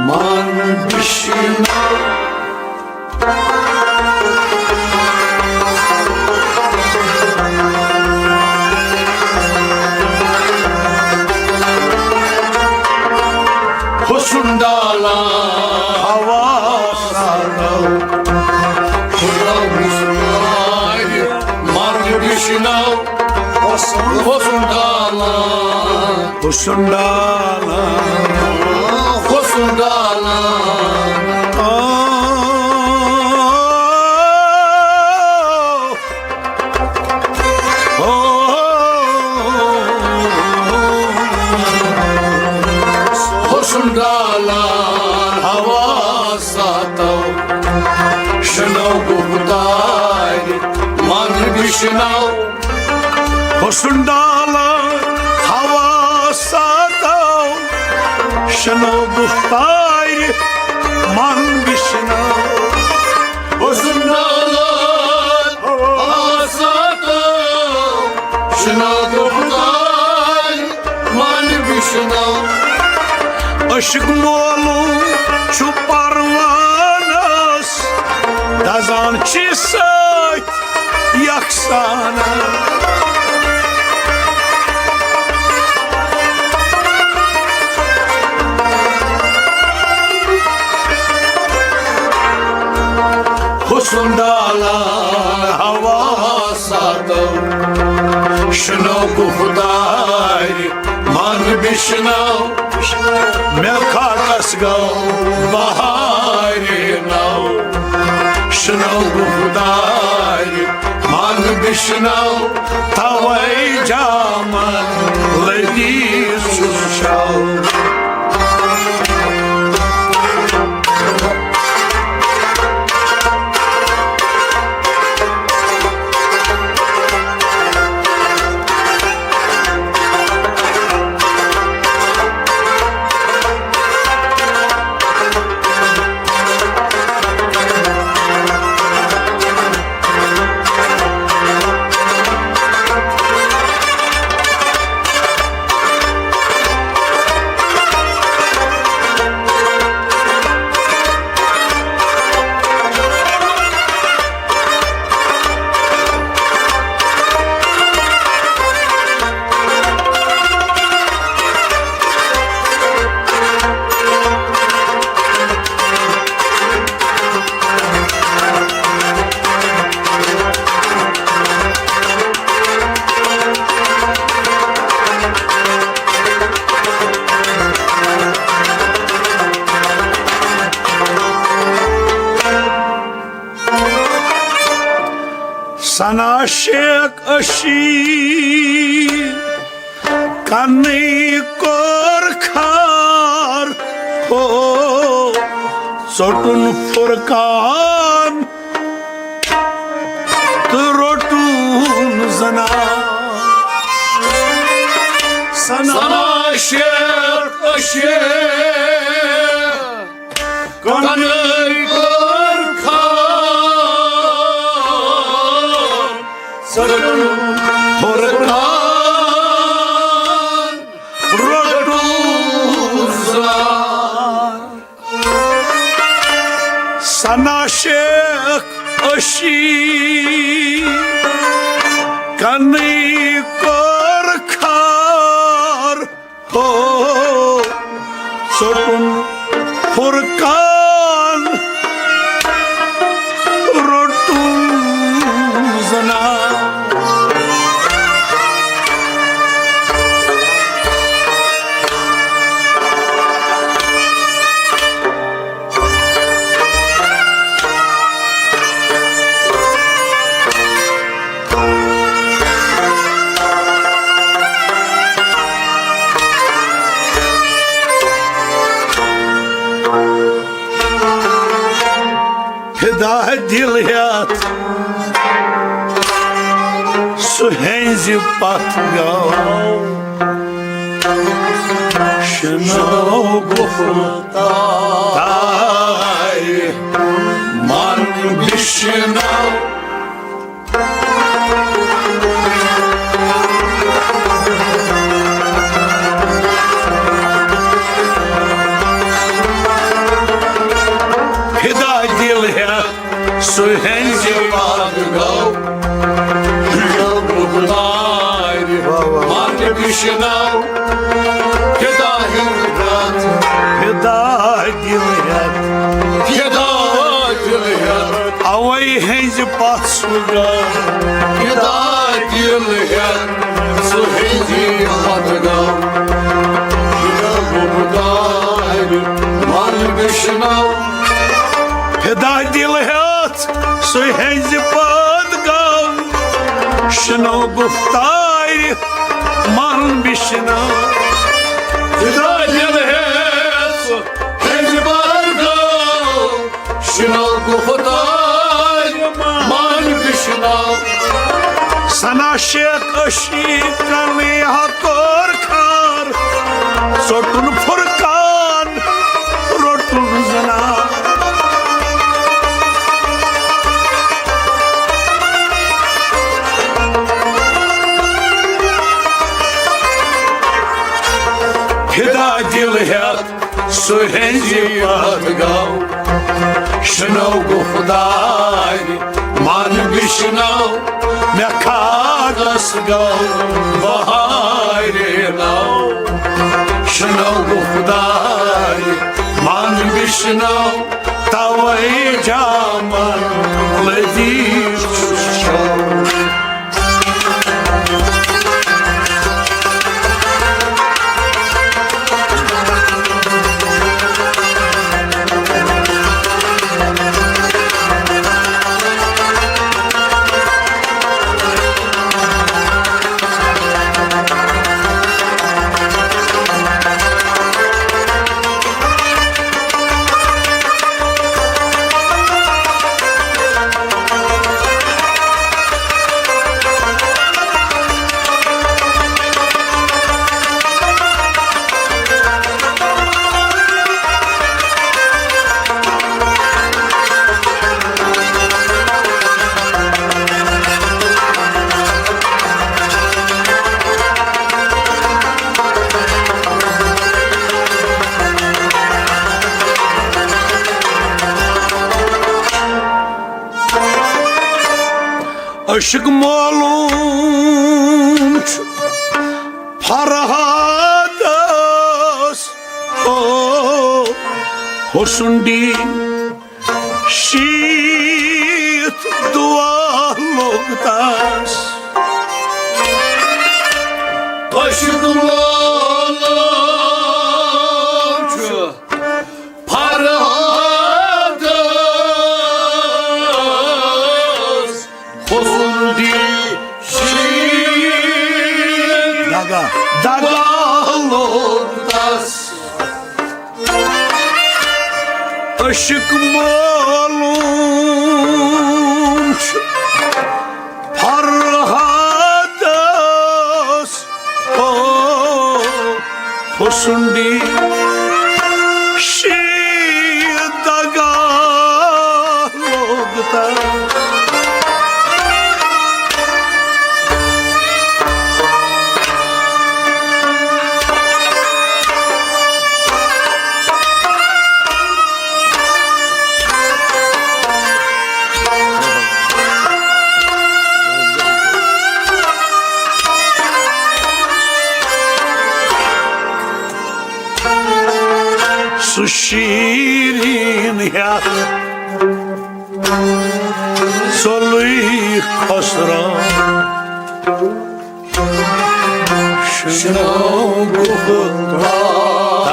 من بشنو۔ حسن ڈالان ہوا ساتو، خدا مصطفیٰ مرگ بشنو۔ حسن ڈالان، حسن ڈالان، حسن ڈالان۔ آ، او، حسن ڈالان ہوا ساتو، شنو گفتار من بشنو۔ حسن ڈالان ہوا ساتو، شنو گفتار من بشنو۔ حسن ڈالان ہوا ساتو، شنو گفتار من بشنو۔ عشق مولوٗ چھُ پروانس، دزان چھِ سۭتۍ یکسانہ۔ حسن ڈالان ہوا ساتو، شنو گفتار من بشنو۔ مےٚ خاکس گوٚو بہارِ نو، شنو گفتار من بشنو۔ توے جامن لدی سُہ چھو۔ ثنا شیخ اشی کنٕے کوٚر خار ہو، ژوٚٹُن فرقان تہٕ روٚٹُن زنان۔ ثنا شیخ اشی کنٕے کوٚر خار، ژوٚٹُن فرقان روٚٹُن زنان۔ ثنا شیخ اشی کنٕے کوٚر خار ہو، ژوٚٹُن فرقان روٚٹُن زنان۔ فدا دِل ہٮ۪تھ سُہ ہیٚنٛزِ پتھ گوٚو۔ شنو گفتار من بشنو۔ فدا دِل ہٮ۪تھ سُہ ہیٚنٛزِ پتھ گوٚو۔ شنو گفتار من بشنو۔ فدا ہیوٗ راتھ، فدا دِل ہٮ۪تھ، فدا دِل ہٮ۪تھ اوے ہنزِ پتھ سُہ گوٚو۔ فدا دِل ہٮ۪تھ سُہ ہنزِ پتھ گوٚو۔ فدا گُفتارِ من بِشنو۔ فدا دِل ہٮ۪تھ سُہ ہنزِ پتھ گوٚو۔ شنو گُفتارِ من بِشنو۔ فدا دِل ہٮ۪تھ سُہ ہنزِ پتھ گوٚو۔ شنو گُفتارِ من بِشنو۔ ثنا شیخ عشیقن ہا کوٚر خار، ژوٚٹُن فرقان، روٚٹُن زنا۔ فدا دِل ہٮ۪تھ سُہ ہنزِ پتھ گوٚو۔ شنو گُفتارِ من بِشنو۔ مےٚ خاکس گوٚو بہارِ نو۔ شنو گُفتارِ من بِشنو۔ توے جامن لدی چھُس شو۔ عشق معلوم چھُ فرہادس، او حسن دی شیٖتھ دُعا لوٚگ تس۔ عشق معلوم چھُ فرہادس، حسن دی شیٖتھ دگا، دگا۔ دُعا لوٚگ تس۔ عشق معلوم چھُ فرہادس، او حسن دی شیٖتھ دگا لوٚگ تس۔ سُہ شیٖریٖن ہٮ۪تھ ژوٚلُے خۄسرو۔ شنو گُفتار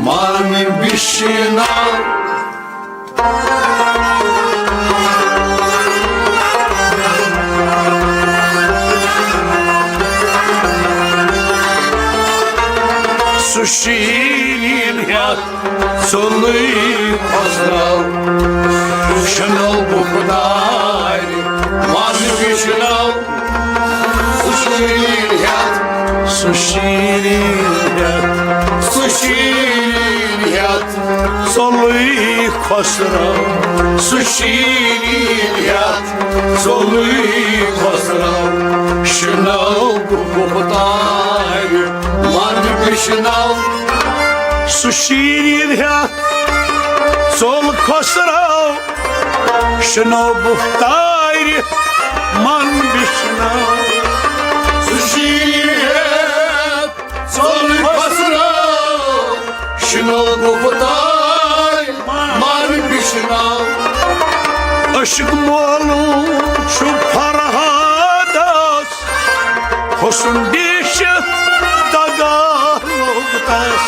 من بِشنو۔ سُہ شیٖریٖن ہٮ۪تھ ژوٚلُے خۄسرو۔ شنو گُفتار من بِشنو۔ سُہ شیٖریٖن ہٮ۪تھ، سُہ شیٖریٖن ہٮ۪تھ، سُہ شیٖریٖن ہٮ۪تھ ژوٚلُے خۄسرو۔ سُہ شیٖریٖن ہٮ۪تھ ژوٚلُے خۄسرو۔ شنو گُفتار من بِشنو۔ سُہ شیٖریٖن ہٮ۪تھ ژوٚل خۄسرو۔ شنو گُفتار من بِشنو۔ سُہ شیٖریٖن ہٮ۪تھ ژوٚل خۄسرو۔ شنو گُفتار من بِشنو۔ عشق مولوٗم چھُ فرہادس، حسن ڈیشہ دگا لوٚگ تس۔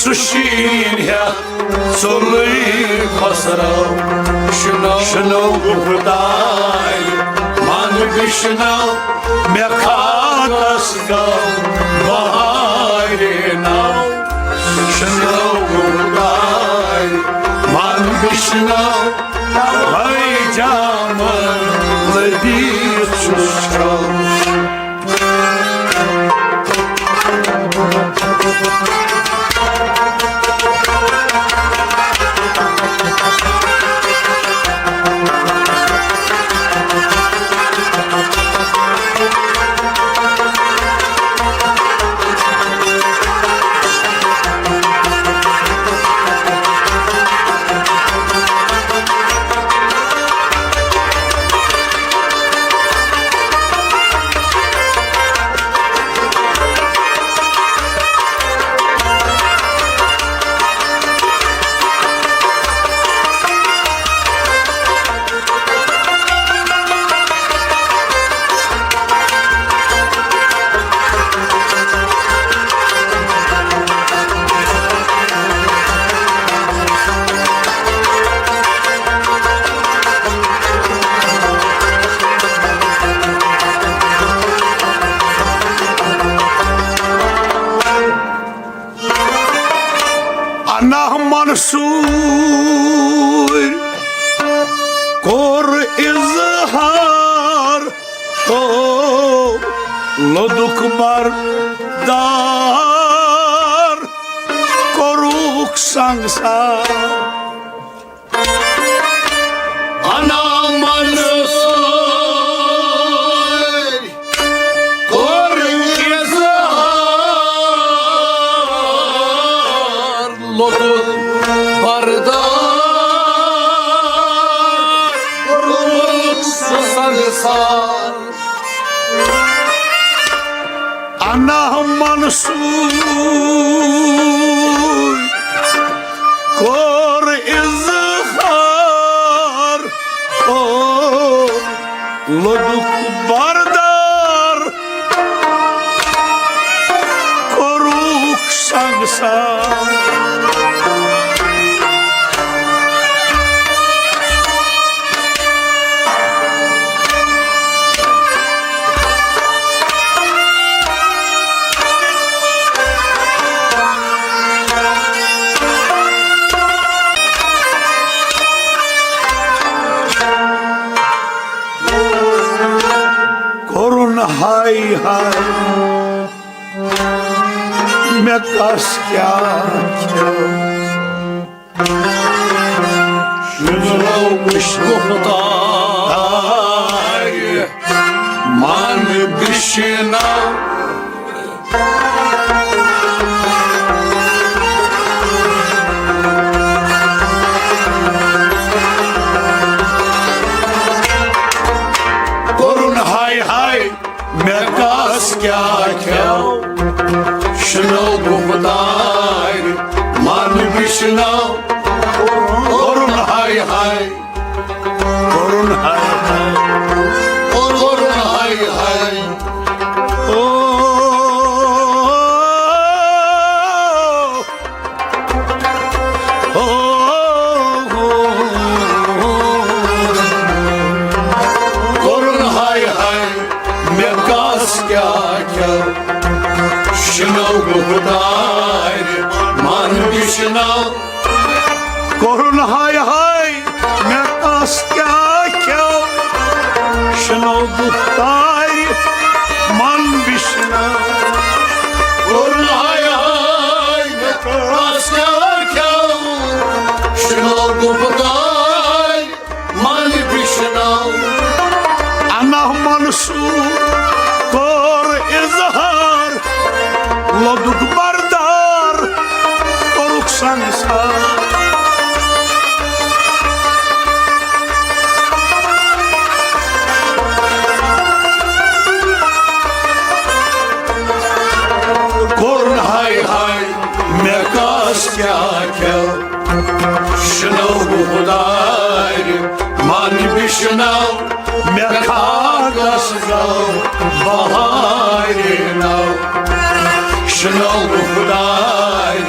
سُہ شیٖن ہٮ۪تھ ژوٚلُے خۄسرو، شُنو، شُنو خداے، من بِشنو مےٚ خاکس گوٚو بہارِ نو۔ شُنو خداے، من بِشنو توے جامن لٔبِتھ چھُس چھو۔ انا منصور کوٚر اظہار، او لوٚدُکھ بردار، کوٚرُکھ سنگسار۔ انا منصور کوٚر اظہار، لوٚدُکھ بردار، کوٚرُکھ سنگسار۔ انا منصور کوٚر اظہار، او لوٚدُکھ بردار، کوٚرُکھ سنگسار۔ کوٚرُن ہاے ہاے، مےٚ کس کیٛاہ کھیوٚو؟ شُنو مُشکُفتار، من بِشنو۔ کوٚرُن ہاے ہاے، مےٚ کس کیٛاہ کھیوٚو؟ شُنو گُفتارِ من بِشنو۔ کوٚرُن ہاے ہاے، کوٚرُن ہاے ہاے، کوٚرُن ہاے ہاے۔ او، او، او، او۔ کوٚرُن ہاے ہاے، مےٚ کس کیٛاہ کھیوٚو؟ شُنو گُفتارِ من بِشنو۔ کوٚرُن ہاے ہاے، مےٚ کس کیٛاہ کھیوٚو؟ شُنو گُفتارِ من بِشنو۔ کوٚرُن ہاے ہاے، مےٚ کس کیٛاہ کھیوٚو؟ شُنو گُفتارِ من بِشنو۔ انا منصور کوٚر اظہار، لوٚدُکھ بردار، کوٚرُکھ سنگسار۔ شنو مےٚ خاکس گوٚو بہارِ نو۔ شنو خداے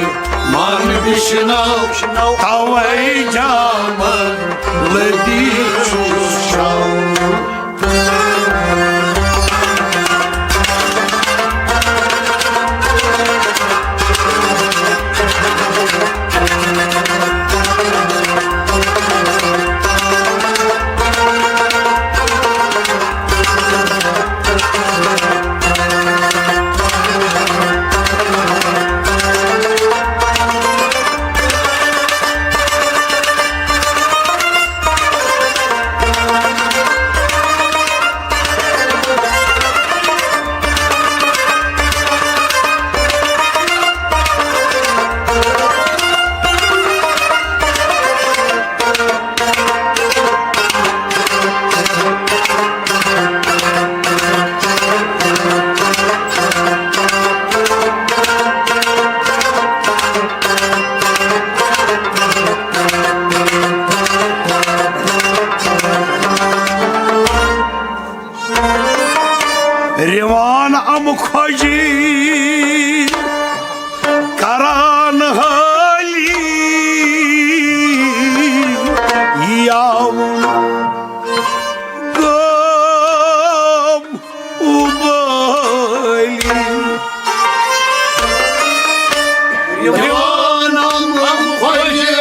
من بشنو، توے جامن لدی چھُس شو۔ رِوان ام خۄجی کران حٲلی، یاوُن گوٚم اُبٲلی۔ رِوان ام خۄجی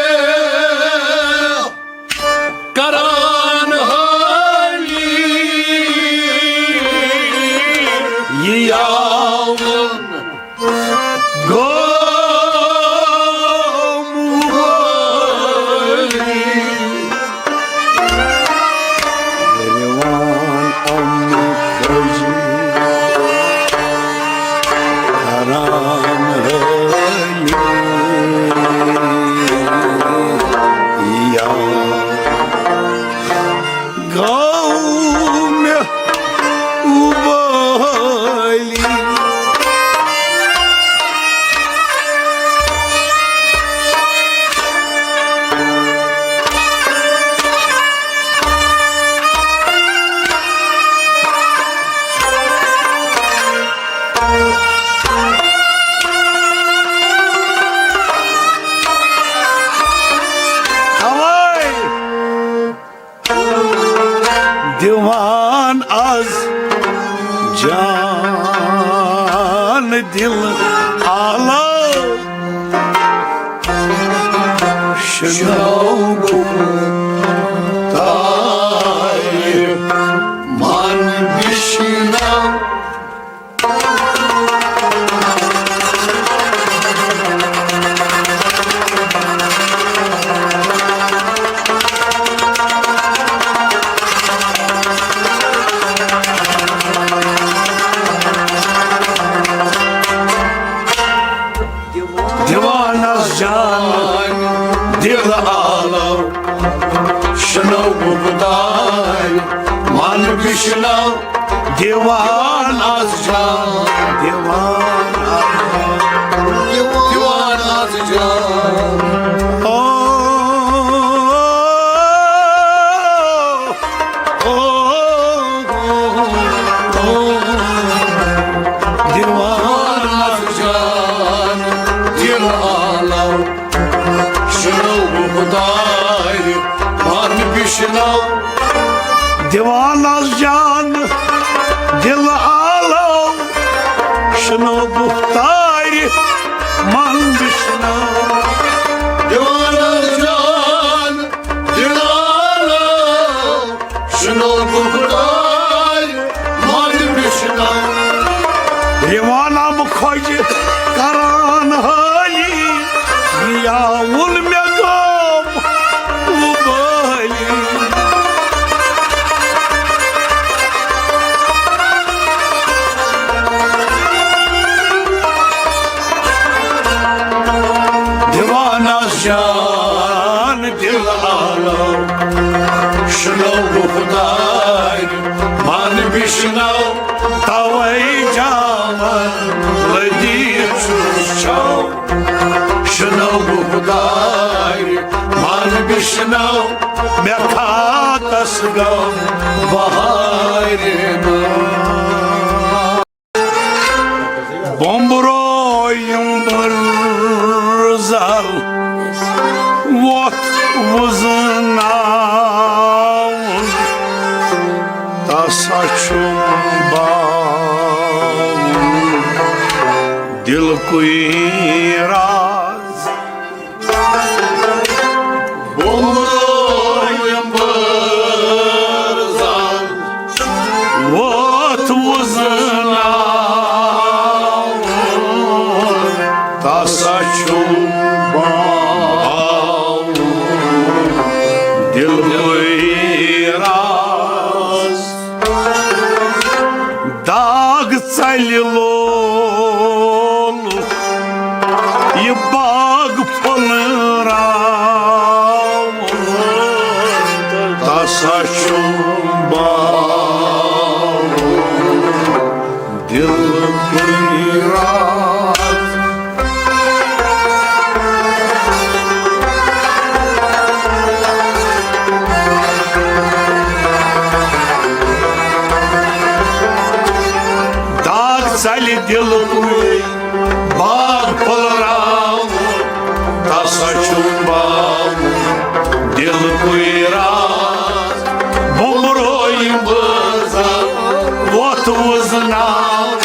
کران حٲلی، یاوُن گوٚم اُبٲلی۔ رِوان ام خۄجی کران حٲلی، یاوُن گوٚو مےٚ اُبٲلی۔ اَوَے دِوان از جان دِل آلو، شنو تار من بشنو۔ دیوانس جان دل آلو، شنو گُپتار من بشنو۔ دیوان از جان، دیوان از جان، دیوان از جان۔ او، او، او، او۔ دیوان از جان، دل آلو، شنو خدای من بشنو۔ دیوان از جان دل آلو، شنو گفتار من بشنو۔ دیوان از جان دل آلو، شنو گفتار من بشنو۔ رِوان ام خۄجہِ کران حٲلی، یاوُن مےٚ گوٚو اُبٲلی۔ دیوانس جان دل آلو، شنو گُفتار من بشنو۔ توے جامن لدی چھُس چھو، شنو گُفتار من وٕچھنو مےٚ تھاکس گوٚو بہارِ ناو۔ بومبرویم برزل ووت وُزناوُن، تسا چھُم باوُن دِلکُے راز۔ بومبرویم برزل ووت وُزناوُن، تسا چھُم باوُن دِلکُے راز۔ داغ ژلہِ لولُک یہِ باغ پھۄلراوُن، تسا چھُم باوُن دِلکُے راز۔ داغ ژلہِ دِلکُے باغ پھۄلراوُن، تسا چھُم باوُن دِلکُے راز۔ بومبرویم برزل ووت وُزناوُن۔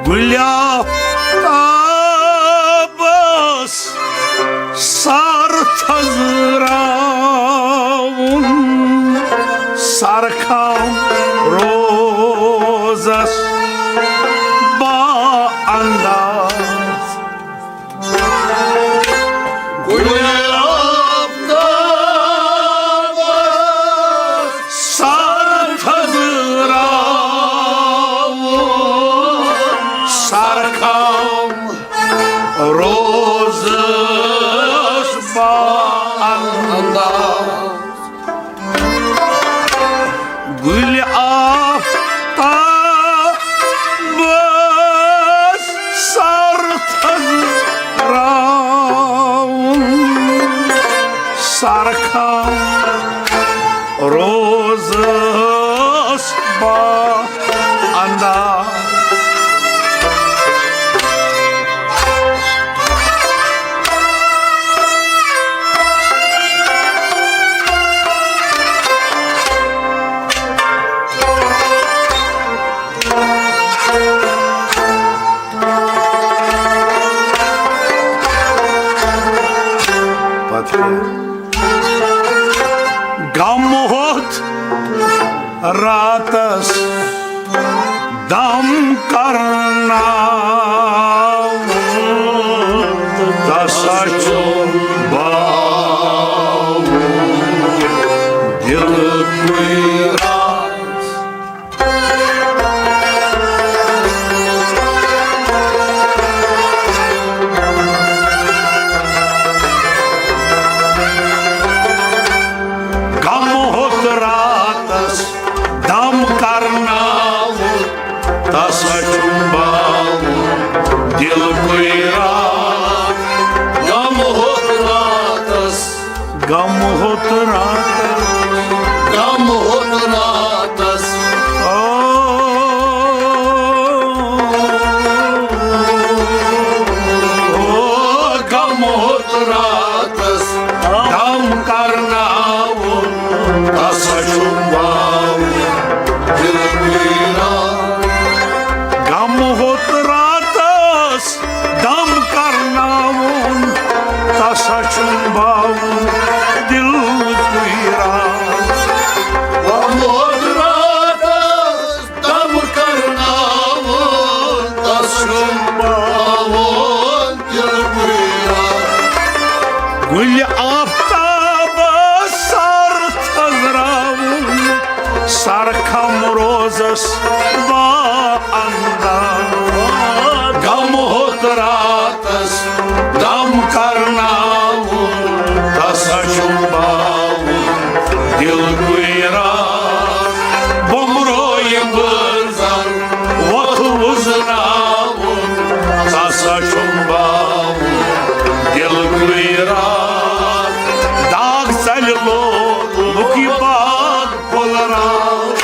گُلہِ آفتابس سر تھزراوُن، سر کم روزس با انداز۔ گُلہِ آفتابس سر تھزراوُن، سر کم روزس با انداز۔ گُلہِ آفتابس سر تھزراوُن، سر کم روزس با انداز۔ پتہٕ کیٛاہ؟ غم ہوٚت راتس دم کرناوُن، تسا چھُم باوُن دِلکُے راز۔ غم ہوٚت راتس دم کرناوُن، تسا چھُم باوُن دِلکُے راز۔ غم ہوٚت راتس، غم ہوٚت راتس، غم ہوٚت راتس راتس دم کرناوُن، تسا چھُم باوُن دِلہٕ کُے راتھ۔ غم ہوٚت راتس دم کرناوُن، تسا چھُم باوُن دِلہٕ کُے راتھ۔ غم ہوٚت راتس دم کرناوُن، تسا چھُم باوُن دِلہٕ کُے راتھ۔ گُلہِ آفتابس سر تھٔزراوُن، سرکھم روزس با انداز۔ غم ہوٚت راتس دم کرناوُن، تسا چھُم باوُن دِلہٕ کُے راتھ۔ بومبرو یِم بٲژن وۄتھ وُزناوُن، تسا چھُم باوُن دِلہٕ کُے راتھ۔ داغ ژلہِ لولُک یہِ باغ پھۄلراو۔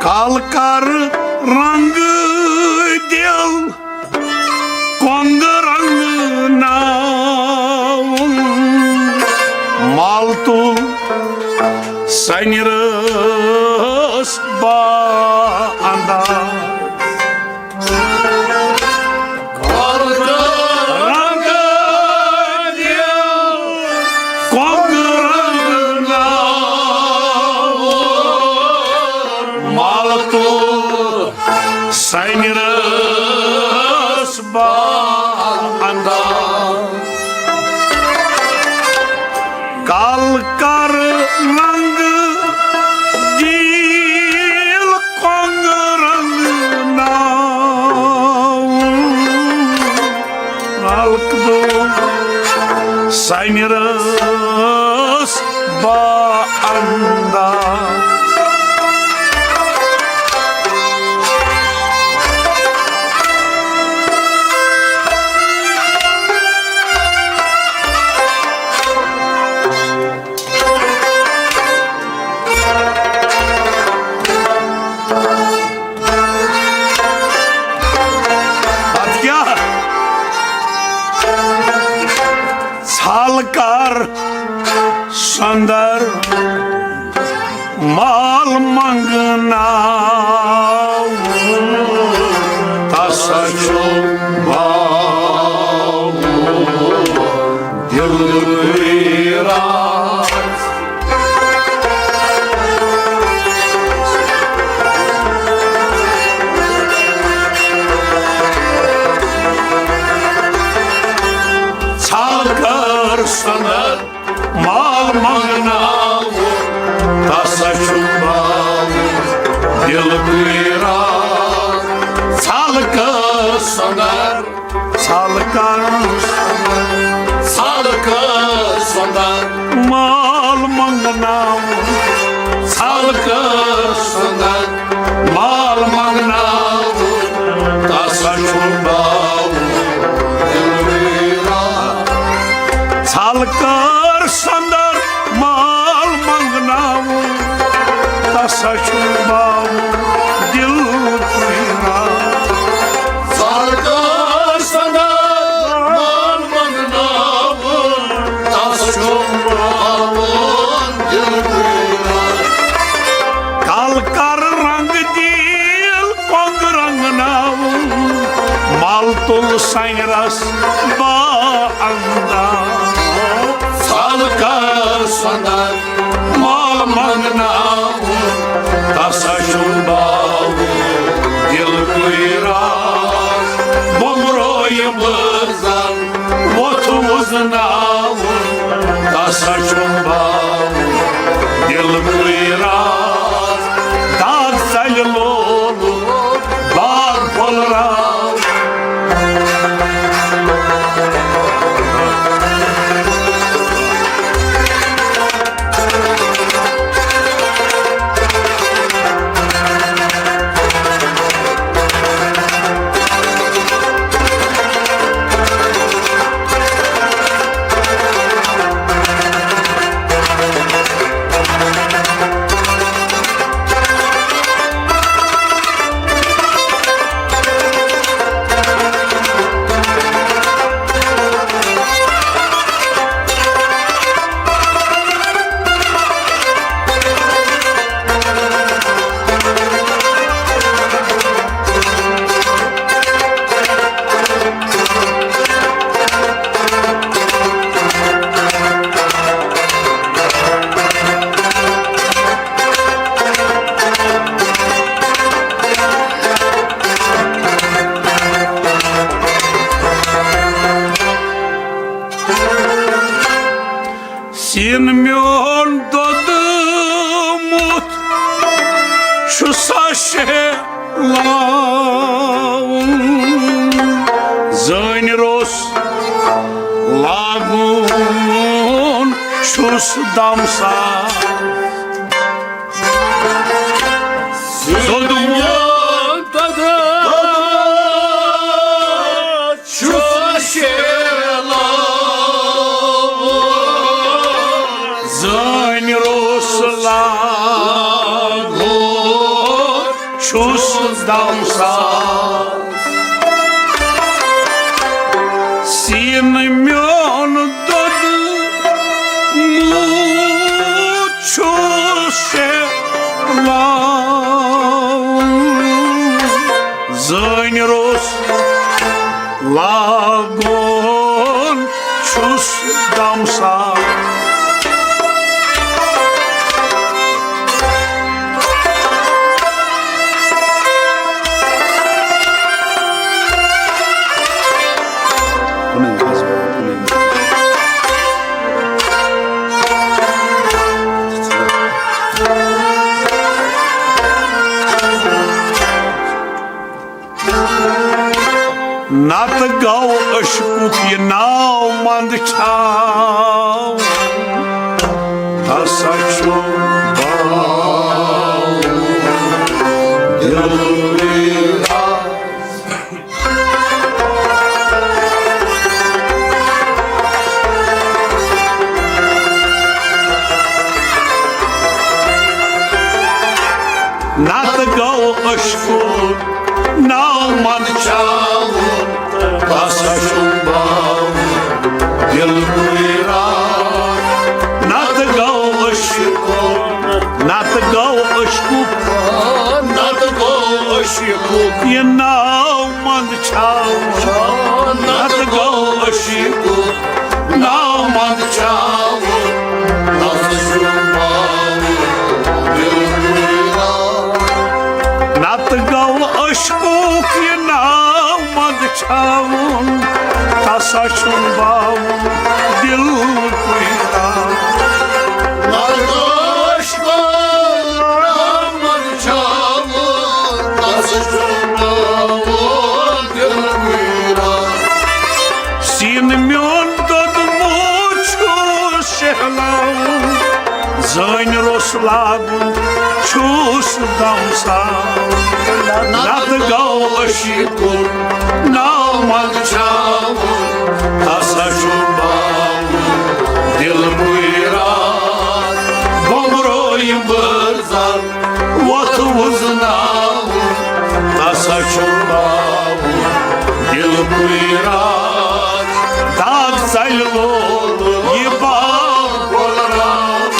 کل کر رنگ دل کۄنٛگ رنٛگناوُن، مال تُل سنہِ رٲس با انداز۔ رنگ دِل کۄنٛگ رنٛگناوُن، مال تُل سنہِ رٲس با انداز۔ کل کر رنگ دِل کۄنٛگ رنٛگناوُن، مال تُل سنہِ رٲس با انداز۔ اتھ کیٛاہ؟ ژھل کر سۄندر مال منگناوُن، تسا چھُ باوُن دِلہٕ کُے راتھ۔ ژھل کر سۄندر مال منگناوُن، تسا چھُ باوُن دِلہٕ کُے راتھ۔ ژھل کر سۄندر، ژھل کر سۄندر، ژھل کر سۄندر مال منگناوُن، ژھل کر سۄندر مال منگناوُن، تسا چھُ باوُن دِلہٕ کُے راتھ۔ ژھل کر سۄندر مال منگناوُن، تسا چھُ باوُن دِلہٕ کُے راتھ۔ ژھل کر سۄندر مال منگناوُن، تسا چھُ باوُن دِلہٕ کُے راتھ۔ کل کر رنگ سنہِ رس با انداز۔ ژھل کر سۄندر ما منگناوُن، تسا چھُم باوُن دِلکُے راز۔ بومبرو یہِ بٲزن ووٚتھ وُزناوُن، تسا چھُم باوُن دِلکُے راز۔ داغ ژلہِ لولُک باغ پھۄلراو۔ سیٖن میون دوٚدمُت چھُ سا شیلاوُن، زٲنۍ روٚس لاگُن چھُس دمساز۔ دوٚدمُت چھُس شیلاوُن، زٲنۍ روٚس لاگُن چھُس دمساز۔ سیٖنہٕ میون دوٚدمُت چھُس شیلاوُن، زٲنۍ روٚس لاگُن چھُس دمساز۔ نتہٕ گوٚو عشقُک یہِ ناو منٛدچھاو۔ ہسا چھُ باو دِلٕے راز۔ نتہٕ گوٚو عشقُک ناو منٛدچھاوُن، تسا چھُم باوُن دِلکُے راز۔ نتہٕ گوٚو عشقُک، نتہٕ گوٚو عشقُک، نتہٕ گوٚو عشقُک یہِ ناو منٛدچھاوُن، نتہٕ گوٚو عشقُک ناو منٛدچھاوُن، تسا چھُم باوُن دِلکُے راز۔ نتہٕ گوٚو عشقُک یہِ ناو منٛدچھاوُن، تسا چھُم باوُن دِلکُے راز۔ نتہٕ گوٚو عشقُک ناو منٛدچھاوُن، تسا چھُم باوُن دِلکُے راز۔ سیٖنہٕ میون دوٚدمُت چھُس شیہلاوُن، زٲنۍ روٚس لاگُن چھُس دمساز۔ نتہٕ گوٚو عشقُک ناو منٛدچھاوُن، تسا چھُم باوُن دِلکُے راز۔ بومبرو یِم بٲزن وۄتھ وُزناوُن، تسا چھُم باوُن دِلکُے راز۔ داغ ژلہِ لول یہِ باغ پھۄلراوُن۔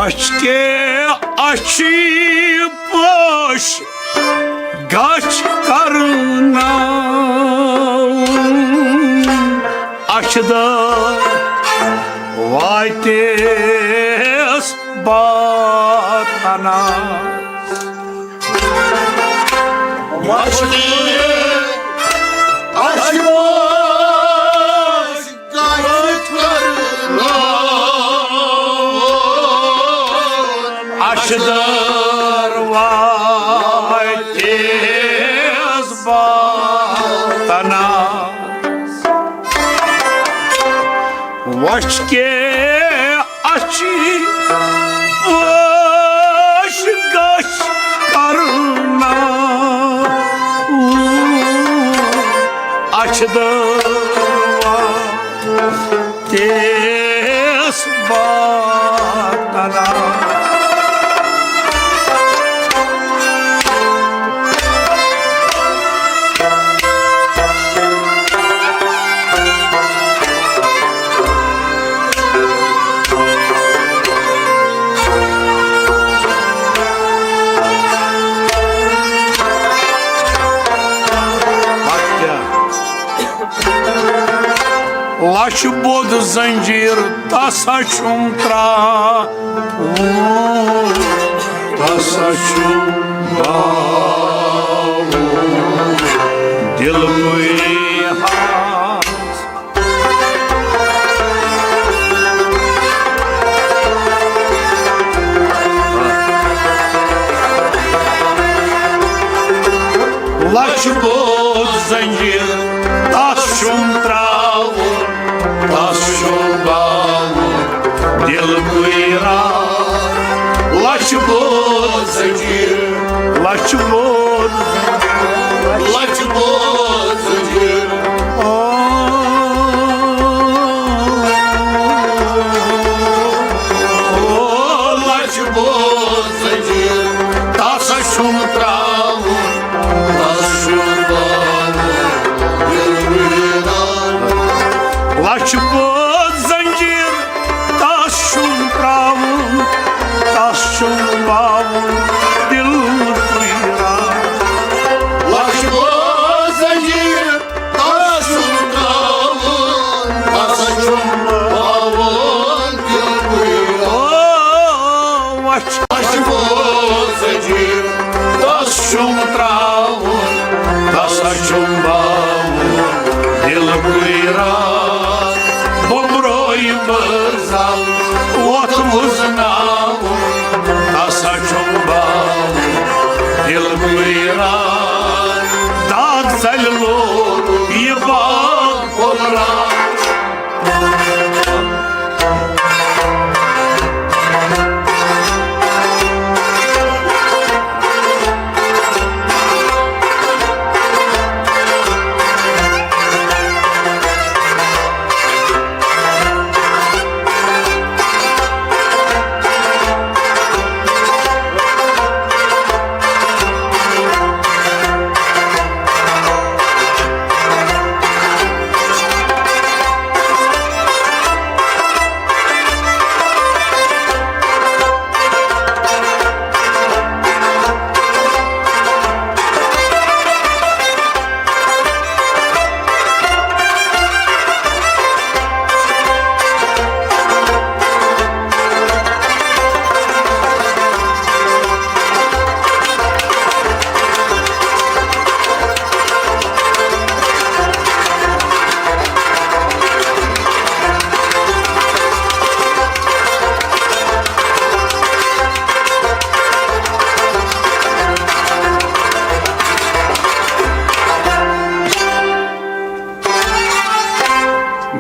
اچھ کے اچھی پوش گچھ کرنا اچھ دا واتیس باتنا۔ وچھنی اچھ پوش گچھ کرنا اچھ دروازِ باتنا۔ وچھ کے اچھی پوش گچھ کرنا اچھ دروازِ تیس باتنا۔ لچھ بود زنجیر تسا چھُم تراوُن، تسا چھُم باوُن دل کُے ہاس۔ لچھ بود زنجیر تس چھُم تراوُن، تس چھُم باوُن دل کُے راز۔ لچھ بود زنجیر، لچھ بود، لچھ بود زنجیر۔ او، او، لچھ بود زنجیر تس چھُم تراوُن، تس چھُم باوُن دل کُے راز۔ لچھ بود زنجیر تس چھُم تراوُن، تس چھُم باوُن دل کُے راز۔ لچھ بود زنجیر تس چھُم تراوُن، تس چھُم باوُن دل کُے راز۔ او، وچھ۔ لچھ بود زنجیر تس چھُم تراوُن، تس چھُم باوُن دل کُے راز۔ بومبروی مرزا ووت وُزناوُن، تس چھُم باوُن دل کُے راز۔ داد ژلہِ لوگ یہِ باغ پھۄلہٕ راز۔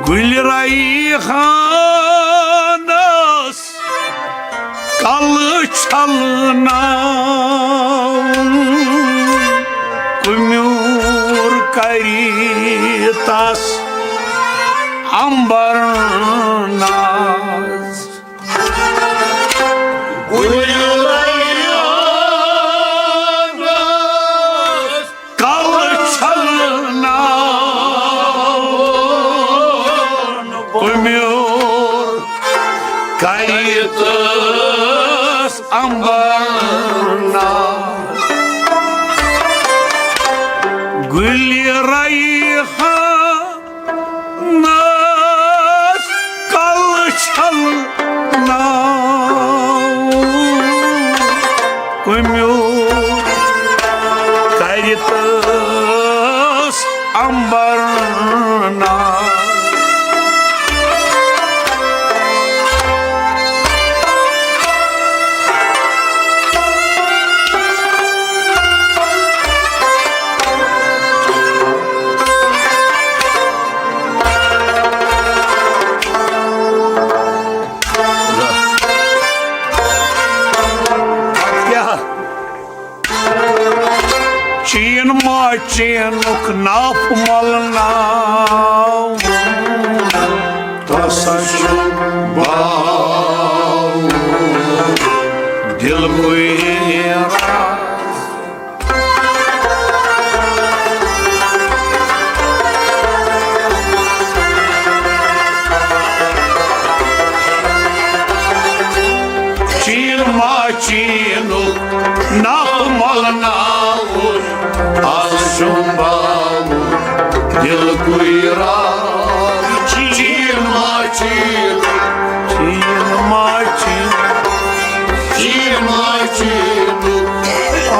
گُلۍ ریحانس کلہٕ چھلناوُن، کُمیُر کرِ تس عنبر ناز۔ گُلۍ ریحانس کلہٕ چھلناوُن، کُمیُر کرِ تس عنبر ناو، گُلہِ ریحانس کلہٕ چھل ناو، کُمیُر کرِ تس عنبر ناو۔ کیٛاہ؟ چین ما چینُک ناپھ مۄلناو، تس ہا چھُ باو دِلکُے راز۔ چین ما چینُک ناپھ مۄلناوُن، از شومباوُن دِلکُے راز۔ چین ما چین، چین ما چین، چین ما چین۔ آ،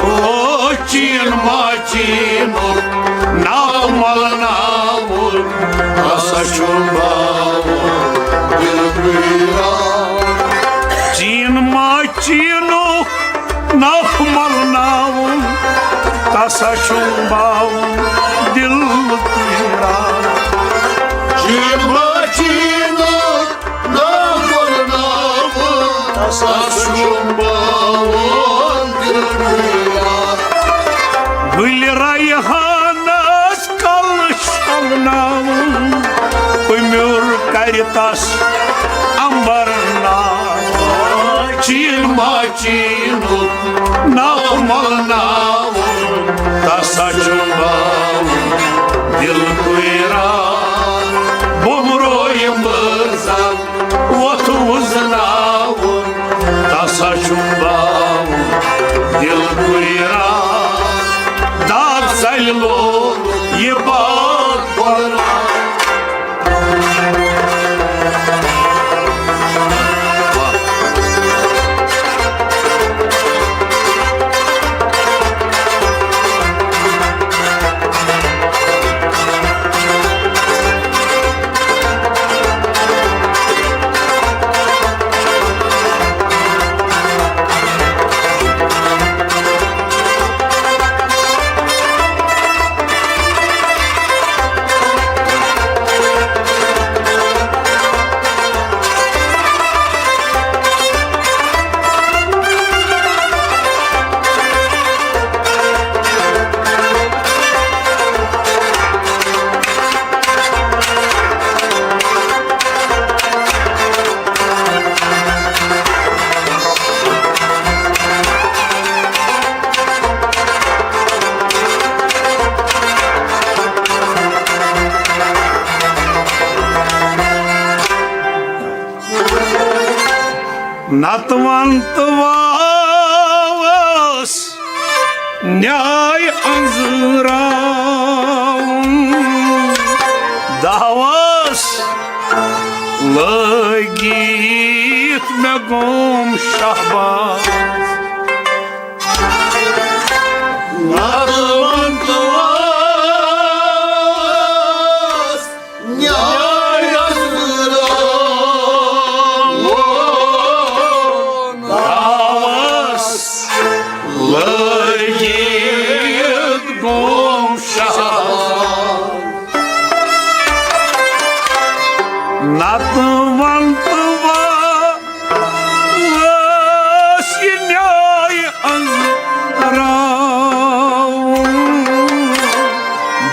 او، چین ما چینُک ناپھ مۄلناوُن، ہسا شومباوُن دِلکُے راز۔ چین ما چینُک ناپھ مۄلناوُن، تس ہا شومباوُن دِلکُے راز۔ چین ما چینُک ناپھ مۄلناوُن، تس ہا شومباوُن دِلکُے راز۔ گُلہِ ریحانس کلہٕ چھلناوُن، کُمیُر کرِ تس عنبر ناو۔ چین ما چینُک ناپھ مۄلناوُن، تس ہا شومباوُن دِلکُے راز۔ بُمرویہِ مٲرزن وۄتھ وُزناوُن، تس ہا شومباوُن دِلکُے راز۔ داد ژلہِ لوگ یہِ باغ پھۄلناو۔ نتہٕ ون تہٕ واوس نیاے انزراوُن، دہوس لٲگِتھ مےٚ گوم شہباز۔ نتہٕ ون تہٕ واوس نیاے انزراوُن، دہوس لٲگِتھ گوم شہباز۔ نتہٕ ون تہٕ واوس یہِ نیاے انزراوُن،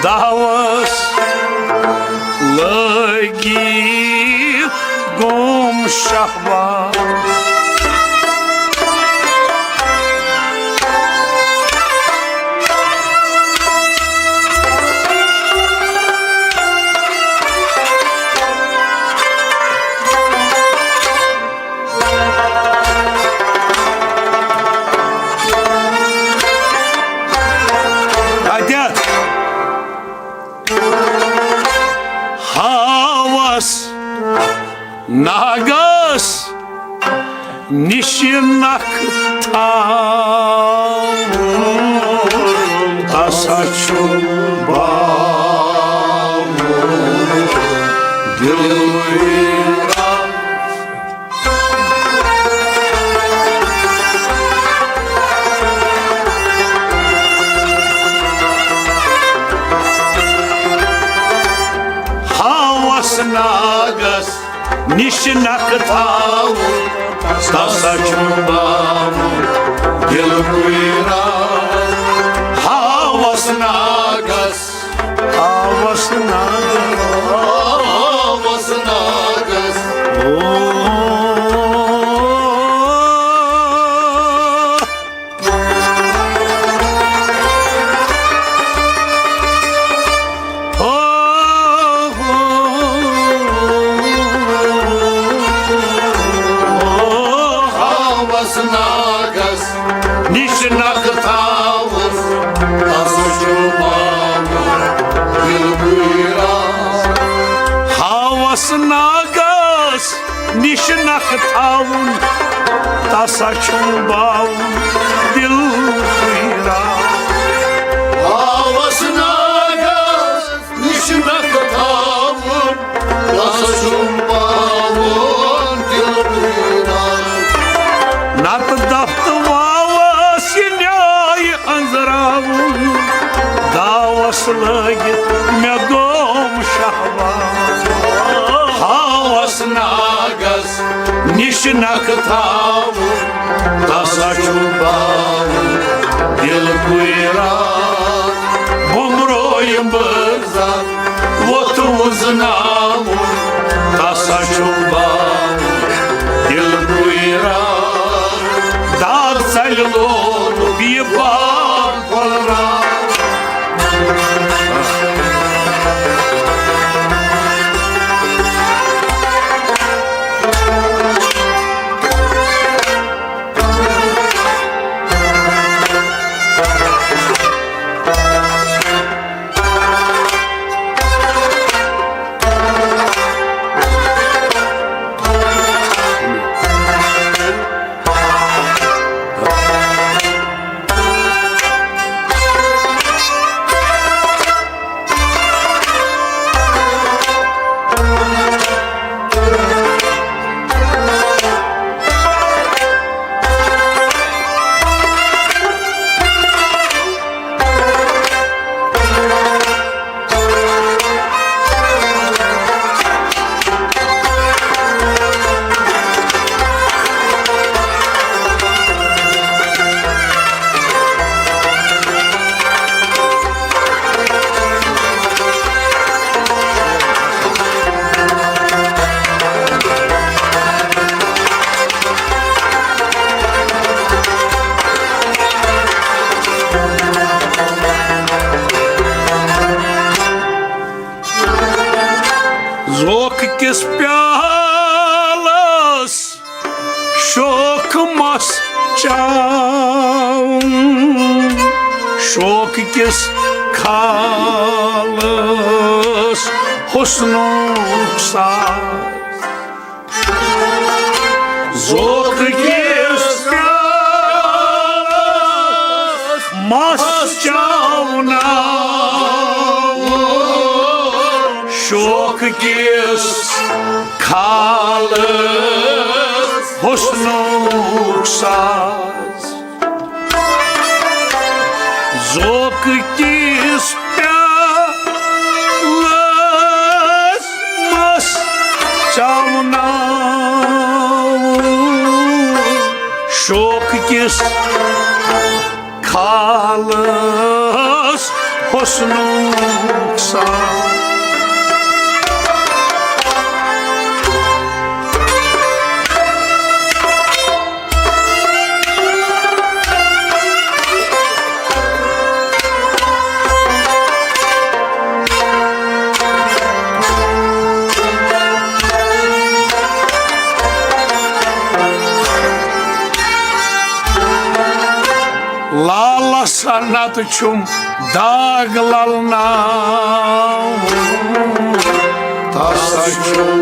دہوس لٲگِتھ گوم شہباز۔ ناگس نِش نکھ تھاوُن، ہسا چھُ باوُن دِلٕے۔ ہاوس ناگس نِش نکھ تھاوُن، تسا چھُ باوُن دِل کُیران۔ ہاوس ناگس، ہاوس ناگس، ہاوس ناگس۔ او۔ ہاوس ناگس نِش نکھ تھاوُن، تس چھُ باوُن دِل کُیران۔ ہاوس ناگس نِش نکھ تھاوُن، تسا چھُم باوُن دِل کُیران۔ ہاوس ناگس نِش نکھ تھاوُن، تسا چھُم باوُن دِل کُیران۔ نتہٕ دفتہٕ واوس یہِ نیاے أنٛزراوُن، داوس لٲگِتھ مےٚ گوم شہباز۔ ہاوس ناگس نِش نکھ تھاوُن، تسا چھُ باوُن دِل کُیران۔ بُمرویہِ مٕرزا ووٚتھ وُزناوُن، تسا چھُ باوُن دِل کُیران۔ داغ ژلہِ لولُک یہِ باغ پھۄلراوُن۔ ذوق کِس پیالس شوق مس چاوُن، شوق کِس کھالس حسنُک ساز۔ ذوق کِس پیالس مس چاوناوُن، شوق کِس کھالس حسنُک ساز۔ ذوق کِس پیالس مس چاوناوُن، شوق کِس کھالس حسنُک ساز۔ لالس نتہٕ چھُم داغ للناوُن، تس چھُم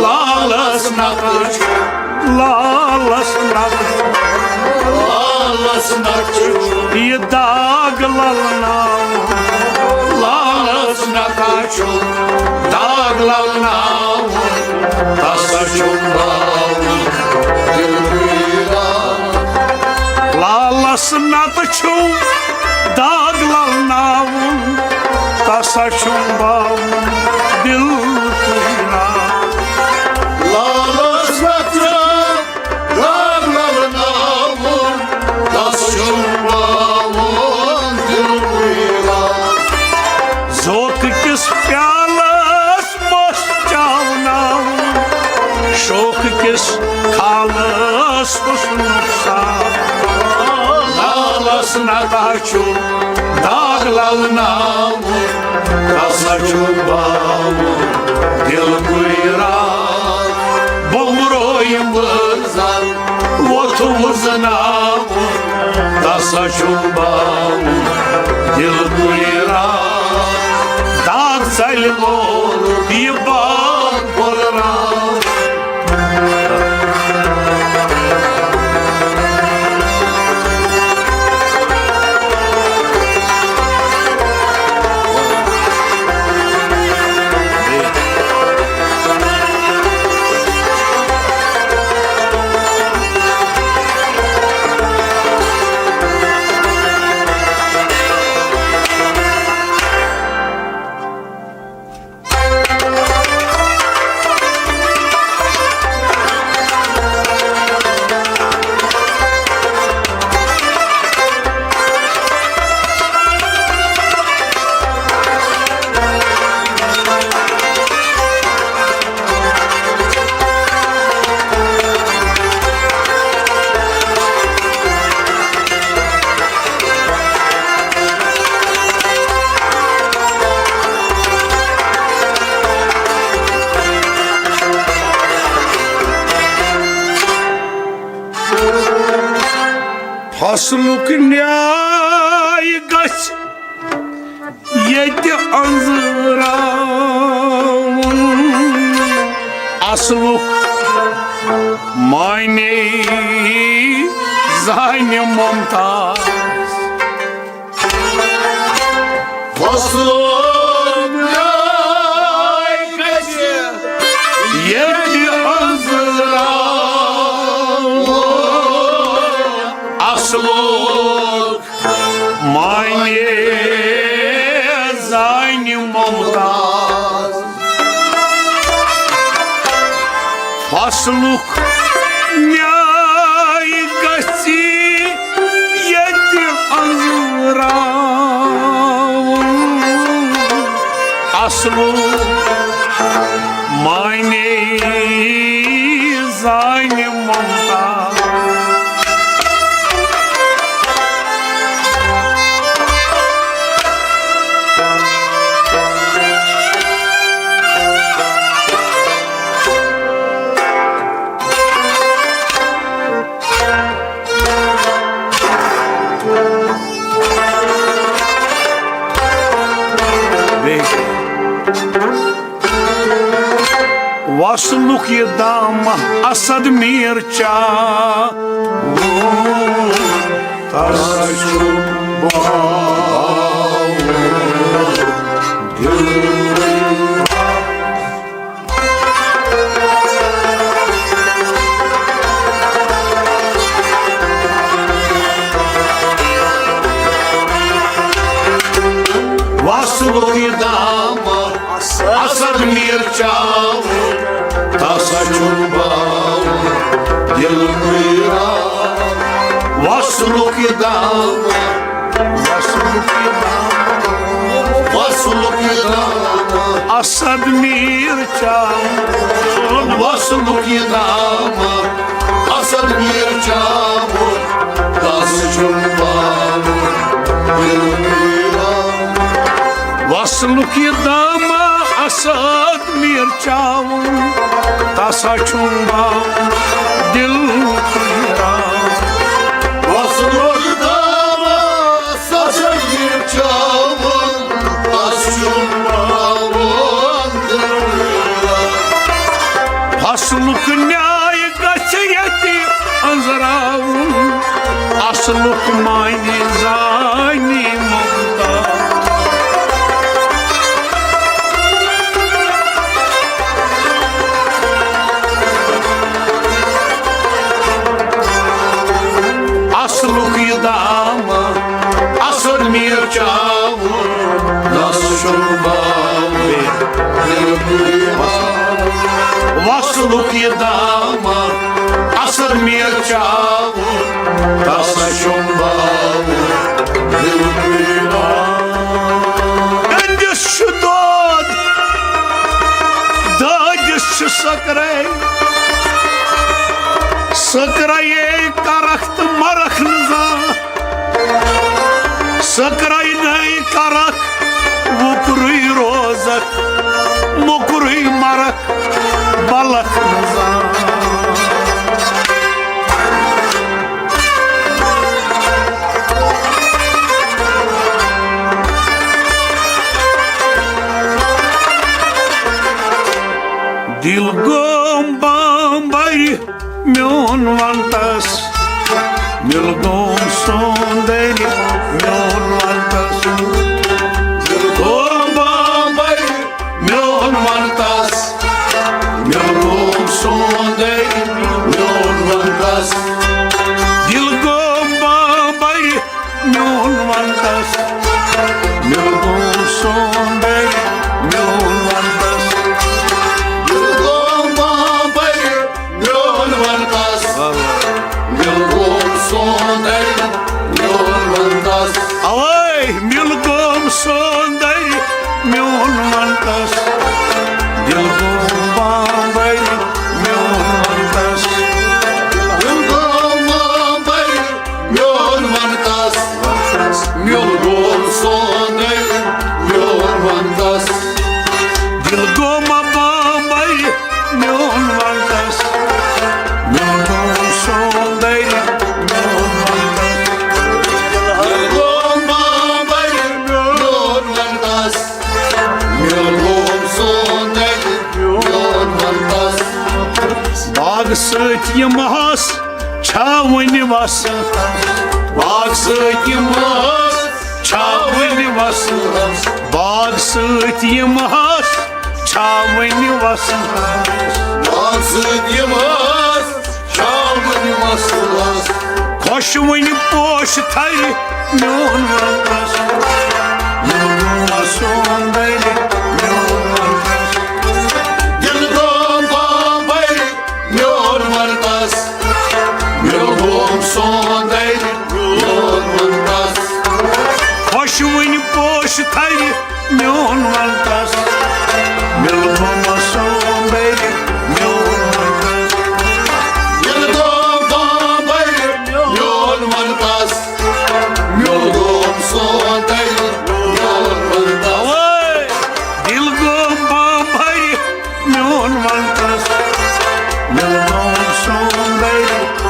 لالس نتہٕ چھُ، لالس نتہٕ چھُ، لالس نتہٕ چھُ یہِ داغ للناوُن۔ لالس نتہٕ چھُ داغ للناوُن، تس چھُ باوُن دِل ویران۔ لالس نتہٕ چھُ داغ للناوُن، تسا چھُم باوُن دِل تُہۍ راز۔ لالس نتہٕ چھُ داغ للناوُن، تس چھُم باوُن دِل تُہۍ راز۔ ذوق کِس پیالس مَس چاوناوُن، شوق کِس خالس حُسنُک ساز۔ لالس نتہٕ چھُ داغ للناوُن، تس چھُ باوُن دِل گُلۍ راز۔ بومرویم وٕزن ووٚتھ وُزناوُن، تس چھُ باوُن دِل گُلۍ راز۔ داغ ژلہِ لولُک یہِ باغ پھۄلراو۔ فصلُک نیاے گژھِ ییٚتہِ أنٛزراوُن، اصلُک معنی زانہِ ممتاز۔ فصلُک نیاے گژھِ ییٚتہِ أنٛزراوُن، اصلُک معنی زانہِ ممتاز۔ فصلُک نیاے گژھِ ییٚتہِ أنٛزراوُن، اصلُک معنی زانہِ ممتاز۔ بیٚیہِ وصلُک یہِ دامہ اسد میر چاوُن، تس چھُ باوُن دِل۔ وصلُک یہِ دامہ اسد میر چاوُن، تس چھُ باوُن دِل ویران۔ وصلُک یہِ دامہ، وصلُک یہِ دامہ، وصلُک یہِ دامہ اسد میر چاوُن۔ وصلُک یہِ دامہ اسد میر چاوُن، تس چھُم باوُن دِل ویران۔ وصلُک یہِ دامہ اسد میر چاوُن، تسا چھُم باوُن دِل ویران۔ وصلُک یہِ دامہ اسد میر چاوُن، تس چھُم باوُن دِل مانی زانی ممتا۔ اصلُک یہِ دامہ، اصل میر چاوُن، نس چھُم باوُن، دِلُک یہِ دامہ۔ وصلُک یہِ دامہ، اصل میر چاوُن، تس چھُم باوُن، دِلُک یہِ دامہ۔ گنٛدِس چھُ دود، دٲدِس چھُ سکرے۔ سکرے کرکھ تہٕ مرکھ نہٕ زانٛہہ۔ سکرے نَے کرکھ، وُکرُے روزکھ، مُکرُے مرکھ، بلکھ نہٕ زانٛہہ۔ دِل گوم بامبر میون ونتس، مِل گوم سوندر میون ونتس۔ دِل گوم بامبر میون ونتس، مِل گوم سوندر میون ونتس۔ دِل گوم بامبر میون ونتس، مِل گوم سوندر میون ونتس۔ دِل گوم بامبر میون ونتس، مِل گوم سوندر میون ونتس۔ اوے مِل گوم سوندر میون ونتس، دِل گوم بامبر میون ونتس۔ دِل گوم بامبر میون ونتس، مِل گوم سوندر میون ونتس۔ دِل گوم بامبر میون ونتس، مِل گوم سوندر میون ونتس۔ دِل گوم بامبر میون ونتس، مِل گوم سوندر میون ونتس۔ باغ سۭتۍ یِم ہس چھا وُنہِ وسہٕ؟ باغ سۭتۍ یِم ہس چھا وُنہِ وسہٕ؟ باغ سۭتۍ یِم ہس چھا وُنہِ وسہٕ؟ باغ سۭتۍ یِم ہس چھا وُنہِ وسہٕ؟ خۄشوٕنۍ پوش تھرِ میون ونتس، مِل گوم سوندر میون ونتس۔ دِل گوم بامبر میون ونتس، مِل گوم سوندر میون ونتس۔ خۄشوٕنۍ پوش تھرِ میون ونتس، مِل گوم سوندر میون ونتس۔ دِل گوم بامبر میون ونتس، مِل گوم سوندر میون ونتس۔ اوے، دِل گوم بامبر میون ونتس، مِل گوم سوندر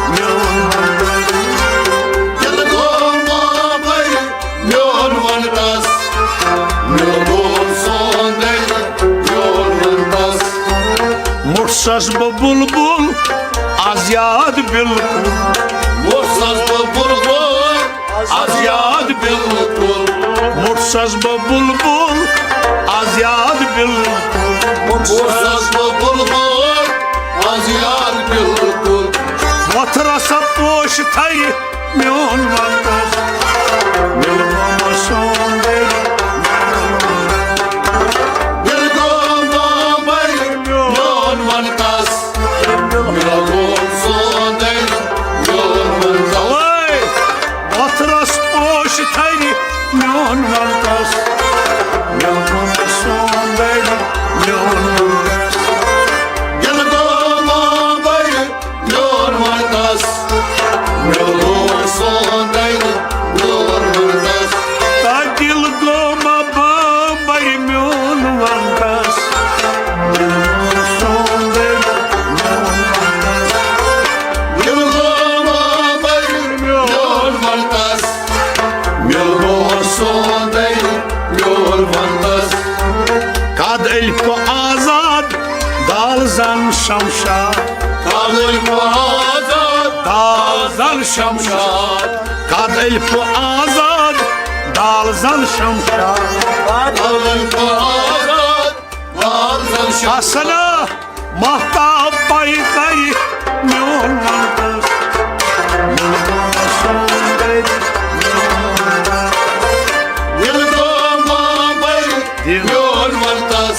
میون ونتس۔ دِل گوم بامبر میون ونتس، مِل گوم سوندر میون ونتس۔ مُٹھ سس بہٕ بُلبُل از یاد بالکل۔ مُٹھ سس بہٕ بُلبُل از یاد بالکل۔ مُٹھ سس بہٕ بُلبُل از یاد بالکل۔ مُٹھ سس بہٕ بُلبُل از یاد بالکل۔ وۄتھٕ رسا پوش تھرِ میون ونتس، مِل گوم سوندر میون ونتس۔ دِل گوم بامبر میون ونتس، مِل گوم سوندر میون ونتس۔ اوے، وۄتھٕ رس پوش تھرِ میون ونتس، مِل گوم سوندر میون ونتس۔ دِل گوم بامبر میون ونتس، مِل گوم سوندر میون ونتس۔ تا دِل گوم بامبر میون ونتس، مِل گوم سوندر میون ونتس۔ دِل گوم بامبر میون ونتس، مِل گوم سوندر میون ونتس۔ قد الف آزاد دال زن شمشاد۔ قد الف آزاد دال زن شمشاد۔ قد الف آزاد، دال زن شمشاد۔ قد الف آزاد، دال زن شمشاد۔ حسنا، مہتاب پے کرِ میون وطن۔ دل گوٚو ما بے میون وطن۔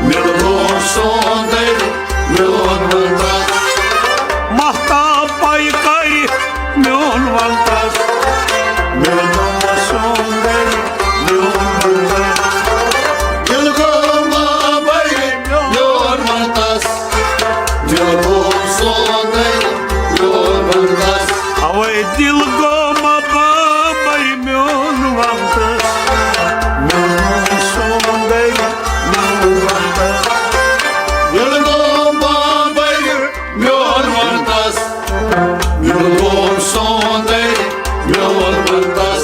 مےٚ گوٚو سون دل میون وطن۔ مہتاب پے کرِ میون وطن۔ مےٚ گوٚو سون دل میون وطن۔ دل گوٚو ما بے میون وطن۔ دل گوٚو سون دل میون وطن۔ اوے دل گوٚو ما بے میون وطن۔ میون سون دل میون وطن۔ دل گوٚو ما بے میون وطن۔ دل گوٚو سون دل میون وطن۔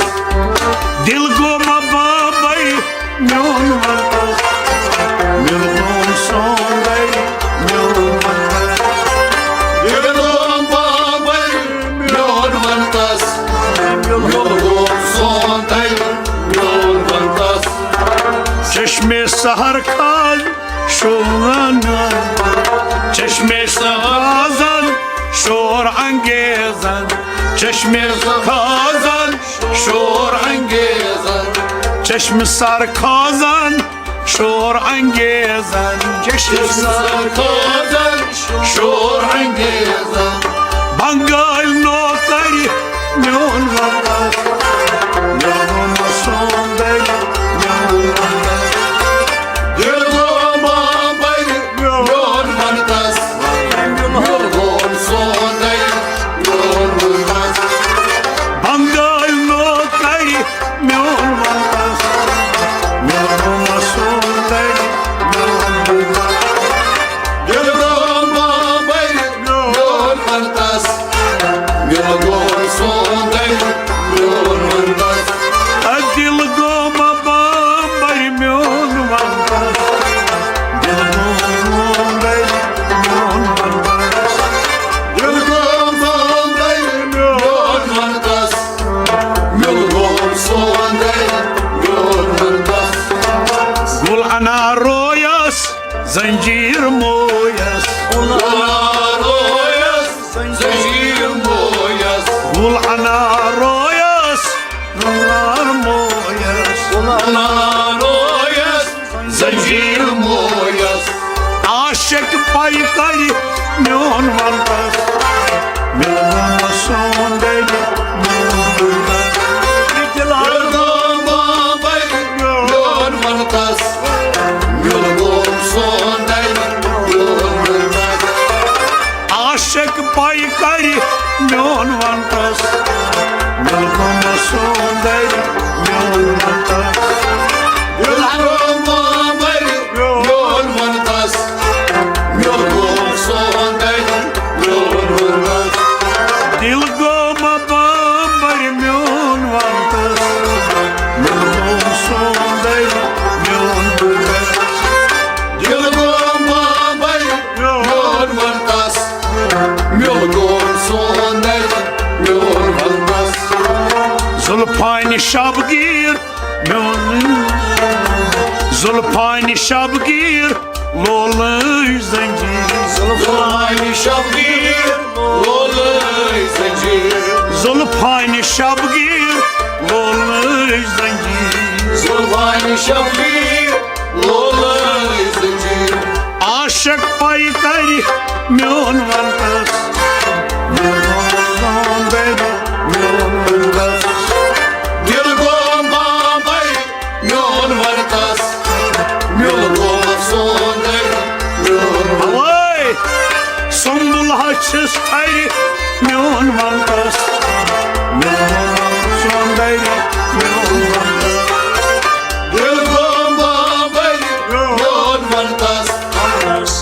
دل گوٚو ما بے میون وطن۔ میون سون دل میون وطن۔ دل گوٚو ما بے میون وطن۔ میون سون دل میون وطن۔ چشمے سحر کھاد شوغان، چشمے سحر کھازن شور انگیزن، چشمے سحر کھازن شور انگیزن، چشم سر کھازن شور انگیزن، چشم سر کھازن شور انگیزن۔ بنگال نوکری میون وطن، میون سون دل میون وطن۔ دل گوٚو ما بے میون وطن۔ میون سون دل میون وطن۔ بنگال نوکری میون وطن۔ میون سون دل میون وطن۔ دل گوٚو ما بے میون وطن۔ مےٚ گوٚو سون دل میون وطن۔ دل گوٚو ما بمبر میون وطن۔ دل گوٚو ما بمبر میون وطن۔ دل گوٚو ما بمبر میون وطن۔ مےٚ گوٚو سون دل میون وطن۔ گُل انار رویس زنجیر مویس۔ گُل انار رویس زنجیر مویس۔ گُل انار رویس، انار مویس۔ گُل انار رویس زنجیر مویس۔ عاشق پے کرِ میون وطن۔ میون سون دل میون وطن۔ دل گوٚو ما بے میون وطن۔ مےٚ گوٚو سون دل میون وطن۔ عاشق پے کرِ میون وطن۔ مےٚ گوٚو سون دل میون وطن۔ دل گوٚو ما بے میون وطن۔ مےٚ گوٚو سون دل میون وطن۔ دل گوٚو ما بمبر میون وطن۔ مےٚ گوٚو سون دل میون وطن۔ دل گوٚو ما بے میون وطن۔ مےٚ گوٚو سون دل میون وطن۔ زلفانِ شبگیر میون، زلفانِ شبگیر لولٕے زنجیر۔ زلفانِ شبگیر لولٕے زنجیر۔ زلفانِ شبگیر لولٕے زنجیر۔ زلفانِ شبگیر لولٕے زنجیر۔ عاشق پے کرِ میون وطن۔ میون وطن، میون وطن۔ دل گوٚو ما بے میون وطن۔ مےٚ گوٚو سون دل میون وطن۔ اوے! سنبل ہا چھس تھرِ میون وطن۔ میون سون دل میون وطن۔ دل گوٚو ما بے میون وطن۔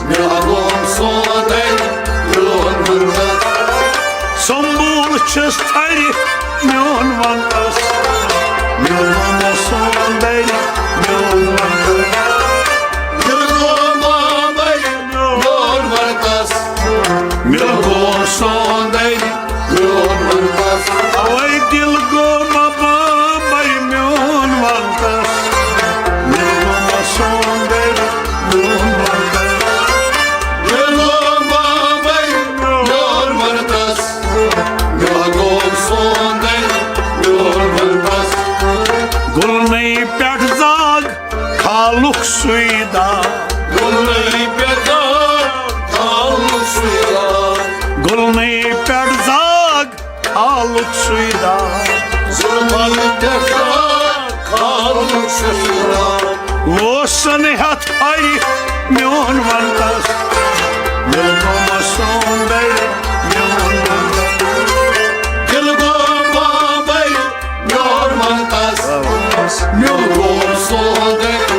مےٚ گوٚو سون دل میون وطن۔ سنبل چھس تھرِ میون وطن۔ میون سون دل میون وطن۔ دل گوٚو ما بے میون وطن۔ مےٚ گوٚو سون دل میون سُے داغ۔ گُلنٕے پٮ۪ٹھ زاگ، تھاوُن سُے داغ۔ گُلنٕے پٮ۪ٹھ زاگ، تھاوُن سُے داغ۔ ظُلمَن پٮ۪ٹھ زاگ، تھاوُن سُے داغ۔ لوسن ہٮ۪تھ پھرِ میون وَن تَس، مےٚ گوٚمَس سون دَرِ میون وَن تَس۔ دِل گوٚو بامبَرِ میون وَن تَس، میون گوٚو سون دَرِ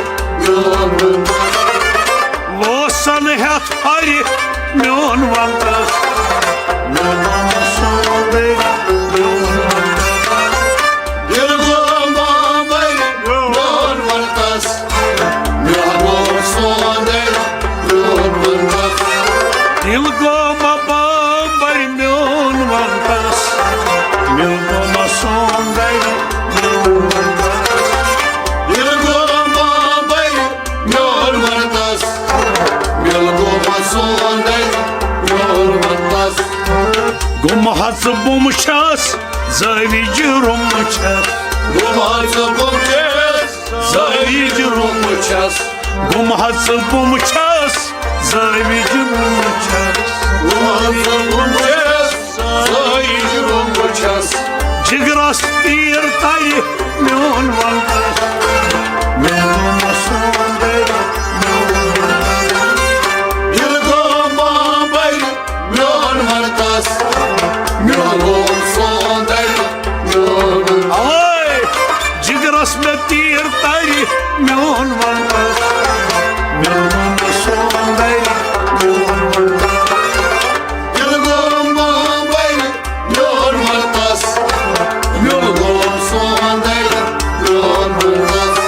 میون وَن تَس۔ لوسن ہٮ۪تھ پھرِ میون وَن تَس، مےٚ گوٚمَس سون دَرِ میون وَن تَس۔ دِل گوٚو بامبَرِ میون وَن تَس، میون گوٚو سون دَرِ میون وَن تَس۔ دِل گوٚو ما بامبَرِ میون وَن تَس، مےٚ گوٚمَس سون دَرِ میون وَن تَس۔ دِل گوٚو بامبَرِ میون وَن تَس، مےٚ گوٚمَس سون دَرِ میون وَن تَس۔ گوٚمہٕ ہا ژٕ بُمہٕ چھَس، زٲوِج روٚمہٕ چھَس۔ گوٚمہٕ ہا ژٕ بُمہٕ چھَس، زٲوِج روٚمہٕ چھَس۔ گوٚمہٕ ہا ژٕ بُمہٕ چھَس، زٲوِج روٚمہٕ چھَس۔ گوٚمہٕ ہا ژٕ بُمہٕ چھَس، زٲوِج روٚمہٕ چھَس۔ جِگرَس تیٖر تَرِ میون وَن تَس، میون سون دَرِ میون وَن تَس۔ دِل گوٚو بامبَرِ میون وَن تَس، میون گوٚو سون دَرِ میون وَن تَس۔ اوے! جِگرَس مےٚ تیٖر تَرِ میون وَن تَس، میون گوٚو سون دَرِ میون وَن تَس۔ دِل گوٚو بامبَرِ میون وَن تَس، میون گوٚو سون دَرِ میون وَن تَس۔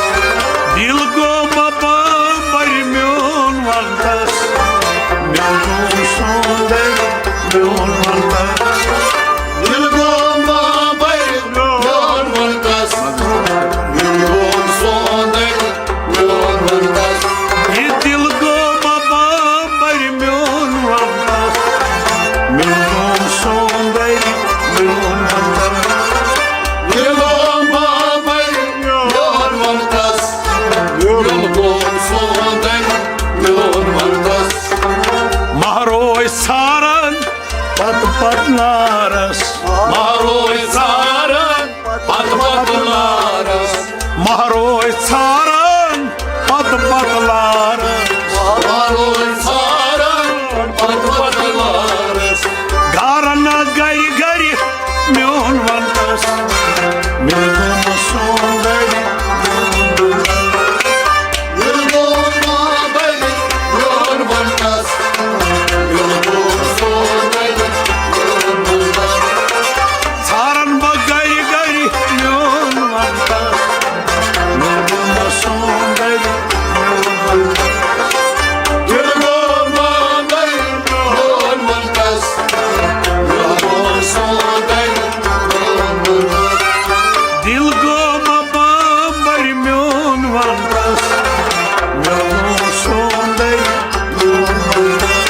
دِل گوٚو بامبَرِ میون وَن تَس، میون گوٚو سون دَرِ میون وَن تَس۔ دِل گوٚو بامبَرِ میون وَن تَس، میون گوٚو سون دَرِ میون وَن تَس۔ یہِ دِل گوٚو بامبَرِ میون وَن تَس، میون گوٚو سون دَرِ میون وَن تَس۔ دِل گوٚو بامبَرِ میون وَن تَس، میون گوٚو سون دَرِ میون وَن تَس۔ مہروے ژھاران پتہٕ پتہٕ نارس۔ مہروے ژھاران پتہٕ پتہٕ نارس۔ مہروے ژھاران پتہٕ پتہٕ نارس۔ مہروے ژھاران پتہٕ پتہٕ نارس۔ گارن گرِ گرِ میون وَن تَس، میون سون دَرِ۔ دِل گوٚو بامبَرِ میون وَن تَس، میون گوٚو سون دَرِ میون وَن تَس۔ ژھارن بہٕ گرِ گرِ میون وَن تَس، میون سون دَرِ میون وَن تَس۔ دِل گوٚو بامبَرِ میون وَن تَس، میون گوٚو سون دَرِ میون وَن تَس۔ دِل گوٚو ما بامبَرِ میون وَن تَس، میون سون دَرِ میون وَن تَس۔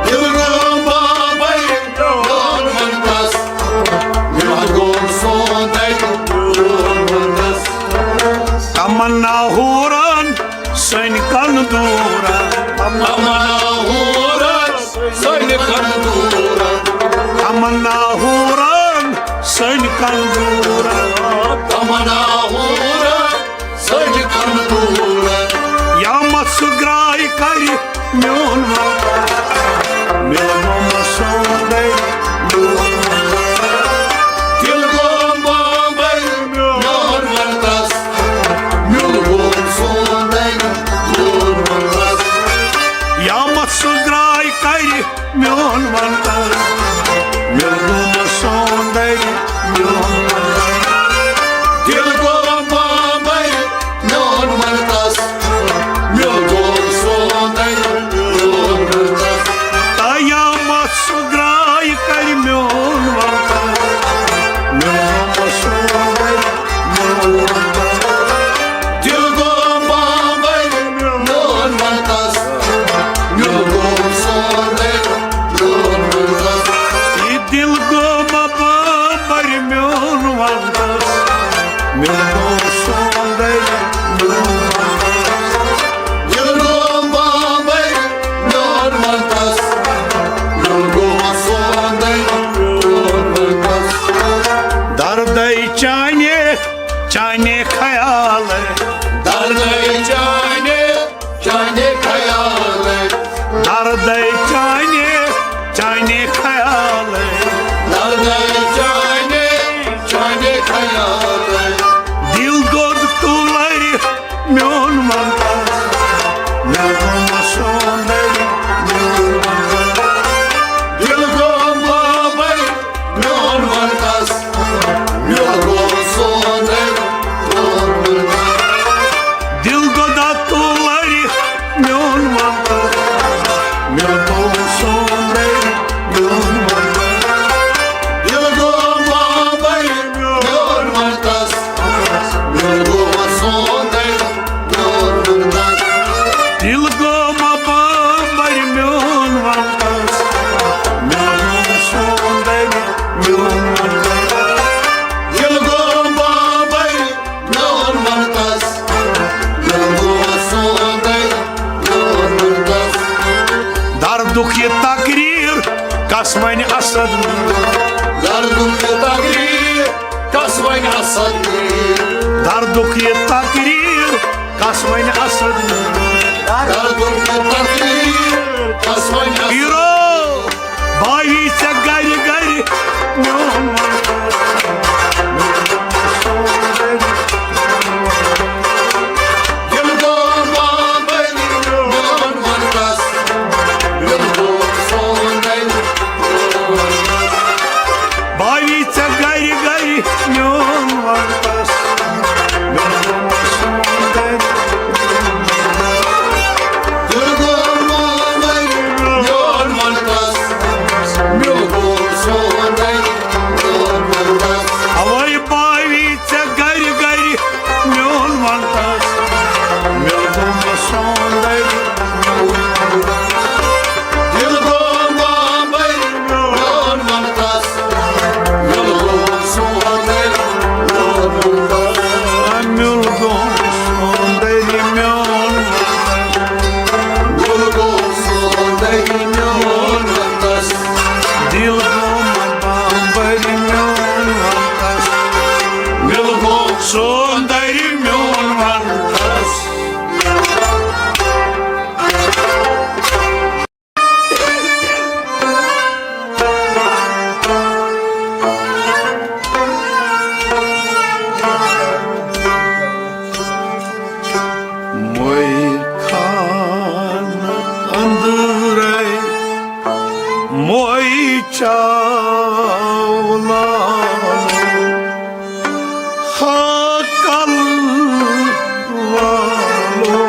دِل گوٚو بامبَرِ میون وَن تَس، میون گوٚو سون دَرِ میون وَن تَس۔ تمنا ہوران سن کن دورا۔ تمنا ہورن سن کن دورا۔ تمنا ہورن سن کن دورا۔ تمنا ہورن سن کن دورا۔ یا مت سُہ گراے کرِ میون وَن تَس، میون سون دَرِ میون وَن تَس۔ دِل گوٚو بامبَرِ میون وَن تَس، میون گوٚو سون دَرِ میون وَن تَس۔ یا مت سُہ گراے کرِ میون وَن تَس، میون گوٚو سون دَرِ میون وَن تَس۔ دِل گوٚو دردُک یہِ تقریر کس ونہِ اسد؟ دردُک یہِ تقریر کس ونہِ اسد؟ پیرو، باوی ژےٚ گرِ گرِ میون وطن۔ دل گوٚو بامبر میون وطن۔ دل گوٚو سون دل۔ باوی ژےٚ گرِ گرِ میون وطن۔ اوے باوی ژےٚ گرِ گرِ میون وطن۔ دل گوٚو بامبر میون وطن۔ دل گوٚو سون دل۔ مےٚ گوٚو سون دل میون وطن۔ دل گوٚو سون دل میون وطن۔ دل گوٚو بامبر میون وطن۔ دل گوٚو سون دل میون وطن۔ موے خان اندرے موے چاولان۔ ہاکل والو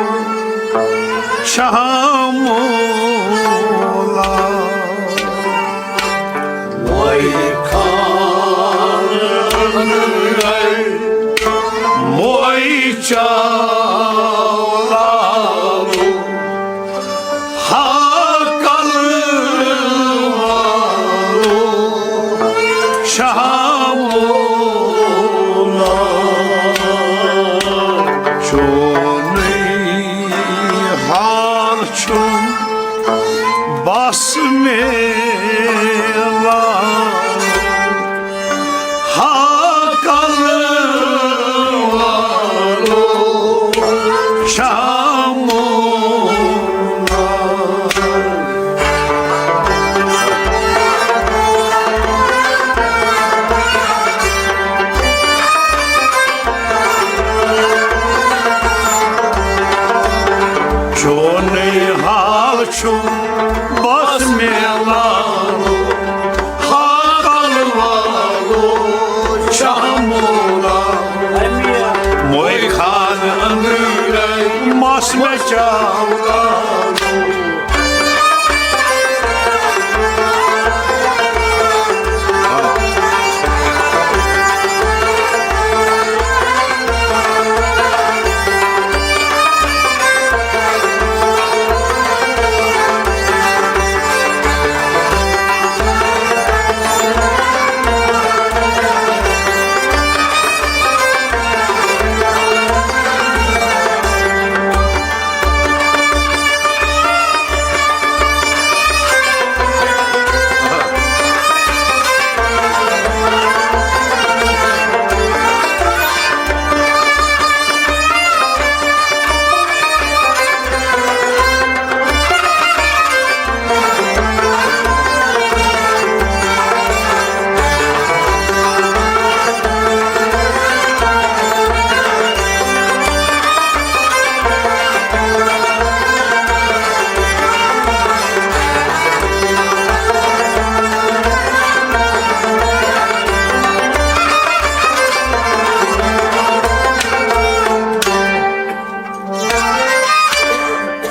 شامولا۔ وای خان وای چاولو۔ ہاکل والو شامولا۔ چونُے حال چھُم بس میلان۔ ہاکل والو شامولا۔ چونُے حال چھُم بس میلان۔ ہاکل والو شامولا۔ موے خان اندرے مس مےٚ چاولان۔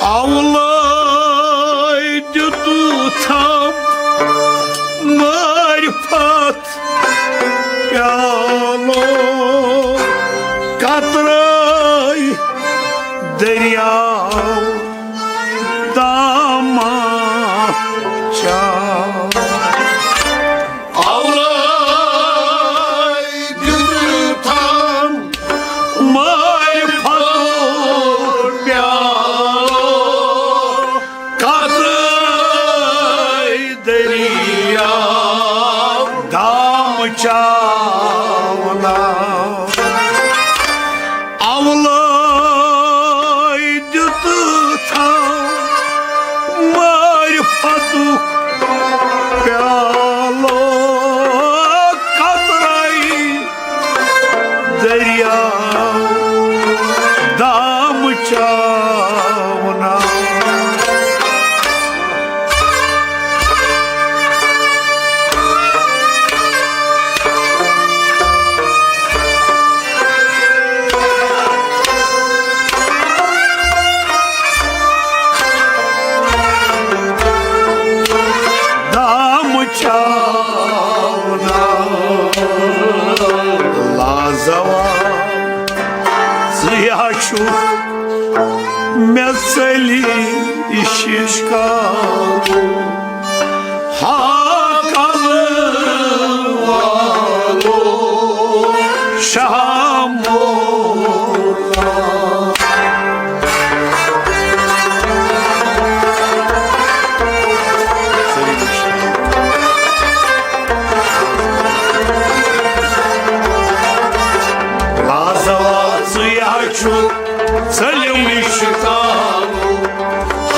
اولے دیُتُتھم معرفت پیالو، قطرے دریاو تام چاو۔ اولے دیُتُتھم معرفت پیالو، قطرے دریاو تام چاونا۔ بُلٲے دِتہٕ تھاو معرفتُک پیالہٕ قطرے دٔریاو دام چاونا۔ دام چاونا لازوال، ژٕ یا چھُکھ مےٚ ژٔلۍ عشقا۔ ہا کلہٕ والو شاہ مولا۔ لازوال، ژٕے ہا چھُکھ ژٔلِم عشقا۔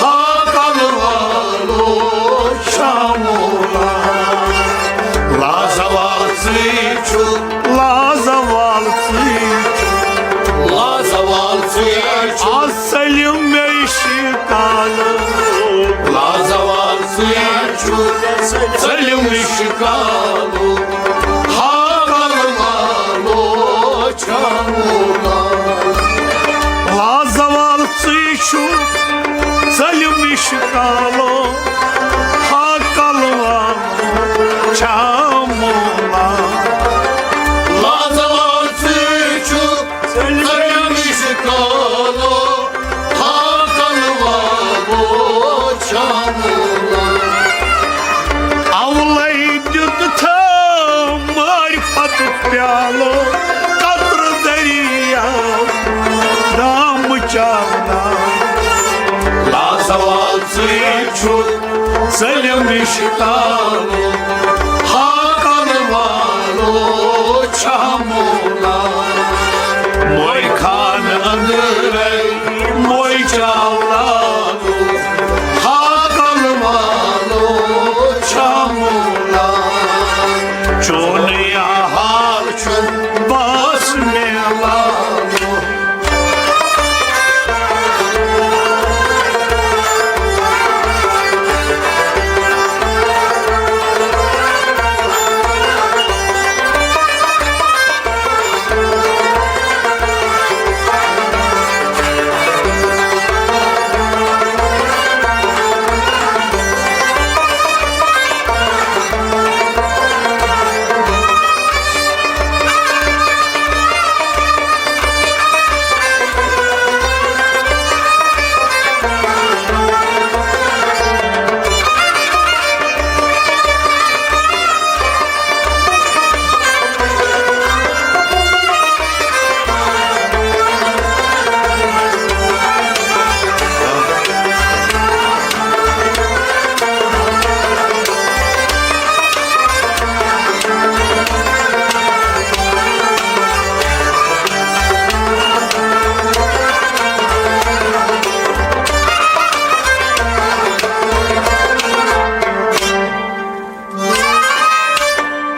ہا کلہٕ والو شاہ مولا۔ لازوال، ژٕے چھُکھ، لازوال، ژٕے چھُکھ، لازوال، ژٕے چھُکھ۔ آز ژٔلِم مےٚ عشقا۔ لازوال، ژٕے چھُکھ ژٔلِم عشقا۔ ہا کلہٕ والو شاہ مولا۔ لازوال، ژٕے چھُکھ ژٔلِم عشقا۔ ہا کلہٕ والو شاہ مولا۔ لازوال، ژٕے چھُکھ ژٔلِم عشقا۔ ہا کلہٕ والو شاہ مولا۔ اولے دیُت تھاو معرفتُک پیالہٕ قطرٕ دٔریاو دام چاونا۔ لازوال، ژٕے چھُکھ ژٔلِم عشقا۔ ہا کلہٕ والو شاہ مولا۔ موے خان اندرے موے چاولالو، ہا کلہٕ والو شاہ مولا۔ چون یا حال چھُ بس میلالو۔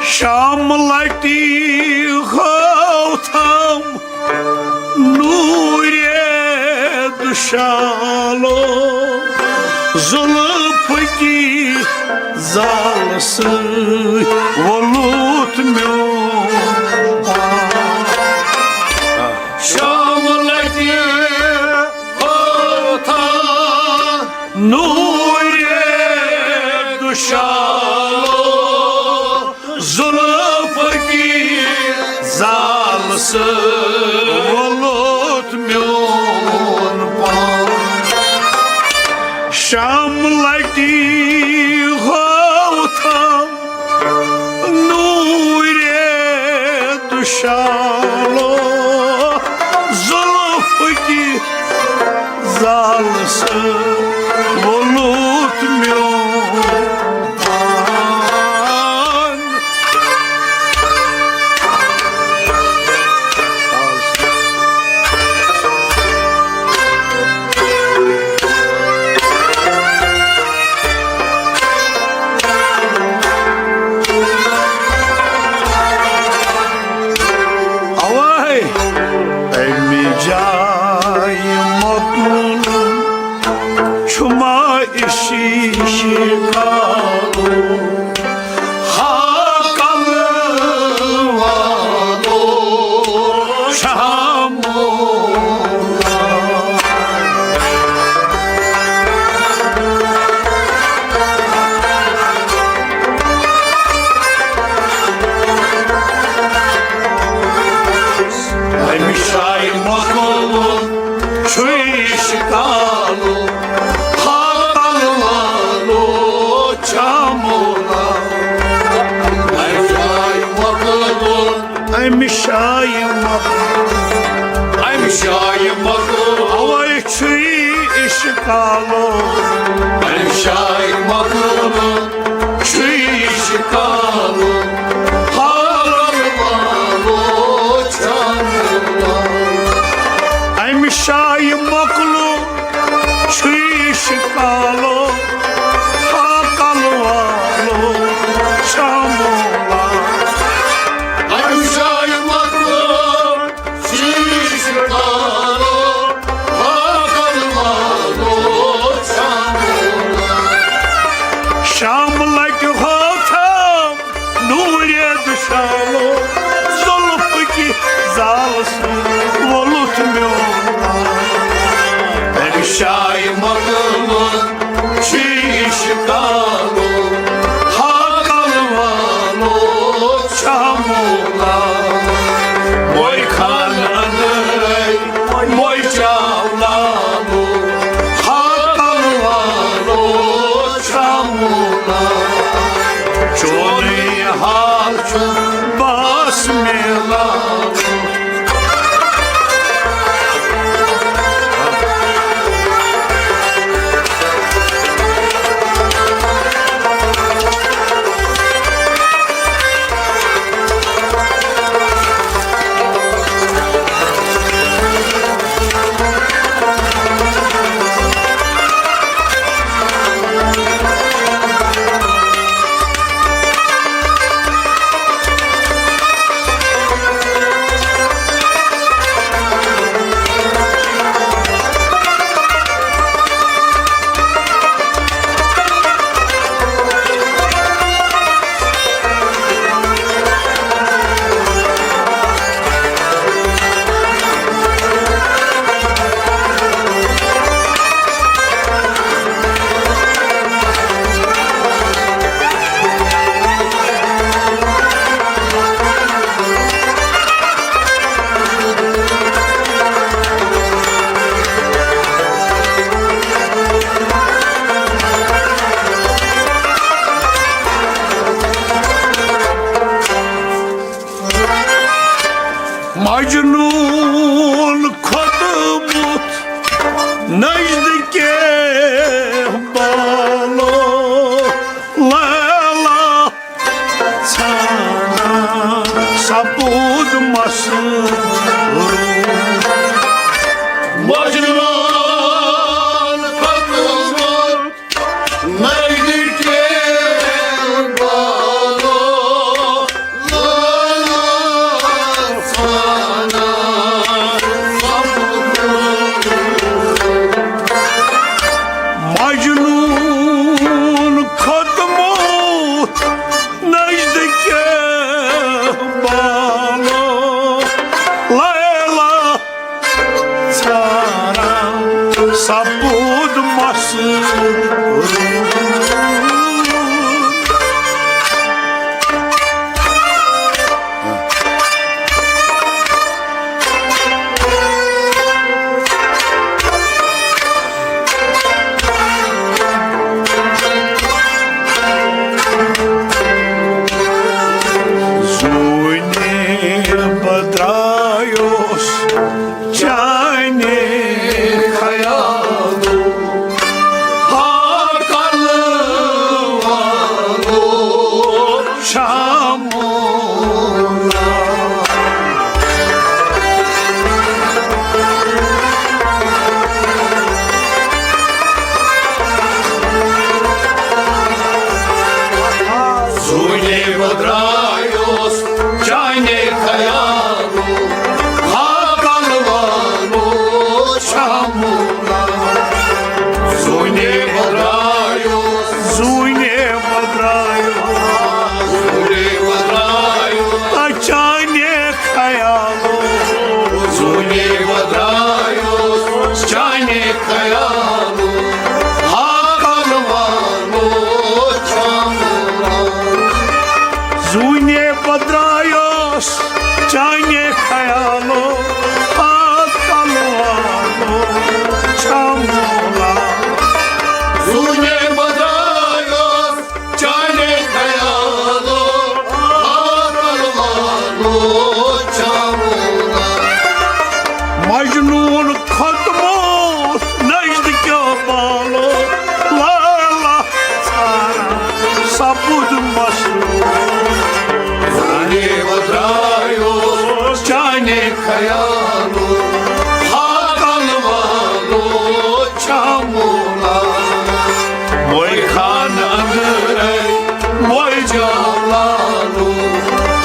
شام لٹی ہوتھم نورِ دُشالو، زُلفہٕ کی زال سۭتۍ وولُت میون پان۔ شام لٹہِ ہوتھم نورِ دُشالو، زُلفہٕ کی زال سۭتۍ وولُت میون پان۔ شام لٹی ہوتھم نورِ دُشالو، زُلفہٕ کی زال سۭتۍ وولُت میون پان۔ أمِس شایہِ مۄکلو۔ أمِس شایہِ مۄکلو۔ اَوَے چھُ یہِ عشق آلو۔ أمِس شایہِ مۄکلو۔ چھُ یہِ عشق آلو۔ حالَن والو چھَنہٕ لالو۔ أمِس شایہِ مۄکلو۔ چھُ یہِ عشق آلو، حالَن والو چھَنہٕ لالو۔ أمِس شایہِ مۄکلو، چھُ یہِ عشق آلو، حالَن والو چھَنہٕ لالو۔ شام لٹہِ ہوتھم نوٗرِ دُشالو، زُلفہٕ کہِ زالہٕ سۭتۍ ووٚلُتھ میون۔ أمِس شایہِ مۄکلو، چھُ یہِ عشق آلو، حالَن والو چھَنہٕ لالو۔ موے خان اندرے، موے چاو لالو، حالَن والو چھَنہٕ لالو۔ چونُے حال چھُ بس میلان۔ مجنون کھوٚتمُت نزدیٖکے بالو، لیلا ژھانڈان سپُد مس۔ مجنون کھوٚتمُت نزدیٖکے بالو، لیلا ژھانڈان سپُد۔ مجنون کھوٚتمُت نزدیٖکے بالو، لیلا ژھانڈان سپُد مس۔ زوٗنہِ بہٕ درٛایوس چانہِ خیالُک، ہاکل والو شامولا۔ زوٗنہِ بہٕ درٛایوس چانہِ خیالُک، ہاکل والو شامولا۔ زوٗنہِ بہٕ درٛایوس، زوٗنہِ بہٕ درٛایوس، زوٗنہِ بہٕ درٛایوس چانہِ خیالُک۔ زوٗنہِ بہٕ درٛایوس چانہِ خیالُک، ہاکل والو چھامولا۔ زوٗنہِ بہٕ درٛایوس چانہِ خیالُک، ہاکل والو چھامولا۔ زوٗنہِ بہٕ درٛایوس چانہِ خیالُک، ہاکل والو خیالو، ہاکل والو چھا مولا۔ وے خان اندرے، وے جلالو،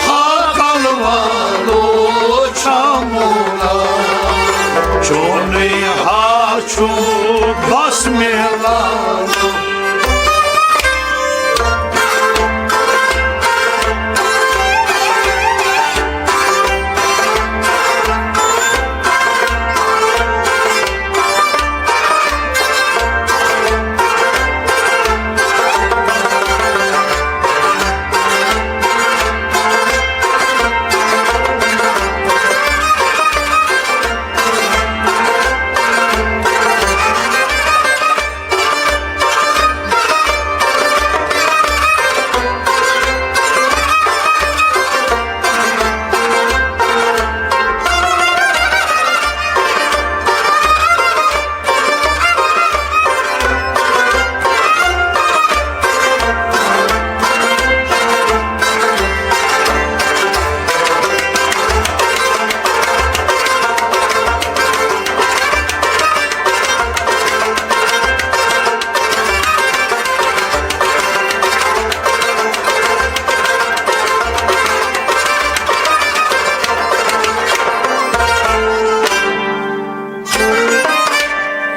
ہاکل والو چھا مولا۔ چونی ہا چھو بس میلالو۔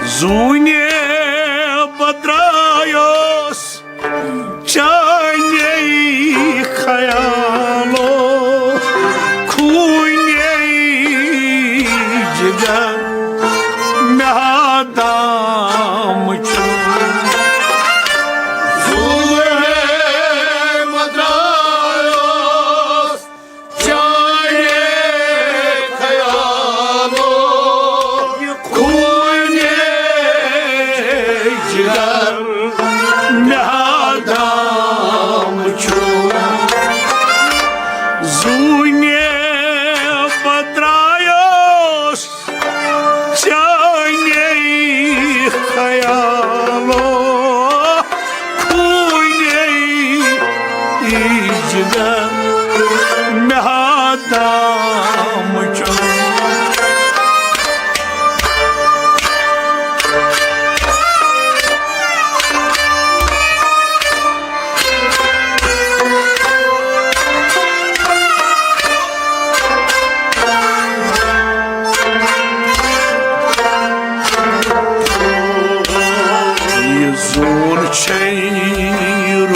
زوٗنہِ بہٕ درٛایوس چانے خیالو، خوٗنے جگر مےٚ دام چھُ۔ زوٗنہِ بہٕ درٛایوس چانے خیالو، خوٗنے جگر مےٚ دام چھُ۔ زوٗنہِ بہٕ درٛایوس چانے خیالو، خوٗنے جگر مےٚ دام چھُ۔ یہِ زوٗن چھے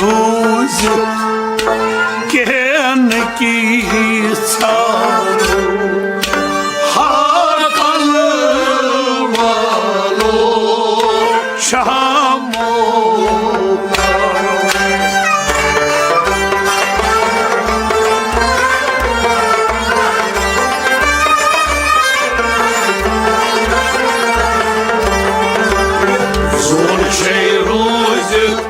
روٗزِتھ کینٛہہ نہٕ کینٛژھا ہاکل والو چھا مولا۔ زوٗن چھے روٗزِتھ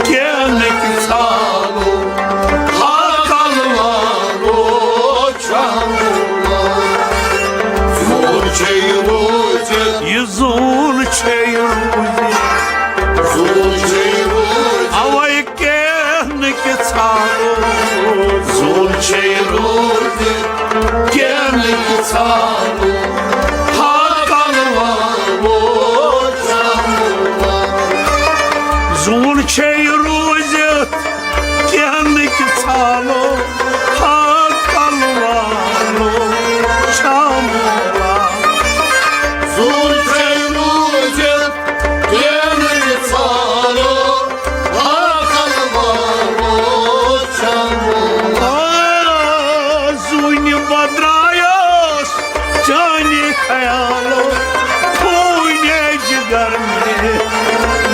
کینٛہہ نہٕ کینٛژھا ہاکل والو چھا مولا۔ زوٗن چھے روٗزِتھ۔ یہِ زوٗن چھے روٗزِتھ۔ زوٗن چھے روٗزِتھ۔ اَوَے کینٛہہ نہٕ کینٛژھا۔ زوٗن چھے روٗزِتھ۔ کینٛہہ نہٕ کینٛژھا ہاکل والو چھا مولا۔ زوٗن چھے روٗزِتھ کینٛہہ نہٕ کینٛژھا ہاکل والو چھا مولا۔ زوٗن چھے روٗزِتھ کینٛہہ نہٕ کینٛژھا ہاکل والو چھا مولا۔ آ، زوٗنہِ بہٕ درٛایوس چانہِ خیالو، خوٗنے جگر مےٚ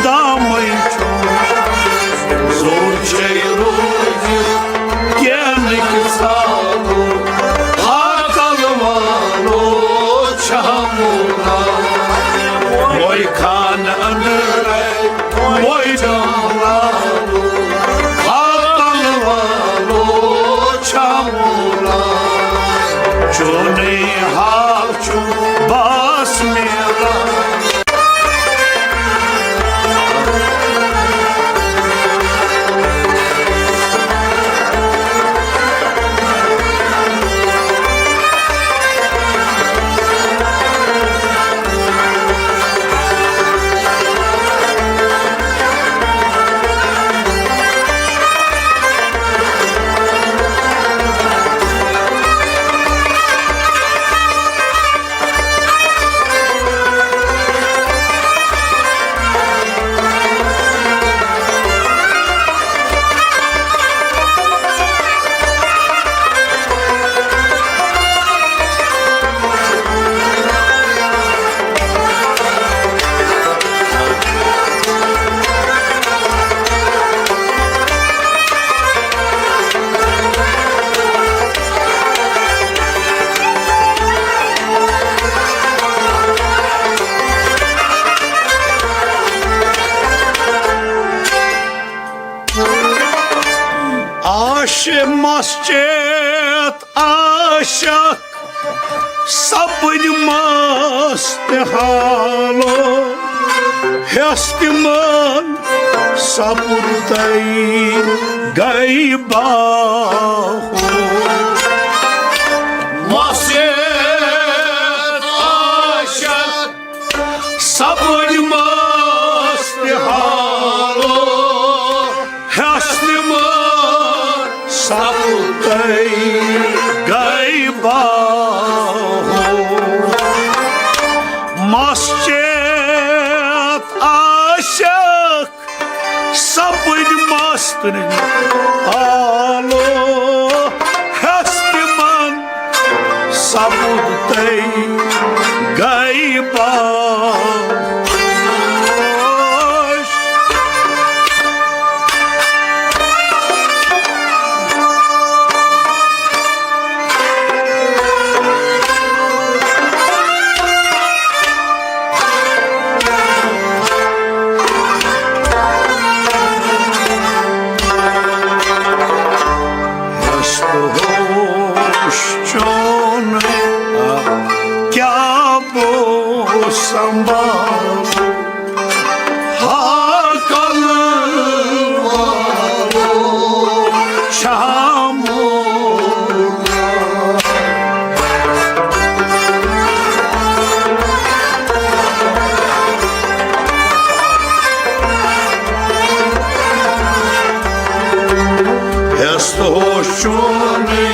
دامٕے چھُ۔ زوٗن چھے روٗزِتھ کینٛہہ نہٕ کینٛژھا ہاکل والو چھا مولا۔ وے خان اندرے، وے جلالو، ہاکل والو چھا مولا۔ چونُے حال چھُ بس میلان۔ عاشق سپٕدۍ مست حالو، ہٮ۪س تِمن سپُد تَے گٔے باہو۔ مست عاشق سپٕدۍ مست حالو، ہٮ۪س تِمن سپُد تَے گٔے باہو۔ مست عاشق سپٕدۍ مست حالو، ہٮ۪س تِمن سپُد تَے گٔے باہوش۔ ہٮ۪س تہٕ ہوش چون، کیٛاہ بہٕ سنبھالہٕ، ہاکل والو شامو۔ ہٮ۪س تہٕ ہوش چونُے،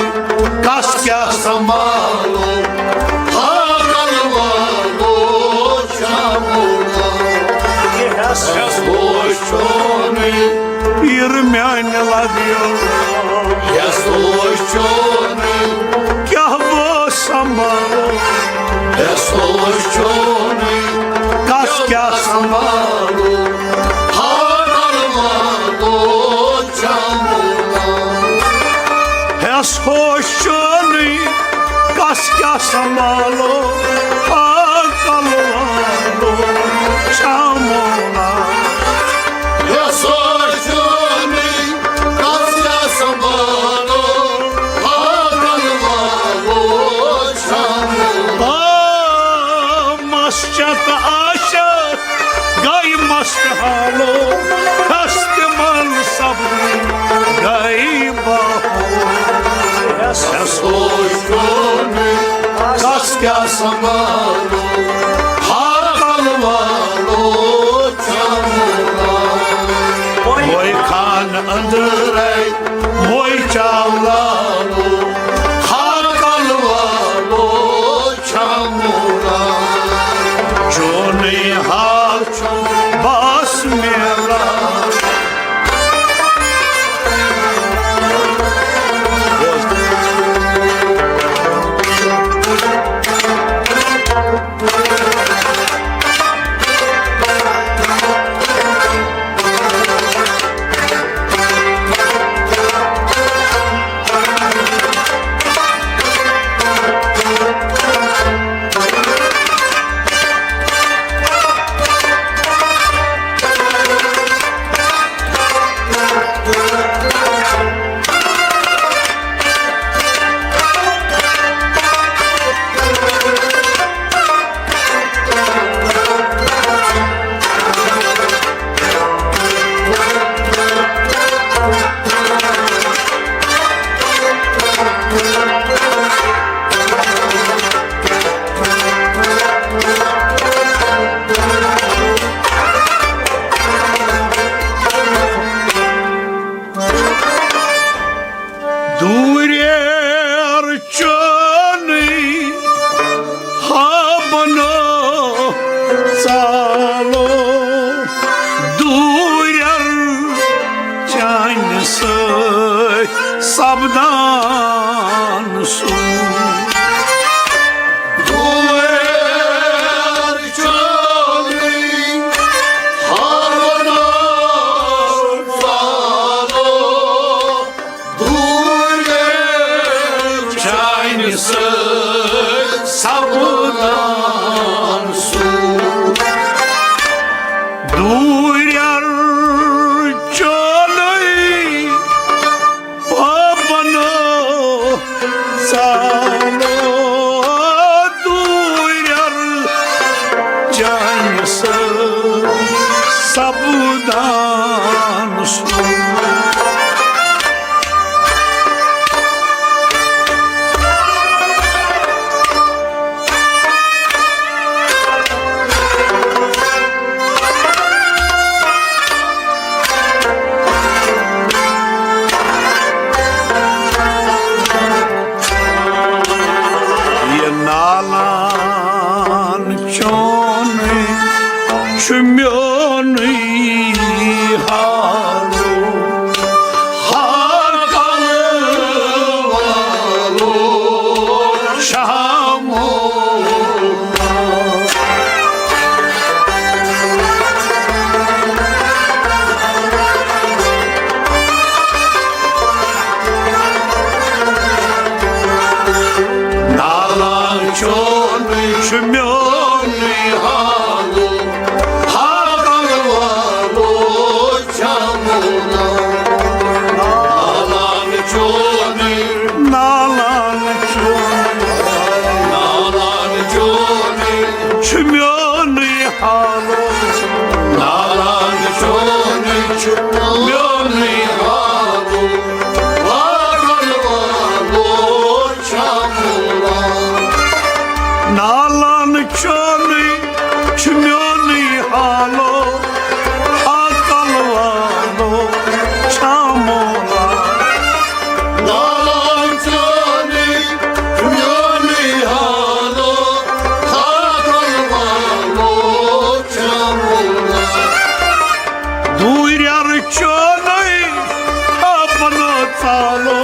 کس کیٛاہ سنبھالو، ہاکل والو شامو۔ ہٮ۪س ہوش چونُے، پیٖر میانہِ لبیو۔ ہٮ۪س ہوش چونُے، کیٛاہ بہٕ سنبھالو۔ ہٮ۪س ہوش چونُے، کس کیٛاہ سنبھالو، ہاکل والو شامو۔ ہٮ۪س ہوش چونُے، کس کیٛاہ سنبھالو، ہاکل والو شامو۔ ہٮ۪س ہوش چونُے، کس کیٛاہ سنبھالو، ہاکل والو شامو۔ آ، مست عاشق گٔے مست حالو، ہٮ۪س تِمن سپُد تَے گٔے باہوش۔ ہٮ۪س ہوش چونُے، کس کیٛاہ سنبھالو، ہاکل والو شامو۔ وۄنۍ خانہٕ أنٛدرَے وۄنۍ چاو لالو، ہاکل والو شامو۔ چونُے حال چھُ بس میلان۔ دوٗریر چونُے ہا بنو ژالو، دوٗریر چانہِ سۭتۍ سپدان سُہ۔ دوٗریر چونُے ہا بنو ژالو، دوٗریر چانہِ سۭتۍ سپدان سُہ۔ دوٗریر چونُے ہا بنو نالان چونُے چھُ میونُے حالو، ہاکل والو چمولا۔ نالان چونُے، نالان چونُے، نالان چونُے چھُ میونُے حالو۔ نالان چونُے چھُ میونُے حالو، ہاکل والو چمولا۔ نالان چونُے چھُ میونُے حالو، ہاکل والو چمولا۔ نالان چونُے چھُ میونُے حالو، ہاکل والو چمولا۔ دوٗرٮ۪ر چونُے اپنو ژالو،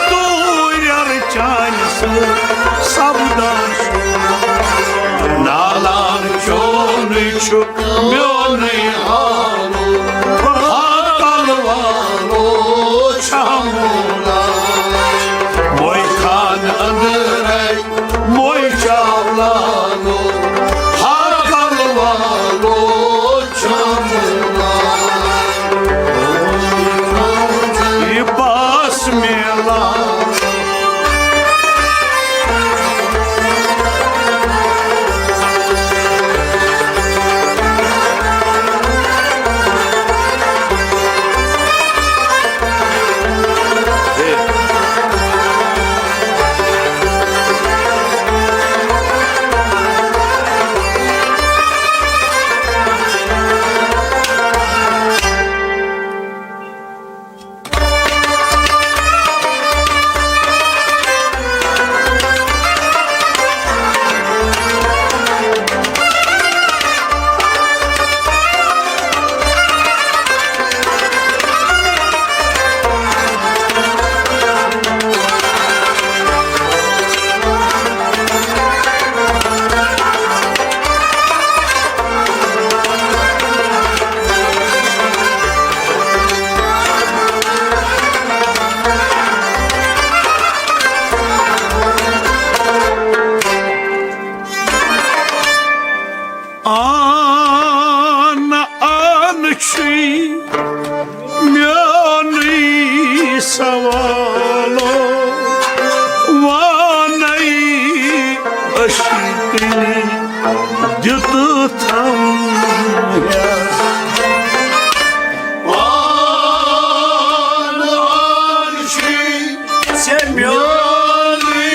دوٗرٮ۪ر چانہِ سۭتۍ سپدان شوٗر۔ نالان چونُے چھُ میونُے حالو، ہاکل والو چمولا۔ موے خان أنٛدرے موے چاولانو، ہاکل والو چمولا۔ یہِ باس میلا۔ آن آن چھی میونُے سوالو، وانَے أشی کنی دیُتہٕ تھم ہٮ۪س۔ آن آن چھی ژےٚ میونُے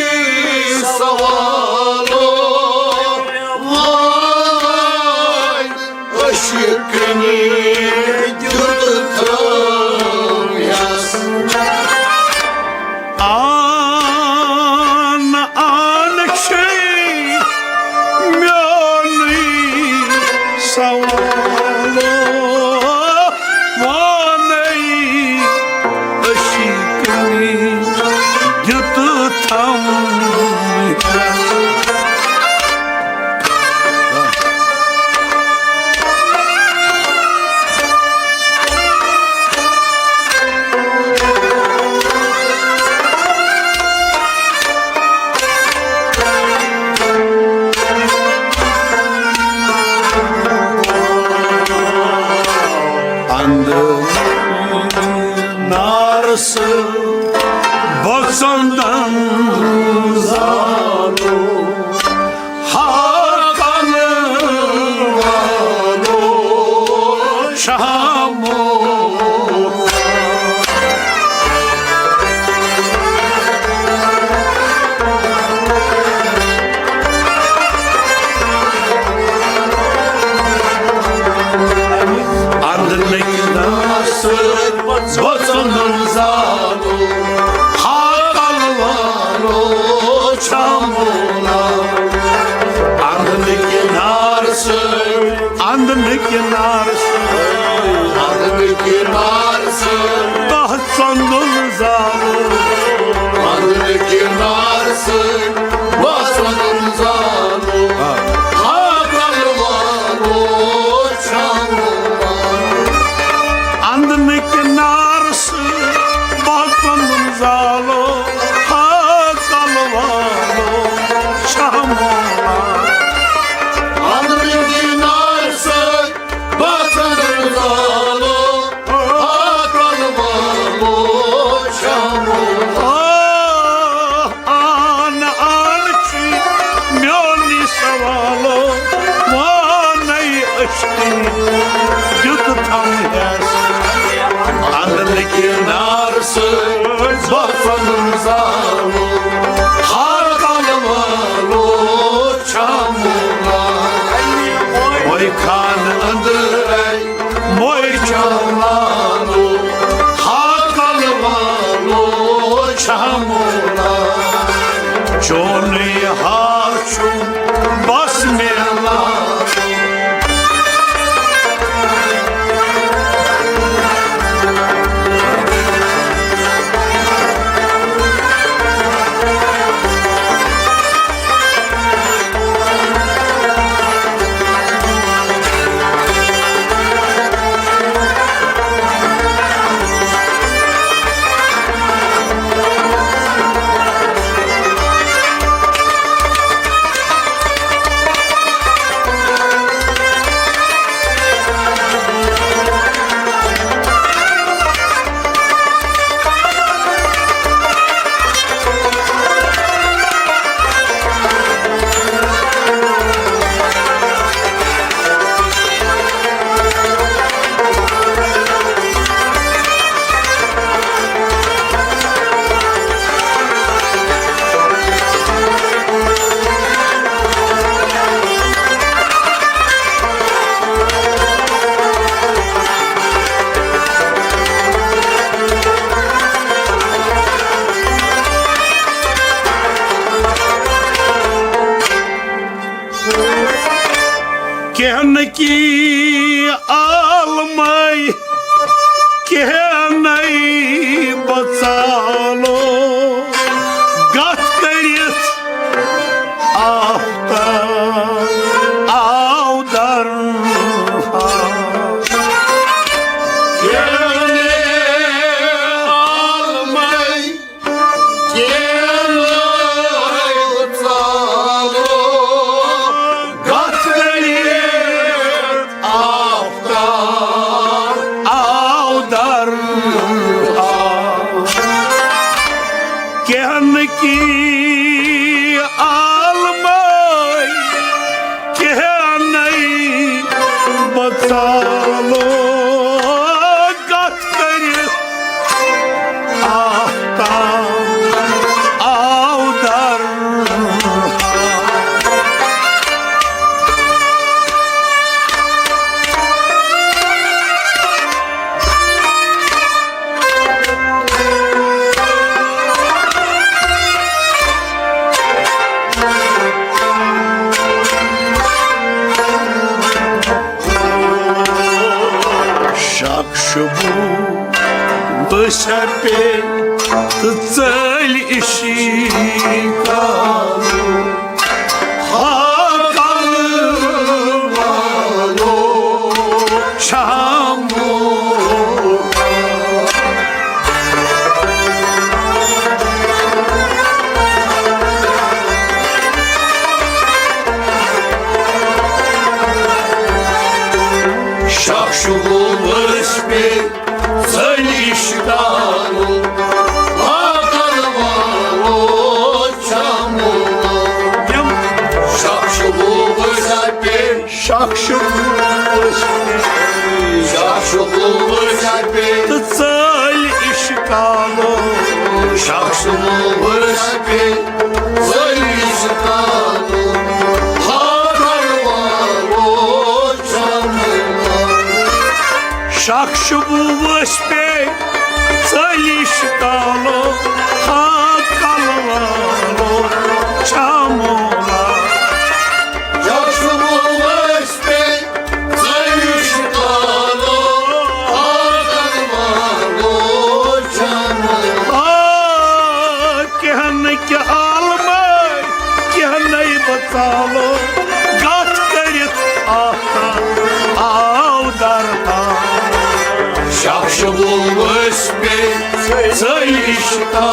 سوالو، وانَے أشی کنی دیُتہٕ تھم ہٮ۪س۔ آن آن چھی میونُے سوالو، وانَے أشی کنی دیُتہٕ تھم ہٮ۪س۔ اندٕ نار سۭتۍ بۄژن دن زالو، ہاکن والو شامو۔ اندنٕکۍ نار سۭتۍ بۄژن زالو، ہاکل والو چھامولا۔ اندنٕکۍ نار سۭتۍ، اندنٕکۍ نار سۭتۍ، اندنٕکۍ نار سۭتۍ بۄژن زالو۔ اندنٕکۍ نار سۭتۍ بۄژن زالو۔ ہاکل والو چھامولا۔ اندنٕکۍ نار سۭتۍ بۄژن زالو۔ ہاکل والو دیُت تھم ہٮ۪س۔ اندلہٕ کہِ نارٕ سۭتۍ بۄژن زالو۔ ہا کلہٕ والو چھامولا۔ وۄنۍ خانہٕ أنٛدرَے مۄے چاولانو، ہاکل والو چھامولا، چونُے ہار چھُ بس میلان۔ کینٛہہ نہٕ کی عالمے، کینٛہہ نَے بہٕ ژالو، گتھ کٔرِتھ آفتاب آو در۔ کینٛہہ نہٕ عالمے، کینٛہہ نَے ژالو، گتھ کٔرِتھ آفتاب آو در۔ کینٛہہ نہٕ کی عالمے، کینٛہہ نَے بہٕ ژالو، گتھ کٔرِتھ آفتاب آو در۔ شخص شبو وسہ پہ تہ ژٔلۍ عشقا۔ ہاکل والو شامو۔ شخص شبو وسہ پہ ژٔلۍ عشقا۔ ہاکل والو شامولا۔ یِم شخص شبو وسہ پہ۔ شخص شبو وسہ پہ۔ شخص شبو وسہ پہ۔ تہ ژٔلۍ عشقا۔ شخص شبو وسہ پہ۔ ژٔلۍ عشقا۔ ہاکل والو شامولا۔ شخص شبو وسہ پہ۔ ژٔلۍ عشقا۔ ہاکل والو شامولا۔ شخص شبو وسہ پہ۔ ژٔلۍ عشقا۔ ہاکل والو شامولا۔ آ، کینٛہہ نہٕ کہِ عالمے، کینٛہہ نَے بہٕ ژالو، گتھ کٔرِتھ آفتاب آو در۔ شخص شبو وسہ پہ ژٔلۍ عشقا۔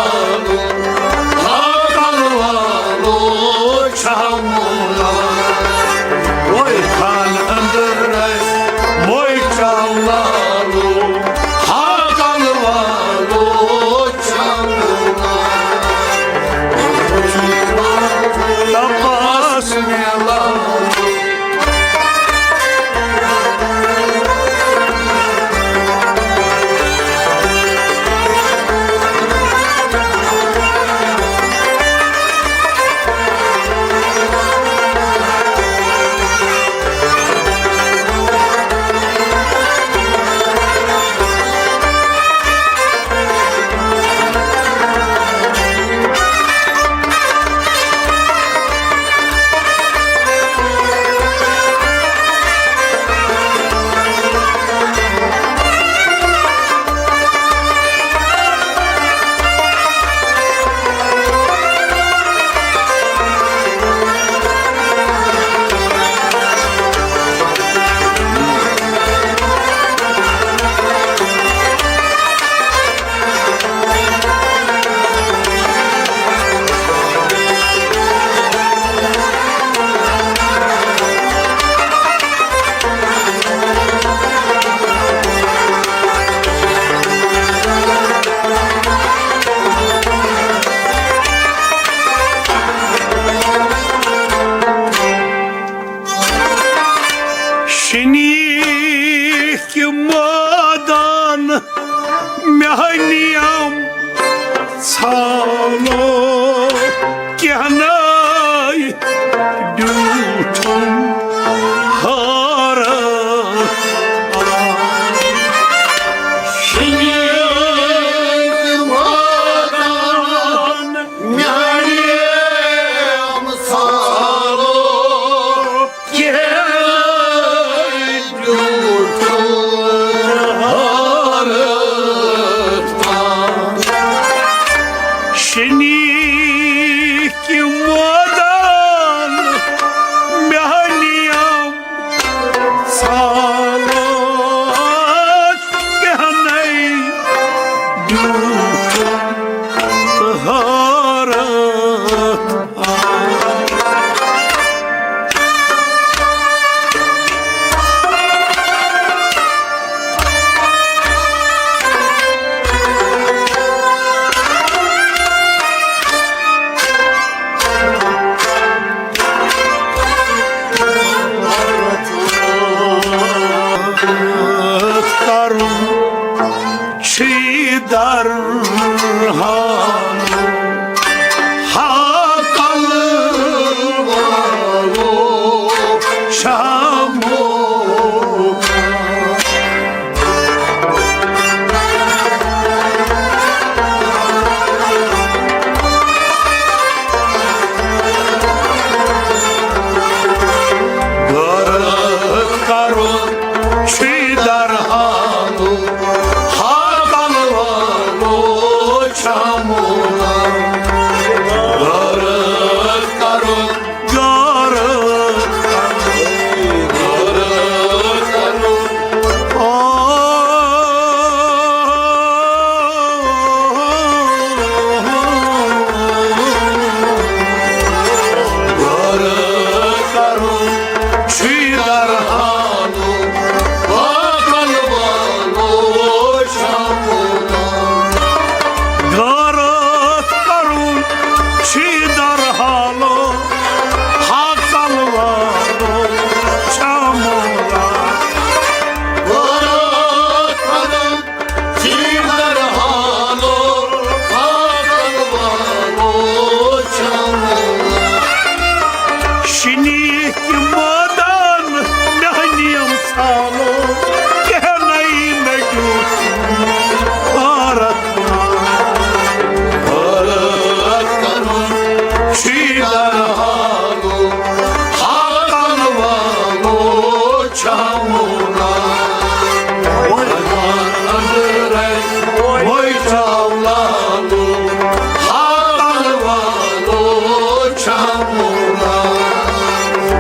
ہاکل والو شامولا۔ وۄنۍ خانہٕ أنٛدرَے مۄے چاولانو۔ ہاکل والو شامولا۔ تپاس میلان۔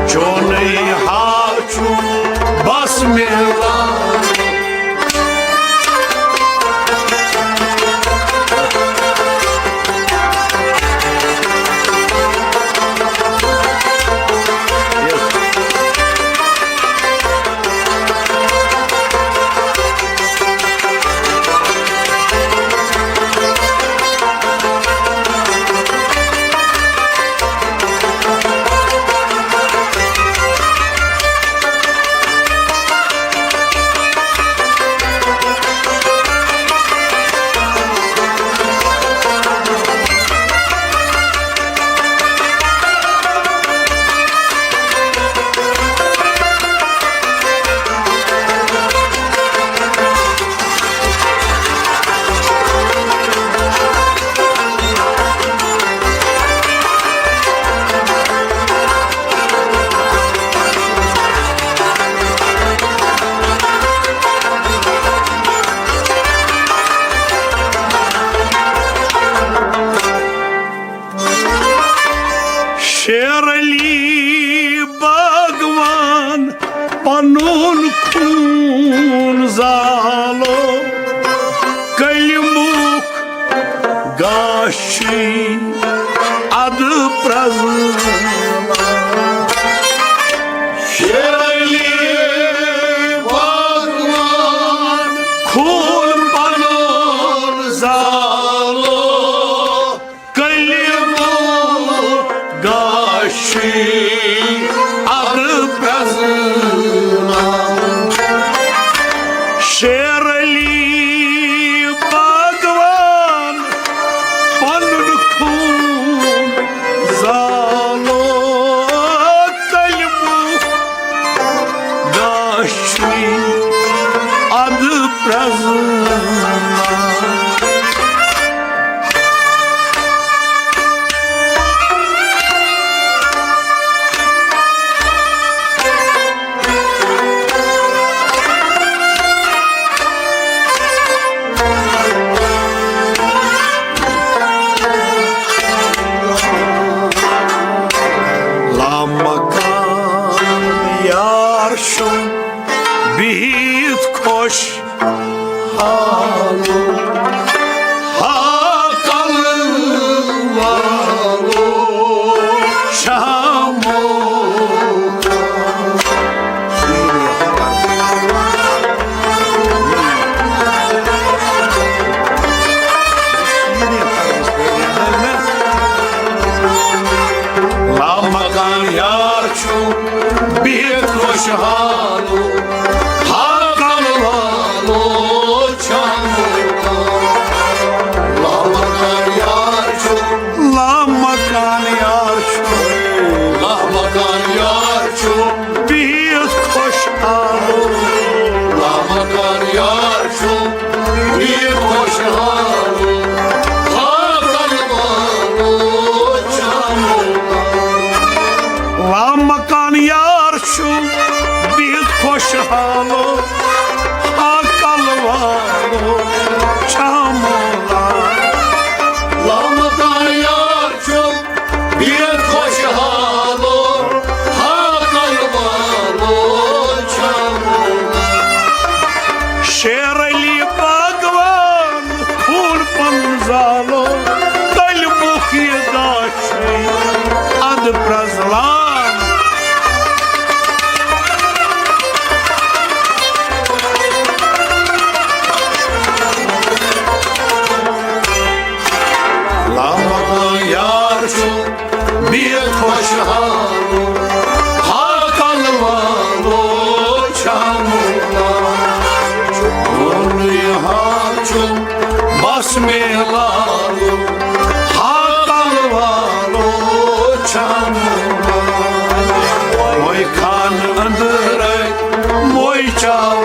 چونٕے حال چھُ بس میلان۔ شیر علی باغوان پنُن خوٗن زالو، کلمُک گاشی ادٕ پرزٕ۔ شیر علی باغوان خوٗن پنُن زالو، کلمُک گاشی ادٕ پرزٕ۔ شیر علی باغوان پنُن خوٗن زالو، کلمُک گاشی ادٕ پرزٕ۔ لامکان یار چھُم بِہِتھ خۄش حالو، ہاکل والو شامو۔ لامکان یار چھُ بِہِتھ خۄشحالو، ہاکل والو چھانو۔ لامکان یار چھُ، لامکان یار چھُ، لامکان یار چھُ بِہِتھ خۄشحالو۔ لامکان یار چھُ بِہِتھ خۄشحالو، ہاکل والو چھانو۔ لامکان یار چھُ بِہِتھ خۄشحالو، ہاکل والو چھانو۔ لامکان یار چھُ بِہِتھ خۄشحالو، ہاکل والو چھانو۔ شیر علی باغوان خوٗن پنُن زالو، کلمُک یہِ گاشی ادٕ پرزلان۔ لامکان یار چھُ بِہِتھ خۄشحالو، ہاکل والو چھانو۔ چون یہِ حال چھُ بس میلالو، ہاکل والو چھانو۔ وۄنۍ خانہٕ أنٛدرَے وۄنۍ چاو